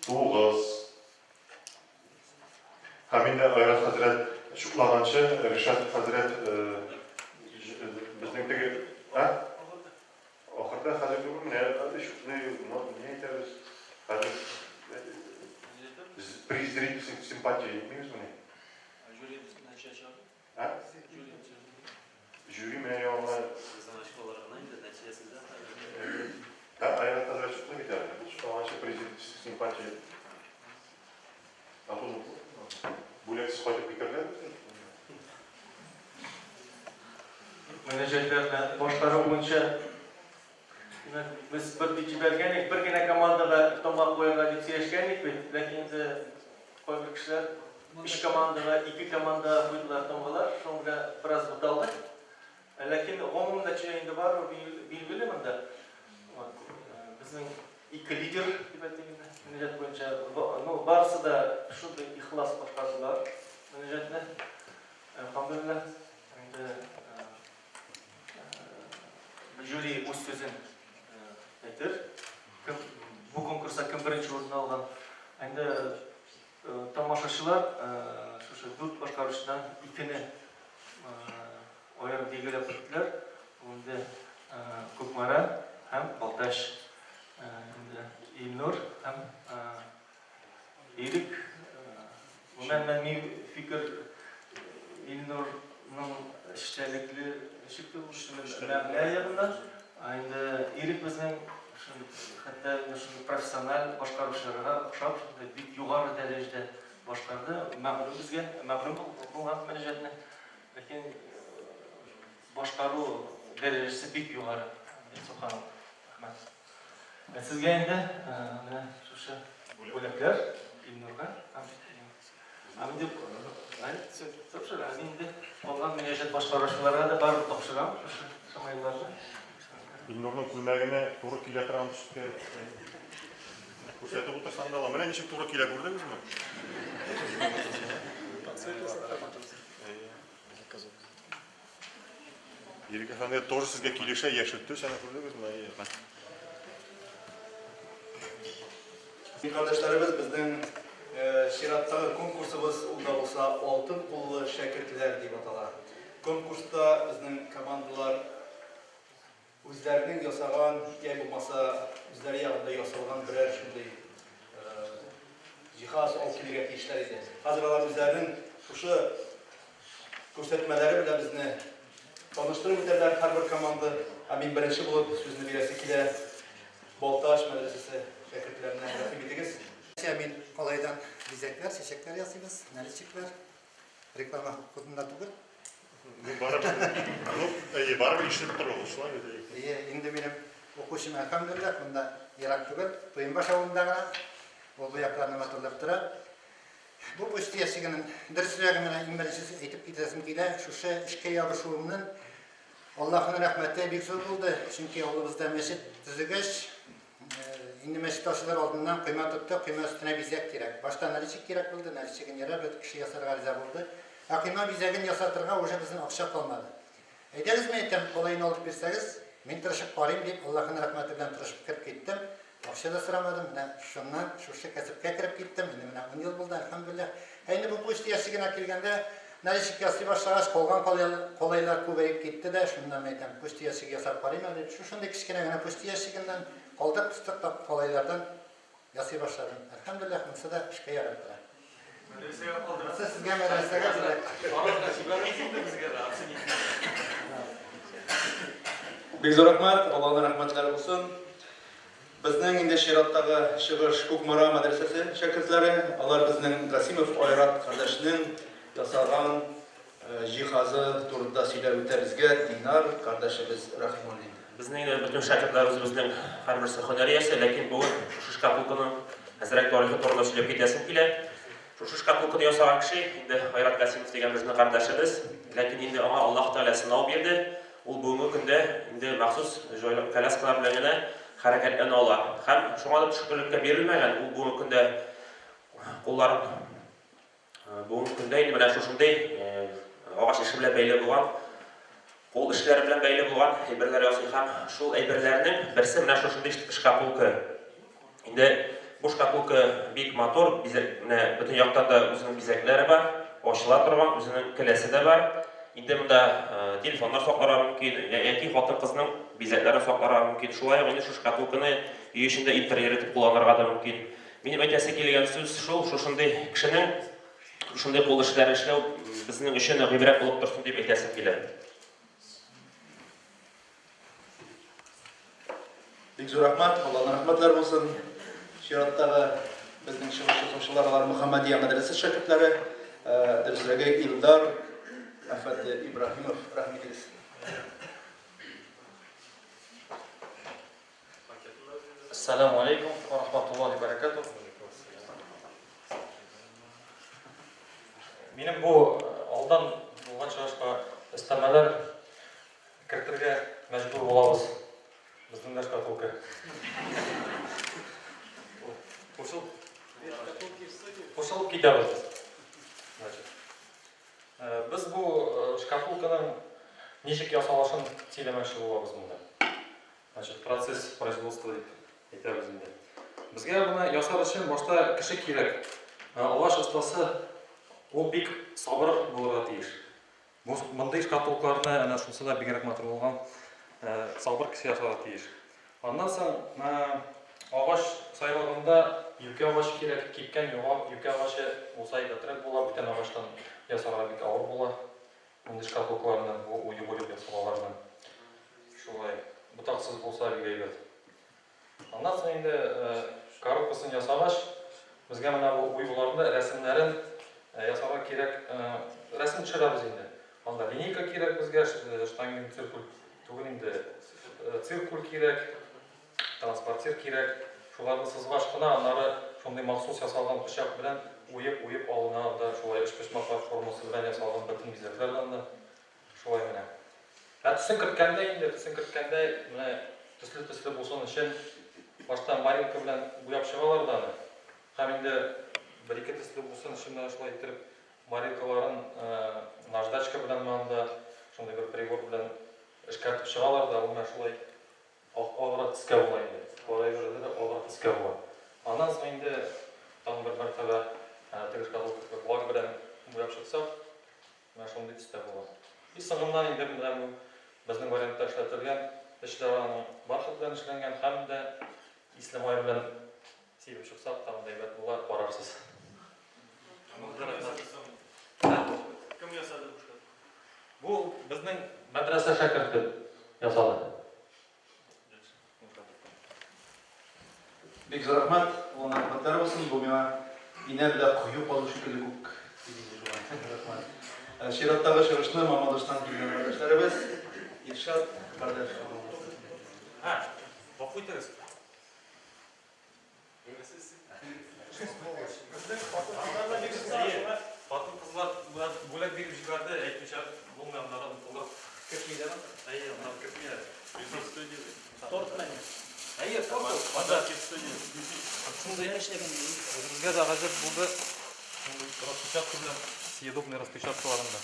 тугыз. Һәм инде Айрат хәзрәт чутлаганчы, Ришат хәзрәт безнең теге, ә? Ахырда хәзер түгел, менә өч ни ни әйтәбез? Хәзер приз зрительских симпатий әйтмибезмени? Жюри нәтиҗә чыгарды. Ә? Жюри менә яңа Сезнең очколар гына инде нәтиҗә сездә хәзер. Ә, Айрат хәзрәт чыкты бит әле. Чыкканчы приз зрительских симпатий. Ә то бүләксез кайтып китәрләр. Мөнәҗәтләрне башкару буенча димәк, без бер дип җибәргән идек, бер генә командага тамга куярга дип сөйләшкән идек бит, ләкин инде кайбер кешеләр өч командага, ике командага куйдылар тамгалар, шуның белән бераз буталдык. Ләкин гомум нәтиҗә инде барыбер билгеле монда. Вот, безнең ике лидер дип әйтик инде, мөнәҗәт буенча, ну, барысы да шундый ихлас башкардылар мөнәҗәтне. Әлхәмдүлилләһ, инде жюри үз сүзен әйтер. Кем бу конкурста кем беренче урын алган. Инде тамашачылар шушы дүрт башкаручыдан икене аерым билгеләп үттеләр. Бу инде Кукмара һәм Балтач. Инде Илнур һәм Ирек, гомумән, мин фикер Илнурның эчтәлекле ничек дип ул мәгънә ягыннан, ә инде Ирек безнең Шундый, хәтта менә шундый профессиональ башкаручыларга охшап, шундый бик югары дәрәҗәдә башкарды. Мәгълүм безгә, мәгълүм булган мөнәҗәтне. Ләкин башкару дәрәҗәсе бик югары. Сөбханалла. Рәхмәт. Ә сезгә инде менә шушы бүләкләр Илнурга һәм Һәм инде тапшыра, мин инде калган мөнәҗәт башкаручыларга да барыбер тапшырам шушы шамайларны. Илнурның күлмәгенә туры килә торган төскә күрсәтеп утырсаң да ала. Менә ничек туры килә, күрдегезме? Ирек әфәнде, тоже сезгә килешә яшел төс, әнә күрдегезме? Әйе. Кардәшләребез, безнең чираттагы конкурсыбыз ул да булса Алтын куллы шәкертләр дип атала. Конкурста безнең командалар Үзләренең ясаган, йә булмаса үзләре ягында ясалган берәр шундый җиһаз алып килергә тиешләр иде. Хәзер алар үзләренең шушы күрсәтмәләре белән безне таныштырып үтәрләр һәрбер команда. Ә мин беренче булып сүзне бирәсе килә Балтач мәдрәсәсе шәкертләренә. Рәхим итегез. Мин калайдан бизәкләр, чәчәкләр ясыйбыз, наличниклар. Реклама хокукында түгел. Ну, барыбер, ну, әйе, барыбер ишетеп торыгыз, шулай бит, әйе. Әйе, инде минем укучым, әлхәмдүлилләһ, монда ерак түгел, Туембаш авылында гына. Ул бу якларны матурлап тора. Бу почта ящигының дөресрәге менә иң беренче әйтеп китәсем килә, шушы эшкә ябышуымның Аллаһының рәхмәте бик зур булды, чөнки авылыбызда мәчет төзегәч, Инде мәчет ачылыр алдыннан койма тотты, койма өстенә бизәк кирәк. Башта наличник кирәк булды, наличнигын ярар, бөтен кеше ясарга риза булды. Ә койма бизәген ясатырга уже безнең акча калмады. Әйдәгез, мин әйтәм, калаен алып бирсәгез, мин тырышып карыйм дип, Аллаһының рәхмәте белән тырышып кереп киттем. Акча да сорамадым, менә шуннан шушы кәсепкә кереп киттем. Инде менә ун ел булды, әлхәмдүлилләһ. Ә инде бу почта ящигына килгәндә, наличник ясый башлагач, калган калайлар күбәеп китте дә, шуннан мин әйтәм, почта ящигы ясап карыйм әле дип, шушындый кечкенә генә почта ящигыннан, калдык-постык тап калайлардан ясый башладым. Әлхәмдүлилләһ, монысы да эшкә ярап тора. Мәдрәсәгә калдырасыз. Монысы сезгә мәдрәсәгә бүләк. Карарга җибәрегез инде безгә дә, оценить. Бик зур рәхмәт, Аллаһның рәхмәтләре булсын. Безнең инде чираттагы чыгыш Кукмара мәдрәсәсе шәкертләре. Алар безнең Гасимов Айрат кардәшнең ясаган җиһазы турында сөйләп үтә безгә Динар кардәшебез Рәхимуллин. Безнең инде бөтен шәкертләр үзебезнең һәрберсе һөнәр иясе, ләкин бүген шушы шкатулканың әзрәк тарихы турында сөйләп китәсем килә. Шушы шкатулканы ясаган кеше инде Айрат Гасимов дигән безнең кардәшебез, ләкин инде аңа Аллаһ Тәгалә сынау бирде. Ул бүгенге көндә инде махсус җайлы коляскалар белән генә хәрәкәтләнә ала. Һәм шуңа да төшенкелеккә бирелмәгән, ул бүгенге көндә кулларын бүгенге көндә инде менә шушындый агач эше белән бәйле булган, кул эшләре белән бәйле булган әйберләр ясый һәм шул әйберләрнең берсе менә шушындый шкатулка. Инде бу шкатулка бик матур, бизәк, менә бөтен яктан да үзенең бизәкләре бар, ачыла торган, үзенең келәсе дә бар. Инде монда телефоннар сакларга мөмкин, яки хатын-кызның бизәкләрен сакларга мөмкин. Шулай ук инде шушы шкатулканы өй эчендә интерьер итеп кулланырга да мөмкин. Минем әйтәсе килгән сүз шул, шушындый кешенең шушындый кул эшләре эшләү безнең өчен гыйбрәт булып торсын дип әйтәсем килә. Бик зур рәхмәт, Алланың рәхмәтләре булсын. Чираттагы безнең чыгыш ясаучылар алар Мөхәммәдия мәдрәсәсе шәкертләре, дөресрәге Илдар әфәнде Ибраһимов, рәхим итегез. Ассаламу алейкум ва рахматуллахи ва баракатух. Минем бу алдан булган чыгышка өстәмәләр Кертергә мәҗбүр булабыз. Безнең дә шкатулка. Кушыл. Кушылып китәбез без. Значит. Э, без бу э, шкатулканың ничек ясалышын сөйләмәкче булабыз монда. Значит, процесс производства дип әйтәбез инде. Безгә моны ясар өчен башта кеше кирәк. Э, агач остасы ул бик сабыр булырга тиеш. Бу мондый шкатулкаларны әнә шунысы да бигрәк матур булган. Сабыр кеше ясарга тиеш. Аннан соң агач сайлаганда юкә агачы кирәк. Кипкән юкә агачы булса әйбәтрәк була, бүтән агачтан ясарга бик авыр була. Мондый шкатулкаларны бу уеп-уеп ясалаларны. Шулай. Ботаксыз булса бик әйбәт. Аннан соң инде коробкасын ясагач, безгә менә бу уюларны, рәсемнәрен ясарга кирәк. Рәсем төшерәбез инде. Анда линейка кирәк безгә, штангенциркуль түгел инде, циркуль кирәк, транспортир кирәк. Шуларны сызгач кына, аннары шундый махсус ясалган пычак белән уеп-уеп алына анда шулай өчпочмаклар формасы белән ясалган бөтен бизәкләр дә анда. Шулай менә. Ә төсен керткәндә инде, төсен керткәндә менә төсле-төсле булсын өчен башта маринка белән буяп чыгалар да аны. Һәм инде бер-ике төсле булсын өчен менә шулай иттереп маринкаларын наждачка белән анда шундый бер прибор белән эшкәртеп чыгалар да, ул менә шулай аграк төскә була инде. Карай бирде дә аграк төскә була. Аннан соң инде тагын бер мәртәбә теге шкатулка кебек лак белән буяп чыксак, Менә шундый төстә була. И соңыннан инде менә бу безнең вариантта эшләтелгән эчләре аның бархат белән эшләнгән һәм дә исле май белән сибеп чыксак тагын да әйбәт була, карарсыз. Кем ясады бу шкатулканы? Бу безнең мәдрәсә шәкерте ясады. Бик зур рәхмәт, Алланың рәхмәтләре булсын. Бу миңа инә белән кою казу шикелле күк дип инде шуңа. Рәхмәт. Чираттагы чыгышны Мамадыштан килгән кардәшләребез Илшат кардәш алып. Һә, гафу итегез. Хатын-кызлар бүләк биреп җибәрде, әйтмичә булмый, аннары онытылыр. Кертмиләр анда? Әйе, аннары кертмиләр. Торт мәне. Әйе, торт ул. Подарки в студию. Шундый үзебезгә дә гаҗәп булды. Шундый распечатка белән съедобный распечаткаларында.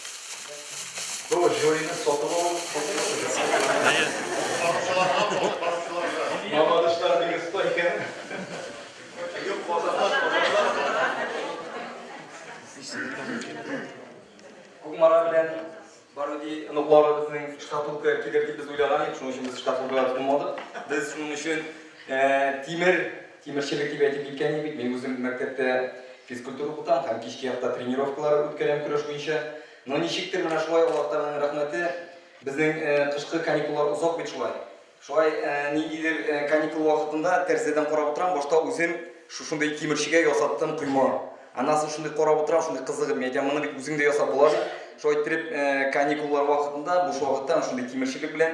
Бу жюрины сатып алу. Әйе. Мамадышлар бик оста икән. Юк, казахлар, казахлар. Кукмара белән Баруди оныклары безнең шкатулка килер дип без уйлаган идек, шуның өчен без шкатулкага тотынмадык. Без шуның өчен тимер, тимерчелек дип әйтеп киткән идек бит. Мин үзем мәктәптә физкультура укытам һәм кичке якта тренировкалар үткәрәм көрәш буенча. Но ничектер менә шулай Аллаһ Тәгаләнең рәхмәте, безнең кышкы каникуллар озак бит шулай. Шулай ниндидер каникул вакытында тәрәзәдән карап утырам, башта үзем шушындый тимерчегә ясаттым койма. Аннан соң шундый карап утырам, шундый кызыгып, мин әйтәм, моны бит үзең дә ясап була дип. Шулай иттереп, каникуллар вакытында, буш вакытта шундый тимерчелек белән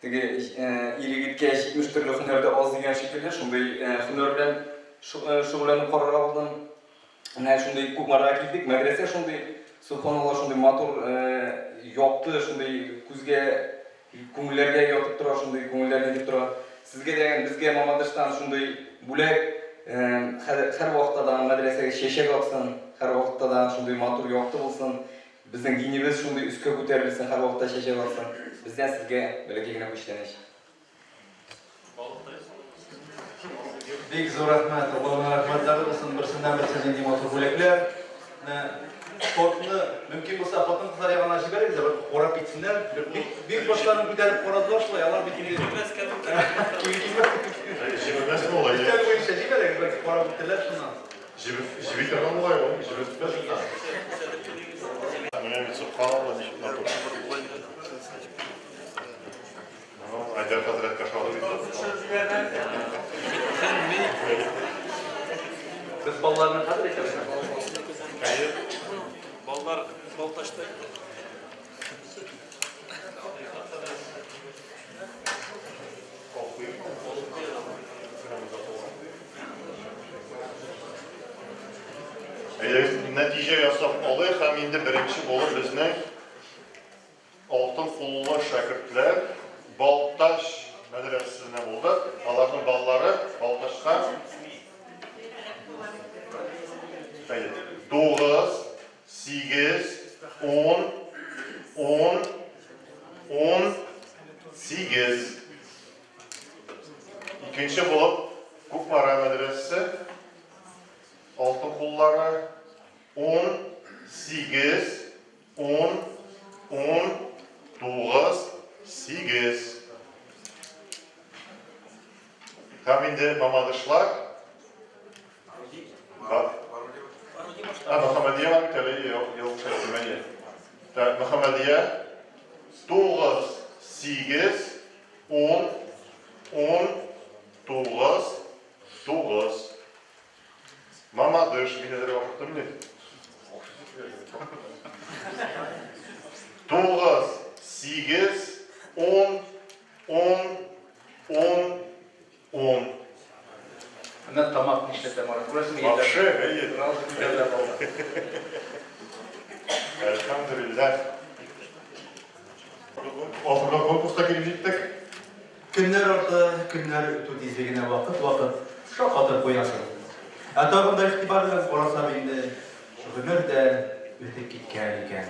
теге ир-егеткә 70 төрле һөнәр дә аз дигән шикелле, шундый һөнәр белән шөгыльләнеп карарга булдым. Менә шундый Кукмарага килдек, мәдрәсә шундый, сөбханалла, шундый матур, якты, шундый күзгә, күңелләргә ятып тора, шундый күңелләр нитеп тора. Сезгә дә, безгә Мамадыштан шундый бүләк, һәрвакытта да мәдрәсәгез чәчәк атсын, һәрвакытта да шундый матур, якты булсын, безнең динебез шундый өскә күтәрелсен, һәрвакытта чәчәк атсын. Бездән сезгә бәләкәй генә күчтәнәч. Бик зур рәхмәт, Аллаһның рәхмәтләре булсын, берсеннән-берсе нинди матур бүләкләр. Менә тортны мөмкин булса хатын-кызлар ягына җибәрегез дә, бер карап китсеннәр. Бик бик башларын күтәреп карадылар шулай, алар бит инде. Җибәрмәс була. Өстәл буенча җибәрегез, бәлки карап үтәрләр шуннан. Җеби торган бугай ул, җебетмәс инде. Менә бит сөбханалла ничек матур. Айдар хәзрәткә ошады бит. Без балаларны хәзер әйтәбез. Әйе. Балалар Балтачта. Әйдәгез, нәтиҗә ясап алыйк һәм инде беренче булып безнең Алтын куллы шәкертләр Балтач мәдрәсәсенә булды. Аларның баллары Балтачка 9, 8, 10, 10, 10, 8. Икенче булып Кукмара мәдрәсәсе алтын куллары 10, 8, Ун, ун, тугыз, сигез. Һәм инде Мамадышлар. А, Мөхәммәдия бар бит әле, юк, әйе. Так, Мөхәммәдия. Тугыз, сигез, ун, ун, Тугыз, тугыз. Мамадыш, мин әзрәк ашыктым инде. Тугыз, сигез, ун, ун, ун, ун. Менә тамак нишләтә, Марат, күрәсеңме? Вообще, әйе. Әлхәмдүлилләһ. Ахыргы конкурска килеп җиттек. Көннәр арта, көннәр үтү тизлегенә вакыт-вакыт шаккатып куясың. Ә тагын да игътибар белән карасаң инде, гомер дә үтеп киткән икән.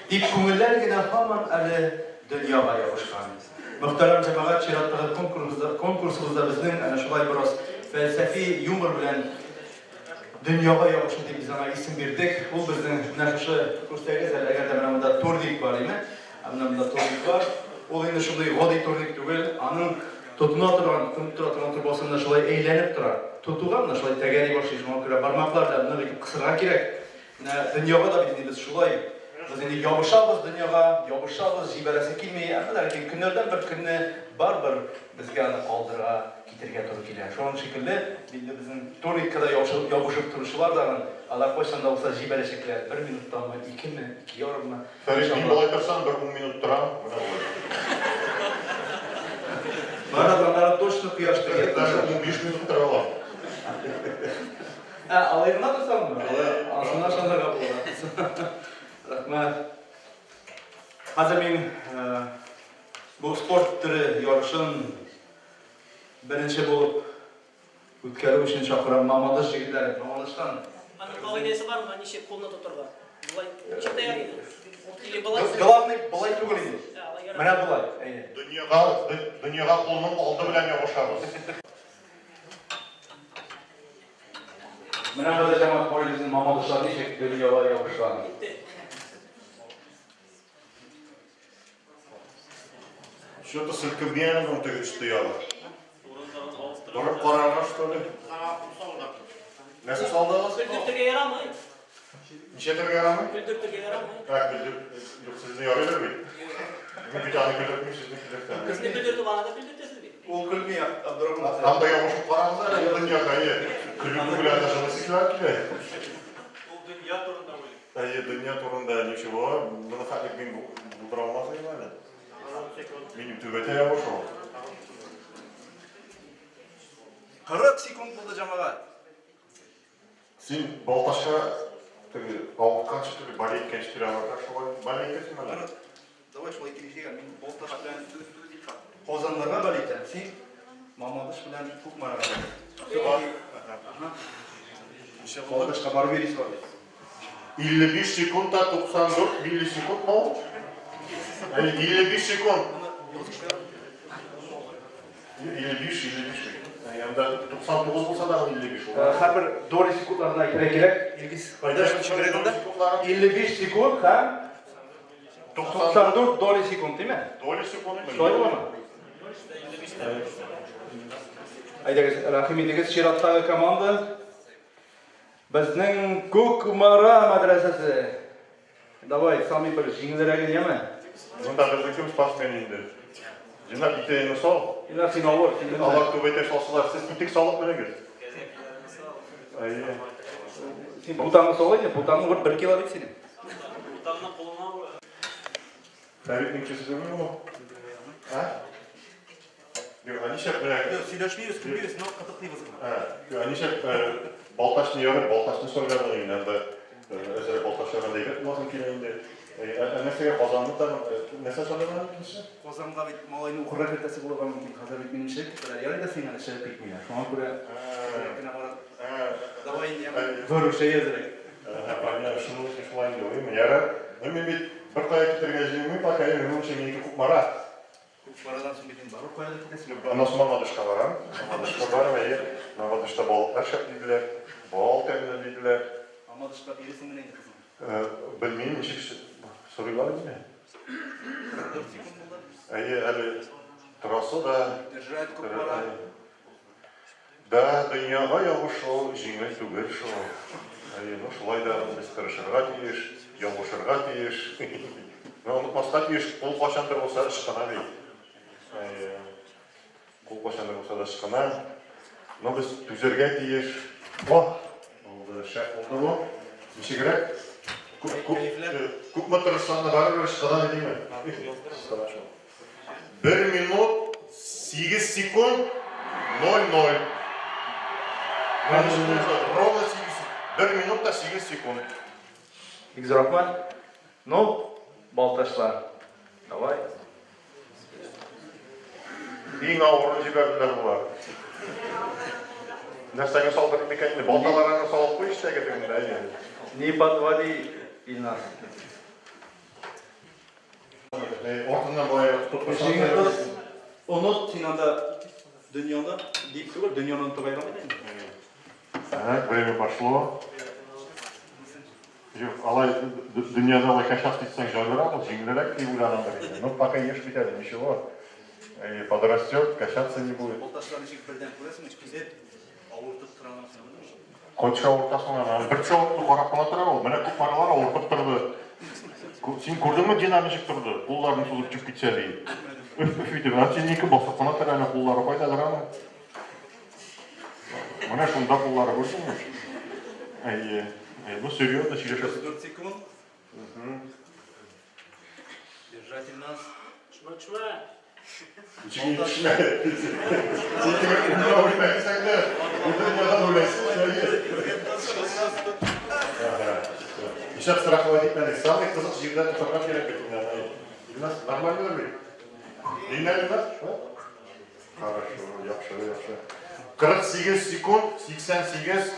Тик күңелләр генә һаман әле дөньяга ябышкан. Мөхтәрәм җәмәгать, чираттагы конкурсыбызда, конкурсыбызда безнең әнә шулай бераз фәлсәфи юмор белән Дөньяга ябышу дип без аңа исем бирдек. Ул безнең менә шушы, күрсәгез әле, әгәр дә менә монда турник бар, име? Ә менә монда турник бар. Ул инде шундый гади турник түгел. Аның тотына торган, тотынып тора торган торбасы менә шулай әйләнеп тора. Тотуга менә шулай тәгәри башлый. Шуңа күрә бармаклар белән нык итеп кысырга кирәк. Менә дөньяга да бит инде без шулай. Без инде ябышабыз дөньяга, ябышабыз, җибәрәсе килми. Әмма дә ләкин көннәрдән бер көнне барыбер безгә аны калдырырга, китергә туры килә. Шуның шикелле, инде безнең турникка да ябышып торучылар да алар кайчан да булса җибәрәчәкләр. Бер минуттанмы, икеме, ике ярыммы. Фәрит, мин болай торсам, бер ун минут торам, менә болай. Марат, аннары точно кояш тигән. Даже 15 минут тора алам. Ә, алай гына торсаңмы? Алай, анысына ышанырга була. Рәхмәт. Хәзер мин бу спорт төре ярышын беренче булып үткәрү өчен чакырам Мамадыш җегетләрен. Мамадыштан. Аның кагыйдәсе бармы, ничек кулны тотырга? Болай ничек тә ярыймы? Или болай? Главный болай түгел инде. Менә болай, әйе. Дөньяга, дөньяга кулның алды белән ябышабыз. Менә хәзер җәмәгать карыйбыз инде Мамадышлар ничек дөньяга ябышкан. Что-то селкенми әле моның теге өсте ягы. Борып карарга, что ли? Нәрсә салдыгыз? Көлдертергә ярамый. Ничәтергә ярамый? Көлдертергә ярамый. Ә, көлдер... Юк, сезне ярыйдыр бит. Мин бит аны көлдертмим, сезне көлдертәм. Безне көлдертеп, аны да көлдертәсез бит. Ул көлми, Абдурахман. Анда ябышып карагыз әле, ул дөньяга, әйе. Көлү түгел, анда җылы килә килә. Ул дөнья турында уйлый. Әйе, дөнья турында ничего, моны хәтлек мин булдыра алмас идем әле. Минем түбәтәй ябыша ул. 40 секунд булды, җәмәгать. Син Балтачка теге авыртканчы теге балет иткәнче килә аларга шулай балет итәсең әле. Марат, давай шулай килешик әле. Мин Балтач белән Казаннарга балет итәм. Син Мамадыш белән Кукмарага балет. Ага. Балтачка барып йөрисез бар бит. 55 секунд та 94 миллисекунд мы ул? Әйе, 55 секунд. 55, 55. Янда 99 булса да 55 ул. Һәрбер доля секундларына әйтергә кирәк. Илгиз, кайда ничек анда? 55 секунд һәм 94 доля секунд, димме? Доля секунд. Шулай буламы? Әйдәгез, рәхим итегез, чираттагы команда. Безнең Кукмара мәдрәсәсе. Давай, самый бер җиңелрәген, яме? Монда безнең кем спортсмен инде? Җыйнап итегеңне сал. Илнар, син авыр, син менә. Алар түбәтәй салсалар, сез итек салып менегез. Әйе. Син путаңны сал инде, путаңны бер бер кило бит синең. Путаңны кулыңа ура. Фәритнең кешесе түгелме бу? А? Юк, ә нишләп менә... Юк, сөйләшмибез, көлмибез, но кытыклыйбыз гына. Ә, юк, ә нишләп Балтачны ярып, Балтачны сайладың инде анда? Әзрәк Балтач ягында әйбәт буласың килә инде. Ә нәрсәгә Казанны тагын, нәрсә сайладың икенче? Казанга бит малайны укырга кертәсе булырга мөмкин. Хәзер бит минем чыгып киттеләр. Ярый да син әле чыгып китмиләр. Шуңа күрә әзрәк кенә барып. Давай инде, яме. Выручай әзрәк. Әһә, понятно, шуның өчен шулай инде уйлыйм. Ярар. Ну, мин бит беркая китәргә җыенмыйм пока, минемчә, минеке Кукмара. Кукмарадан соң бит инде барып каядыр китәсең. Аннан соң Мамадышка барам. Мамадышка барам, әйе. Мамадышта балыклар шәп диделәр. Бал тәмле диделәр. Мамадышка бирәсең менә инде кызыңны. Белмим, ничек сорыйлар инде. 44 секунд булды. Әйе, әле торасы да. Держать Кукмара. Да, дөньяга ябышу җиңел түгел шул. Әйе, ну шулай да без тырышырга тиеш, ябышырга тиеш. Но онытмаска тиеш, кул кайчандыр булса ычкына бит. Әйе. Кул кайчандыр булса да ычкына. Но без түзәргә тиеш. О! Булды, шәп булды бу. Ничегрәк? Күп, күп, күпме тырышсаң да барыбер ычкына дидеңме? Ычкына шул. 1 минут 8 секунд 00. Ровно 8 1 минут та 8 секунд. Бик зур рәхмәт. Ну, балтачлар, давай. Иң авырын җибәрделәр болар. Нәрсәгә салдырып микән инде? Балталарыңны салып куй эчтәге тегендә, әйе. Не подводи, Илназ. Артыннан болай тотып куйсаң. Җиңел кыз, оныт син анда дөньяны, дип түгел, дөньяны онытырга ярамый да инде. Так, время пошло. Юк, алай дөньяда алай качак итсәң җайлырак ул, җиңелрәк дип уйлагандыр инде. Ну, пока ешь бит әле, ничего. И подрастет, качаться не будет. Балтачлар ничек бердәм күрәсеңме, кизеп, авыртып тора аласың. Кайча авыртасың аны? Бер чавыкны карап кына тора ул. Менә күп аралар авыртып торды. Син күрдеңме, Дина ничек торды? Кулларын сузып чүп китсә ди. Өф өф итеп. Ә синеке басып кына тора әле, куллары кайдадыр аның. Менә шунда куллары күрдеңме? Әйе. Әйе, ну серьезно сөйләшәсез. 4 секунд. Держать нас. Чма, чма. Син теге умна үлмәсәң дә, бу дөньядан үләсең, әйе. Нишләп страховать итмәдек? Самый кызык җирдә тотарга кирәк бит инде аны. Илназ, нормально бит? Димә, Илназ? Хорошо, яхшы, яхшы. 48 секунд, 88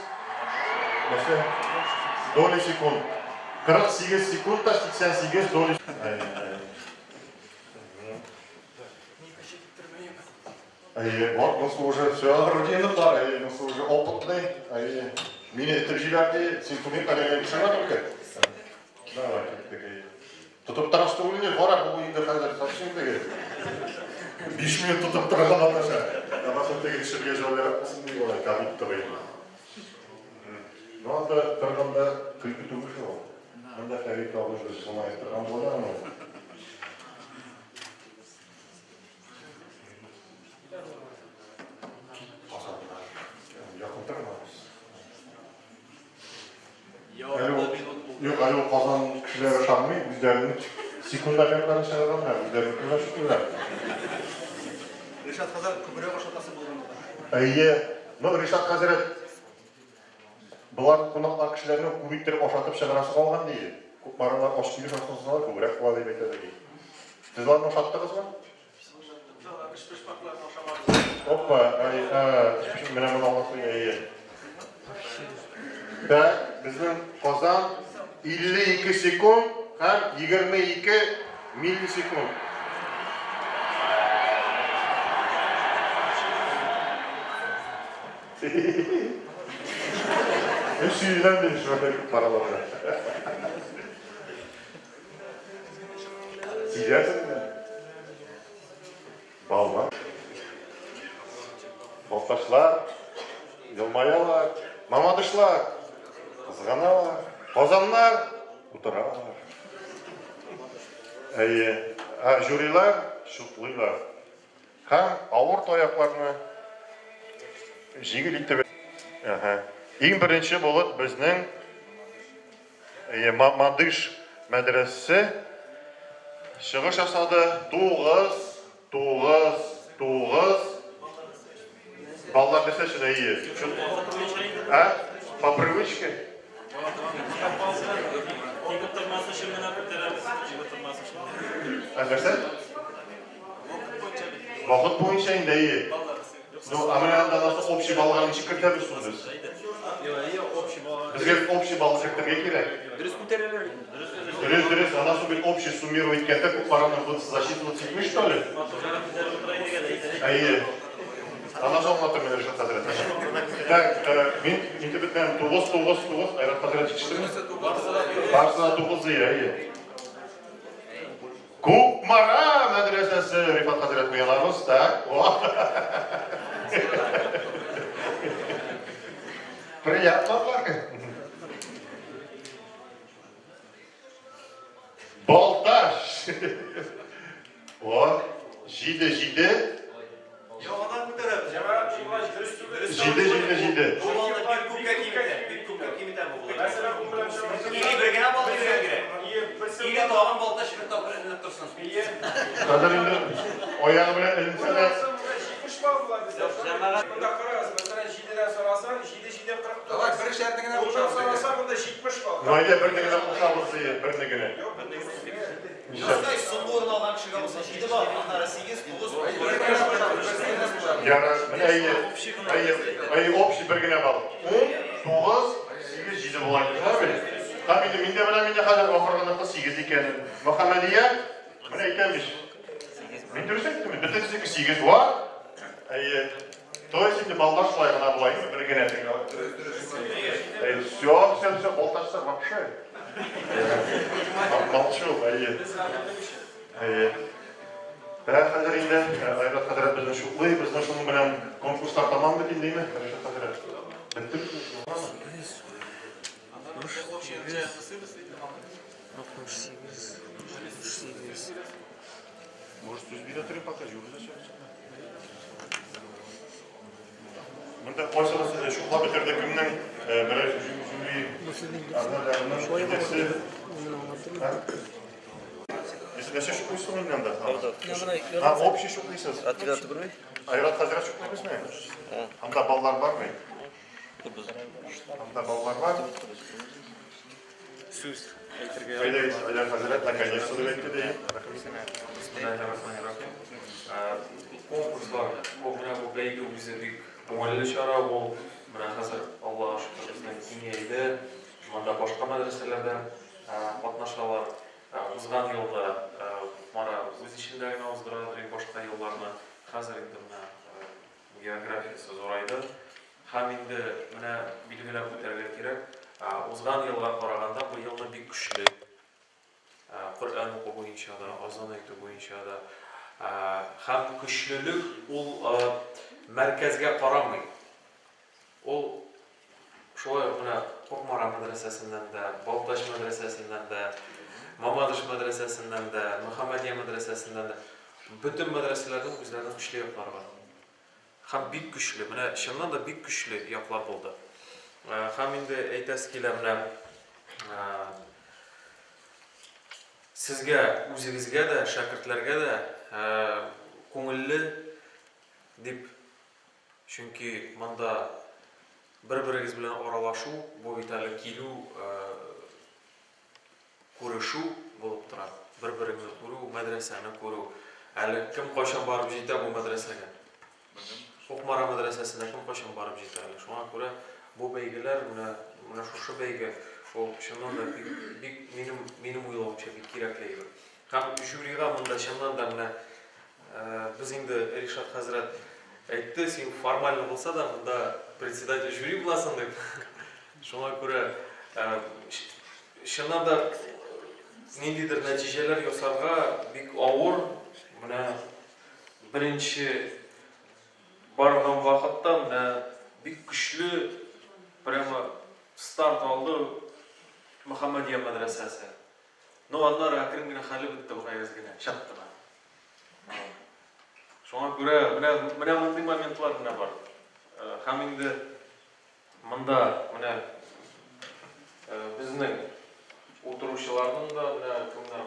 нәрсә? Доли секунд. 48 секунд та 88 доли. Әйе, вот, монысы уже все, рутинлыклар, әйе, монысы уже опытный, әйе. Мине этеп җибәрде, син турнир каләгә төшермә только. Давай, киттек, әйе. Тотып торасы түгел инде, кара, бу инде хәзер совсем теге. 5 минут тотып торырга маташа. Табасын теге төшергә җайлырак булсын дип алай, как будто бы. Ну, анда торганда көлке түгел шул. Анда Фәрит абый уже җылмаеп торган була аны. Казаннар. Якын тормабыз. Әле ул, юк, әле ул Казан кешеләре ышанмый, үзләренең секундомерларын чыгарганнар, үзләрен күрә. Ришат хәзрәт күбрәк ашатасы булган. Әйе. Ну, Ришат хәзрәт болар кунаклар кешеләрне күп иттереп ашатып чыгарасы калган ди. Кукмаралар ач килеш ашатсалар күбрәк була дип әйтә ди. Сез аларны ашаттыгызмы? Опа, ай, а, менә моны аласы, әйе. Так, безнең Казан 52 секунд һәм 22 миллисекунд. Мин сөенәм мин шулай параларга. Сизәсеңме? Балалар. Балтачлар елмаялар, Мамадышлар кызганалар, Казаннар утыралар. Әйе, ә жюрилар чутлыйлар. Һәм авыр таякларны җиңел итеп. Әһә. Иң беренче булып безнең әйе, Мамадыш мәдрәсәсе чыгыш ясады. 9 9 9 Баллар нәрсә өчен әйе? Ә? По привычке? Тик утырмас өчен генә күтәрәбез. Тик утырмас өчен. Ә нәрсә? Вакыт буенча инде, әйе. Ну, а менә анда нәрсә общий баллга ничек кертәбез соң без? Безгә общий балл кертергә кирәк. Дөрес күтәрәләр. Дөрес, дөрес. Аннан соң бит общий суммировать иткәндә күп параны будет засчитываться итми, что ли? Әйе. Аннан соң аңлатырмын мин, Ришат хәзрәт. Так, мин инде бетмәдем. 9, 9, 9. Айрат хәзрәт җитештерме? Барысы да 9 ди, әйе. Кукмара мәдрәсәсе, Рифат хәзрәт Миялабыз, так. Приятно, однако. Балташ. О, 7 7. Яңадан. Или бер генә балл бирергә кирәк. Или тагын Балтач бер тапкыр эленеп торсын. Хәзер инде аягы белән эленсә дә. 70 балл була бездә. Җәмәгать. Монда карагыз, мәсәлән, 7-дән сорасаң, 7 7 49. Давай, берешәрне генә Уннан кушабыз. сорасаң, монда 70 балл. Ну әйдә, берне генә кушабыз, берне генә. Юктай, соңгы урын алган кешегә булса 7 балл, аннары 8, 9, Ярар, менә әйе, әйе, әйе, общий бер генә балл. 10, 9, 8, 7 була инде, шулай бит? Һәм инде мин дә беләм инде хәзер ахыргыныкы 8 икәнен. Мөхәммәдия, менә әйтәм ич. Мин дөрес әйттем бит, бөтенесенеке 8 бар. Әйе. То есть инде баллар шулай гына була инде, бер генә теге. Әйе, все, все, все, Балтачлар вообще. Молчу, әйе. Әйе. Ә хәзер инде Айрат хәзрәт безне чуклый, безнең шуның белән конкурслар тәмам бит инде, әйме, Рәшат хәзрәт? Бетте бит инде, шуңамы? 68, 68. Может, сүз бирә торыйм пока, жюри Монда кайсыгыз чуклап бетерде, кемнең берәр жюри әгъзаларының җитәкчесе? Сез нәрсә чуклыйсыз инде анда? А, общий чуклыйсыз. Айрат хәзрәт чуклый безне? Анда баллар бармы? Анда баллар бар. Сүз әйтергә. Әйдәгез, Айдар хәзрәт, наконец-то дип әйтте дә. Бисмиллаһир-рахманир-рахим. Конкурслар, бу менә бу бәйге үзе бик күңелле чара ул. Менә хәзер Аллага шөкер безнең киңәйде. Монда башка мәдрәсәләрдән катнашалар. Узган елда Кукмара үз эчендә генә уздыра иде башка елларны. Хәзер инде менә географиясе зурайды. Һәм инде менә билгеләп үтәргә кирәк, узган елга караганда быелны бик көчле. Коръән уку буенча да, азан әйтү буенча да. Һәм көчлелек ул мәркәзгә карамый. Ул шулай ук менә Кукмара мәдрәсәсеннән дә, Балтач мәдрәсәсеннән дә, Мамадыш мәдрәсәсеннән дә, Мөхәммәдия мәдрәсәсеннән дә, бөтен мәдрәсәләрнең үзләренең көчле яклары бар. Һәм бик көчле, менә чыннан да бик көчле яклар булды. Һәм инде әйтәсе килә, менә сезгә үзегезгә дә, шәкертләргә дә күңелле дип, чөнки монда бер-берегез белән аралашу, бу бит әле килү, күрешү булып тора. Бер-береңне күрү, мәдрәсәне күрү. Әле кем кайчан барып җитә бу мәдрәсәгә? Кукмара мәдрәсәсенә кем кайчан барып җитә әле? Шуңа күрә бу бәйгеләр, менә менә шушы бәйге, ул чыннан да бик, бик минем, минем уйлавымча, бик кирәкле әйбер. Һәм жюрига монда чыннан да менә без инде Ришат хәзрәт әйтте, син формально булса да монда председатель жюри буласың дип. Шуңа күрә чыннан да ниндидер нәтиҗәләр ясарга бик авыр. Менә беренче барган вакытта менә бик көчле прямо старт алды Мөхәммәдия мәдрәсәсе. Но аннары әкрен генә хәле бетте бераз генә, чак кына. Шуңа күрә менә менә мондый моментлар менә бар. Һәм инде монда менә безнең утыручыларның да, менә кемнәр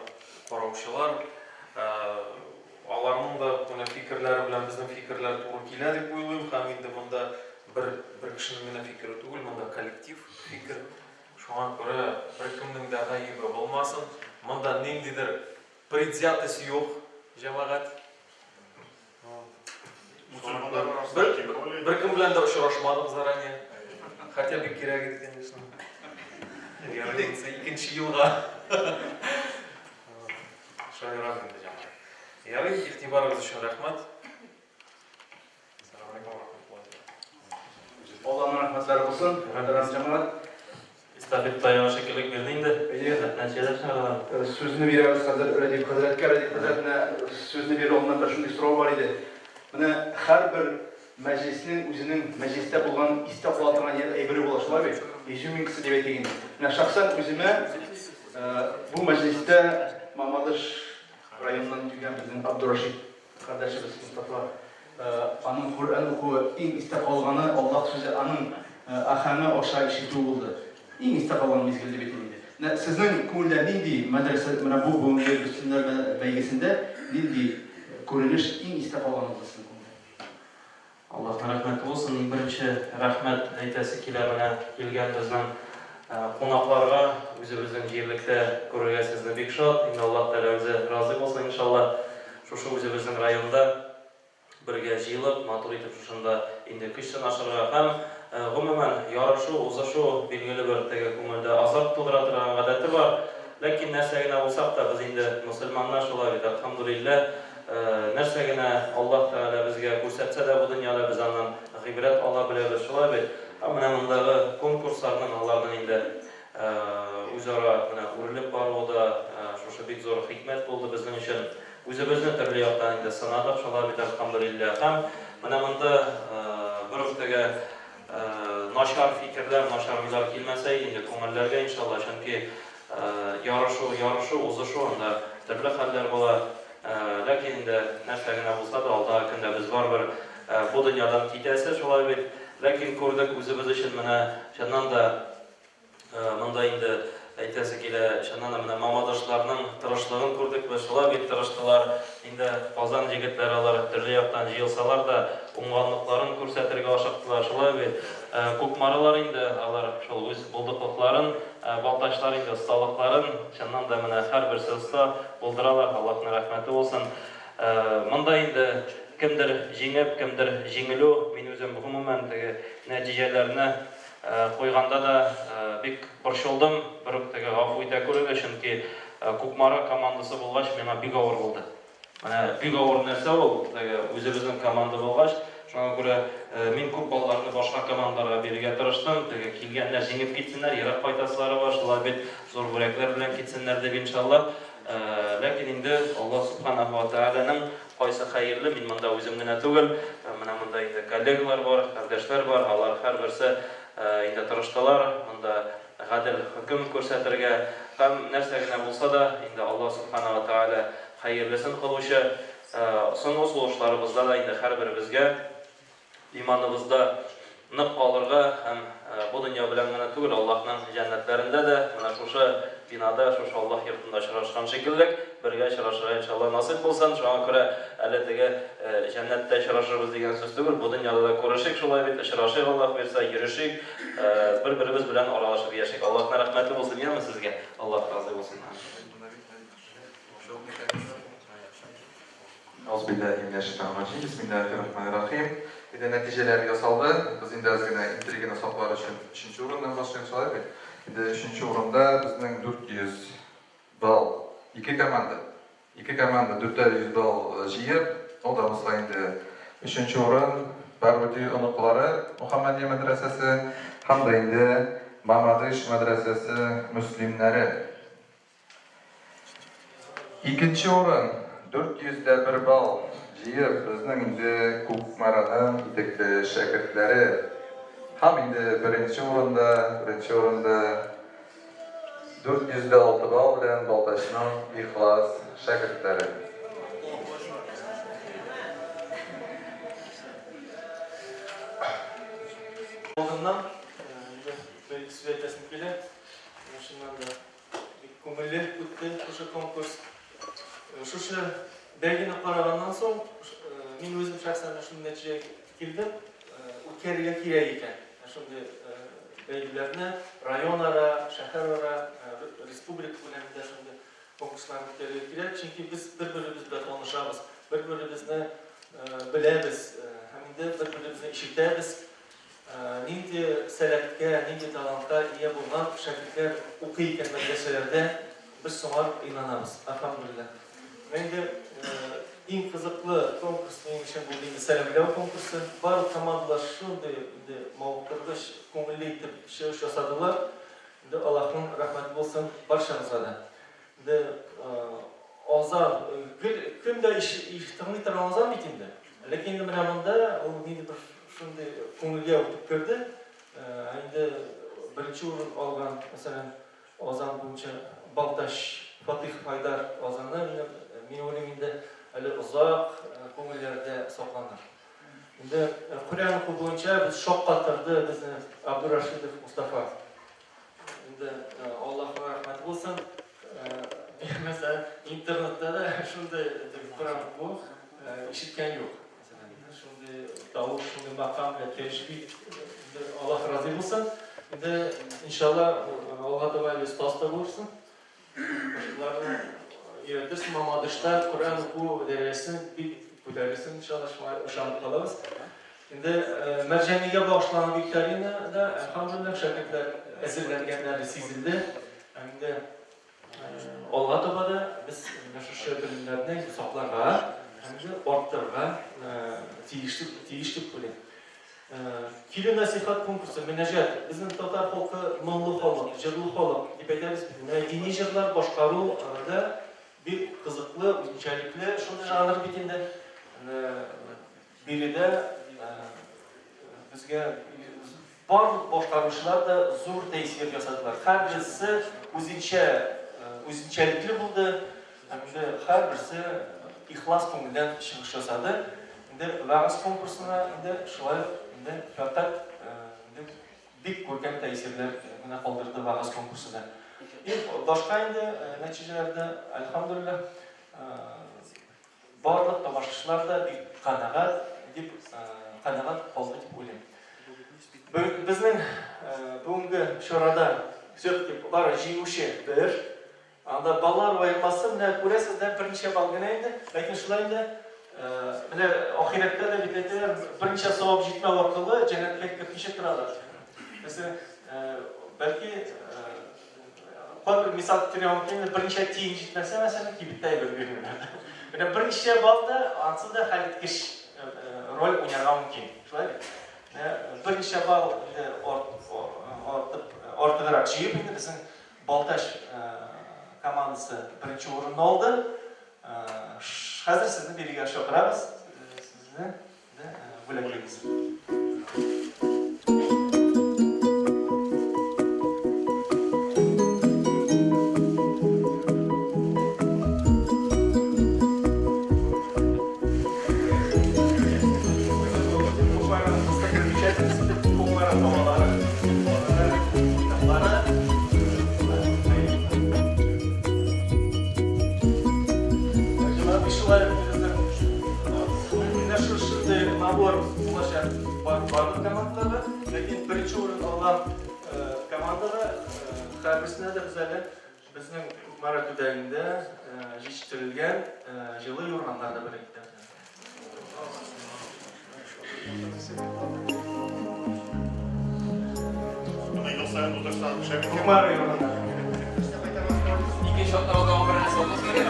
караучылар, аларның да менә фикерләре белән безнең фикерләр туры килә дип уйлыйм. Һәм инде монда бер бер кешенең генә фикере түгел, монда коллектив фикер. Шуңа күрә беркемнең дә гаебе булмасын. Монда ниндидер предвзятость юк, җәмәгать. Бер, беркем белән дә очрашмадык заранее. Хотя бик кирәк иде, конечно. Вернуться икенче елга. Шаярам инде, җәмәгать. Ярый, игътибарыгыз өчен рәхмәт. Ассаламу алейкум ва рахматуллаһи. Аллаһның рәхмәтләре булсын, мөхтәрәм җәмәгать. Эстафета яңа шикелле бирде инде. Нәтиҗәләр чыгаралар. Сүзне бирәбез хәзер Рәдиф хәзрәткә. Рәдиф хәзрәт, менә сүзне бирер алдыннан бер шундый сорау бар иде. Менә һәрбер мәҗлеснең үзенең мәҗлестә булган истә кала торган әйбере була, шулай бит? Изюминкасы дип әйтик инде. Менә шәхсән үземә бу мәҗлестә Мамадыш районыннан килгән безнең Абдурашид кардәшебез Мостафа, аның Коръән укуы иң истә калганы, Аллаһ сүзе аның ахәме аша ишетү булды. Иң истә калган мизгел дип әйтим инде. Менә сезнең күңелдә нинди мәдрәсә, менә бу бүгенге Мөслимнәр бәйгесендә нинди күренеш иң истә калган булды сезнең күңелдә? Аллаһның рәхмәте булсын. Иң беренче рәхмәт әйтәсе килә менә килгән безнең кунакларга. Үзебезнең җирлектә күрергә сезне бик шат. Инде Аллаһ Тәгалә үзе разый булсын, иншалла. Шушы үзебезнең районда бергә җыелып, матур итеп шушында инде көч сынашырга һәм, гомумән, ярышу, узышу, билгеле бер теге күңелдә азарт тудыра торган гадәте бар. Ләкин нәрсә генә булсак та, без инде мөселманнар, шулай бит, әлхәмдүлилләһ, Нәрсә генә Аллаһ Тәгалә безгә күрсәтсә дә бу дөньяда, без аннан гыйбрәт ала беләбез, шулай бит? Һәм менә мондагы конкурсларның, аларның инде үзара менә үрелеп баруы да шушы бик зур хикмәт булды безнең өчен. Үзебезне төрле яктан инде сынадык, шулай бит, әлхәмдүлилләһ. Һәм менә монда бер үк теге начар фикерләр, начар уйлар килмәсә иде инде күңелләргә, иншалла, чөнки ярышу, ярышу, узышу, анда төрле хәлләр була. Ләкин инде нәрсә генә булса да, алдагы көндә без барыбер бу дөньядан китәсе, шулай бит. Ләкин күрдек үзебез өчен менә чыннан да монда инде әйтәсе килә, чыннан да менә мамадышларның тырышлыгын күрдек без, шулай бит тырыштылар. Инде Казан егетләре алар төрле яктан җыелсалар да, уңганлыкларын күрсәтергә ашыктылар, шулай бит. Кукмаралар инде алар шул үз булдыклыкларын Ә балтачлар инде осталыкларын, чыннан да менә һәрберсе оста, булдыралар, Аллаһның рәхмәте булсын. Монда инде кемдер җиңеп, кемдер җиңелү, мин үзем гомумән теге нәтиҗәләрне куйганда да бик борчылдым, берүк теге гафу итә күрегез, чөнки Кукмара командасы булгач, миңа бик авыр булды. Менә бик авыр нәрсә ул, теге үзебезнең команда булгач, шуңа күрә мин күп балларны башка командаларга бирергә тырыштым, теге килгәннәр җиңеп китсеннәр, ерак кайтасылары бар, шулай бит зур бүләкләр белән китсеннәр дип иншалла. Ләкин инде Аллаһ Субханаһу ва Тәгаләнең кайсы хәерле, мин монда үзем генә түгел, менә монда инде коллегалар бар, кардәшләр бар, алар һәрберсе инде тырыштылар, монда гадел хөкем күрсәтергә һәм нәрсә генә булса да, инде Аллаһ Сүбхәнәһү вә Тәгалә хәерлесен кылучы, соңгы сулышларыбызда да инде һәрберебезгә иманыбызда нык калырга һәм бу дөнья белән генә түгел, Аллаһның җәннәтләрендә дә менә шушы бинада, шушы Аллаһ йортында очрашкан шикеллек, бергә очрашырга иншалла насыйп булсын. Шуңа күрә әле теге җәннәттә очрашырбыз дигән сүз түгел, бу дөньяда да күрешик шулай бит, очрашыйк Аллаһ боерса, йөрешик. Бер-беребез белән аралашып яшик. Аллаһның рәхмәте булсын, яме сезгә. Аллаһ разый булсын. Аузубиллаһи минәш-шайтанир-раҗим. Бисмиллаһир-рахманир-рахим. Инде нәтиҗәләр ясалды. Без инде әз генә интриганы саклар өчен өченче урыннан башлыйк, шулай бит? Инде өченче урында безнең 400 балл ике команда. Ике команда дүртәр 100 балл җыеп, ул да булса инде өченче урын Баруди оныклары Мөхәммәдия мәдрәсәсе һәм дә инде Мамадыш мәдрәсәсе мөслимнәре. Икенче урын 401 балл җыеп, безнең инде Кукмараның итекле шәкертләре. Һәм инде беренче урында, беренче урында 406 балл белән Балтачның Ихлас шәкертләре. Алдыннан инде бер сүз әйтәсем килә. Чыннан да бик күңелле үтте шушы конкурс. Шушы бәйгене караганнан соң, мин үзем шәхсән шундый нәтиҗәгә килдем, үткәрергә кирәк икән. Шундый бәйгеләрне районара, шәһәрара, республика күләмендә шундый конкурсларны үткәрергә кирәк, чөнки без бер-беребез белән танышабыз, бер-беребезне беләбез һәм инде бер-беребезне ишетәбез. Нинди сәләткә, нинди талантка ия булган шәкертләр укый икән мәдрәсәләрдә, без соңар инанабыз, әлхәмдүлилләһ. Менә инде иң кызыклы конкурс минем өчен булды инде сәламләү конкурсы. Барлык командалар шундый инде мавыктыргыч, күңелле итеп чыгыш ясадылар. Инде Аллаһның рәхмәте булсын барчагызга да. Инде азан, гел көн дә тыңлый торган азан бит инде. Ләкин инде менә монда ул нинди бер шундый күңелгә үтеп керде. Ә инде беренче урын алган, мәсәлән, азан буенча Балтач Фатыйхов Айдар азаны минем, мин уйлыйм инде, әле озак күңелләрдә сакланыр. Инде Коръән уку буенча без шаккатырды безне Абдурашидов Мустафа. Инде Аллаһның рәхмәте булсын. Мәсәлән, интернетта да шундый Коръән уку ишеткән юк. Мәсәлән, шундый тавыш, шундый макам белән тәҗвид. Инде Аллаһ разый булсын. Инде иншалла алга таба әле остаз та булырсың. Башкаларны өйрәтерсең, Мамадышта Коръән уку дәрәҗәсен бик күтәрерсең, иншалла, шуңа ышанып калабыз. Инде Мәрҗанигә багышланган викторина да, әлхәмдүлилләһ, шәкертләр әзерләнгәннәре сизелде. Һәм инде алга таба да без менә шушы белемнәрне сакларга һәм инде арттырырга тиеш тиеш дип уйлыйм. Килү нәсыйхәт конкурсы, мөнәҗәт. Безнең татар халкы моңлы халык, җырлы халык дип әйтәбез бит. Менә дини җырлар башкару да бик кызыклы, үзенчәлекле шундый жанр бит инде. Биредә безгә барлык башкаручылар да зур тәэсир ясадылар. Һәрберсе үзенчә үзенчәлекле булды. Һәм инде һәрберсе ихлас күңелдән чыгыш ясады. Инде вәгазь конкурсына инде шулай ук инде фәкать инде бик күркәм тәэсирләр генә калдырды вәгазь конкурсы да. И башка инде нәтиҗәләрдә, әлхәмдүлилләһ, барлык тамашачылар да бик канәгать дип канәгать калды дип уйлыйм. Безнең бүгенге чарада все-таки бары җиңүче бер. Анда баллар аермасы менә күрәсез дә берничә балл генә инде. Ләкин шулай инде менә ахирәттә дә бит әйтәләр, берничә савап җитмәү аркылы җәннәткә кертмичә торалар. Мәсәлән, бәлки кайбер мисал китерергә мөмкин, берничә тиен җитмәсә, мәсәлән, кибеттә әйбер бирмиләр. Менә берничә балл да ансы да хәлиткеч роль уйнарга мөмкин. Шулай бит? Менә берничә балл инде артып, артыграк җыеп инде безнең Балтач командасы беренче урынны алды. Хәзер сезне бирегә чакырабыз. Сезне бүләклибез. Барлык командаларга, ләкин беренче урын алган командага һәрберсенә дә без әле безнең Кукмара төбәгендә җитештерелгән җылы юрганнар да бүләк итәбез. Моны ел саен уздырсаң, шәп икән. Кукмара юрганнары. Икенче атнага тагын бер нәрсә булмас микән?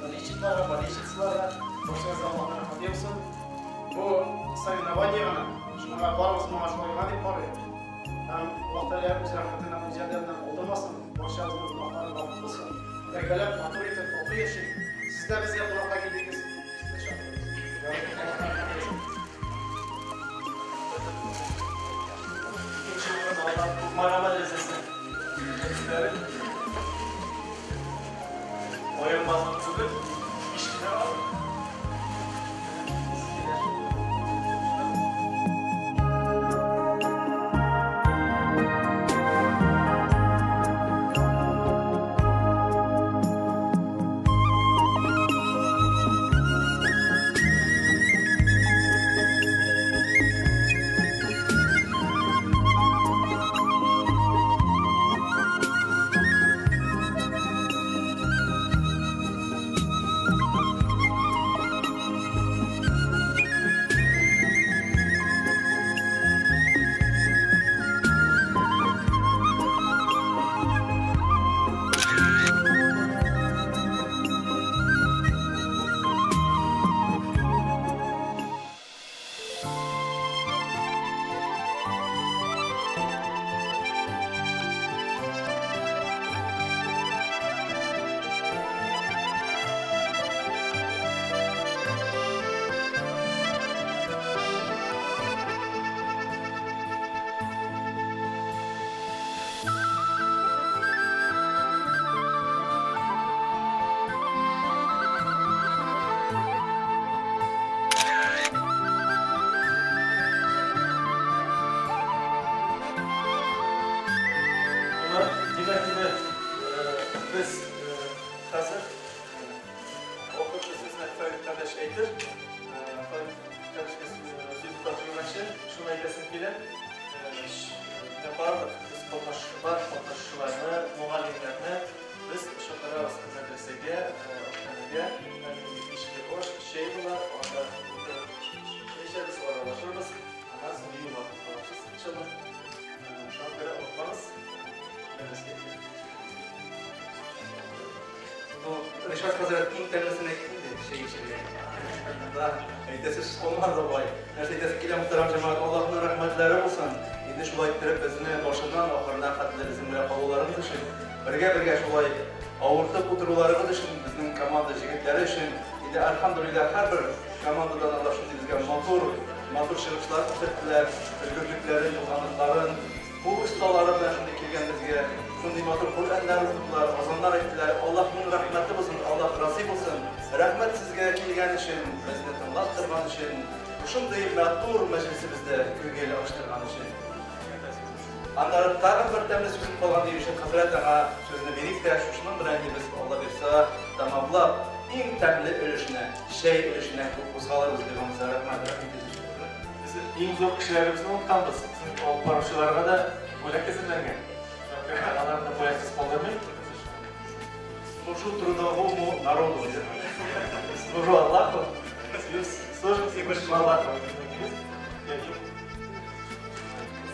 Болельщикларга, болельщицаларга, барчагызга Аллаһның рәхмәте яусын. Бу соревнование гына, шуңа барыбыз моңа шулай гына дип карыйк. Һәм Аллаһ Тәгалә үз рәхмәтеннән, үз ярдәменнән калдырмасын, барчабызның гөнаһларын гафу кылсын. Бергәләп матур итеп, тату яшик. Сез дә безгә кунакка килдегез, без дә чакырабыз. Аллаһның рәхмәте яусын. Икенче урын алган Кукмара мәдрәсәсе шәкертләре. Аермасын түгел, биш кенә балл. Без хәзер ахыргы сүзне Фәрит кардәш әйтер. Фәрит кардәшкә сүз тапшырганчы, шуны әйтәсем килә. Менә барлык без катнашучылар, катнашучыларны, мөгаллимнәрне без чакырабыз мәдрәсәгә, ашханәгә. Һәм инде кичке аш, чәй була, анда утырып чәй эчәрбез, аралашырбыз. Аннан соң юлга кузгалабыз, иншалла. Шуңа күрә онытмагыз, мәдрәсәгә килеп. Ну, Ришат хәзрәт иң тәмлесен әйтте инде, чәй эчәргә. Да, әйтәсе сүз калмады болай. Нәрсә әйтәсе килә, мөхтәрәм җәмәгать, Аллаһның рәхмәтләре булсын. Инде шулай иттереп безне башыннан ахырына хәтле безнең белән калуларыгыз өчен, бергә-бергә шулай авыртып утыруларыгыз өчен, безнең команда җегетләре өчен, инде әлхәмдүлилләһ, һәрбер командадан алар шундый безгә матур, матур чыгышлар күрсәттеләр, өлгерлекләрен, булганлыкларын, кул осталары белән шундый килгән безгә, шундый матур Коръәннәр укыдылар, азаннар әйттеләр. Аллаһның рәхмәте булсын, Аллаһ разый булсын. Рәхмәт сезгә килгән өчен, безне тыңлап торган өчен, шушындый матур мәҗлесебездә күңел ачтырган өчен. Аннары тагын бер тәмле сүзем калган, ди Ришат хәзрәт, аңа сүзне бирик тә, шушының белән инде без, Алла бирса, тәмамлап, иң тәмле өлешенә, чәй өлешенә кузгалырбыз, ди Гамзә. Рәхмәт, рәхмәт итегез. Без иң зур кешеләребезне онытканбыз. Безнең алып баручыларга да бүләк әзерләнгән. Шуңа күрә аларны да бүләксез калдырмыйк. Служу трудовому народу. Служу Аллаху. Служим Всевышнему Аллаху.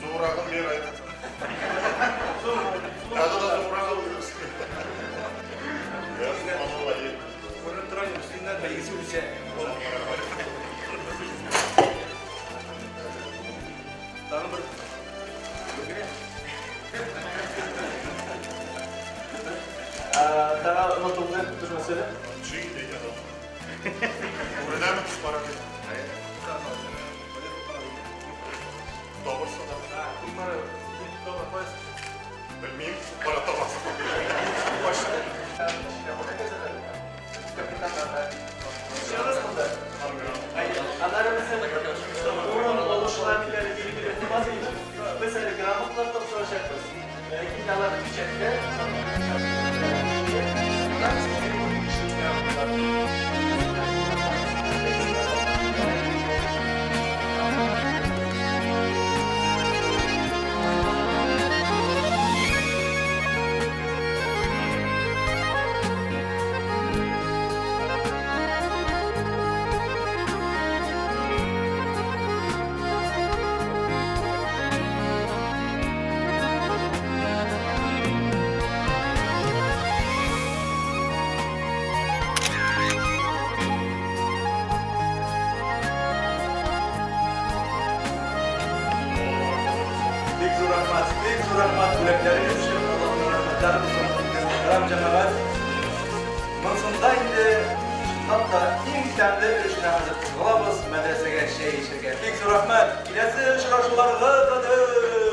Зуррагын бир әйт. Тагы да зуррагын Күренеп тора, мөслимнәр бәйгесе үсә. Тагын бер бер генә. Тагы онытылды бер мәсьәлә. Күренәме Кукмара дип? Табырсың да. Кукмара, таба кайсы? Белмим, Кукмара табасың. Чыгыгыз монда. Аннары безнең урын алучылар бит әле билгеле булмас инде. Без әле грамоталар тапшырачакбыз. Ләкин алар печатьтә. Бик зур рәхмәт, бик зур рәхмәт бүләкләрегез өчен, Аллаһның рәхмәтләре булсын. Мөхтәрәм җәмәгать, монсында инде чынлап та иң тәмле өлешенә хәзер кузгалабыз, мәдрәсәгә чәй эчәргә. Бик зур рәхмәт. Киләсе очрашуларга кадәр!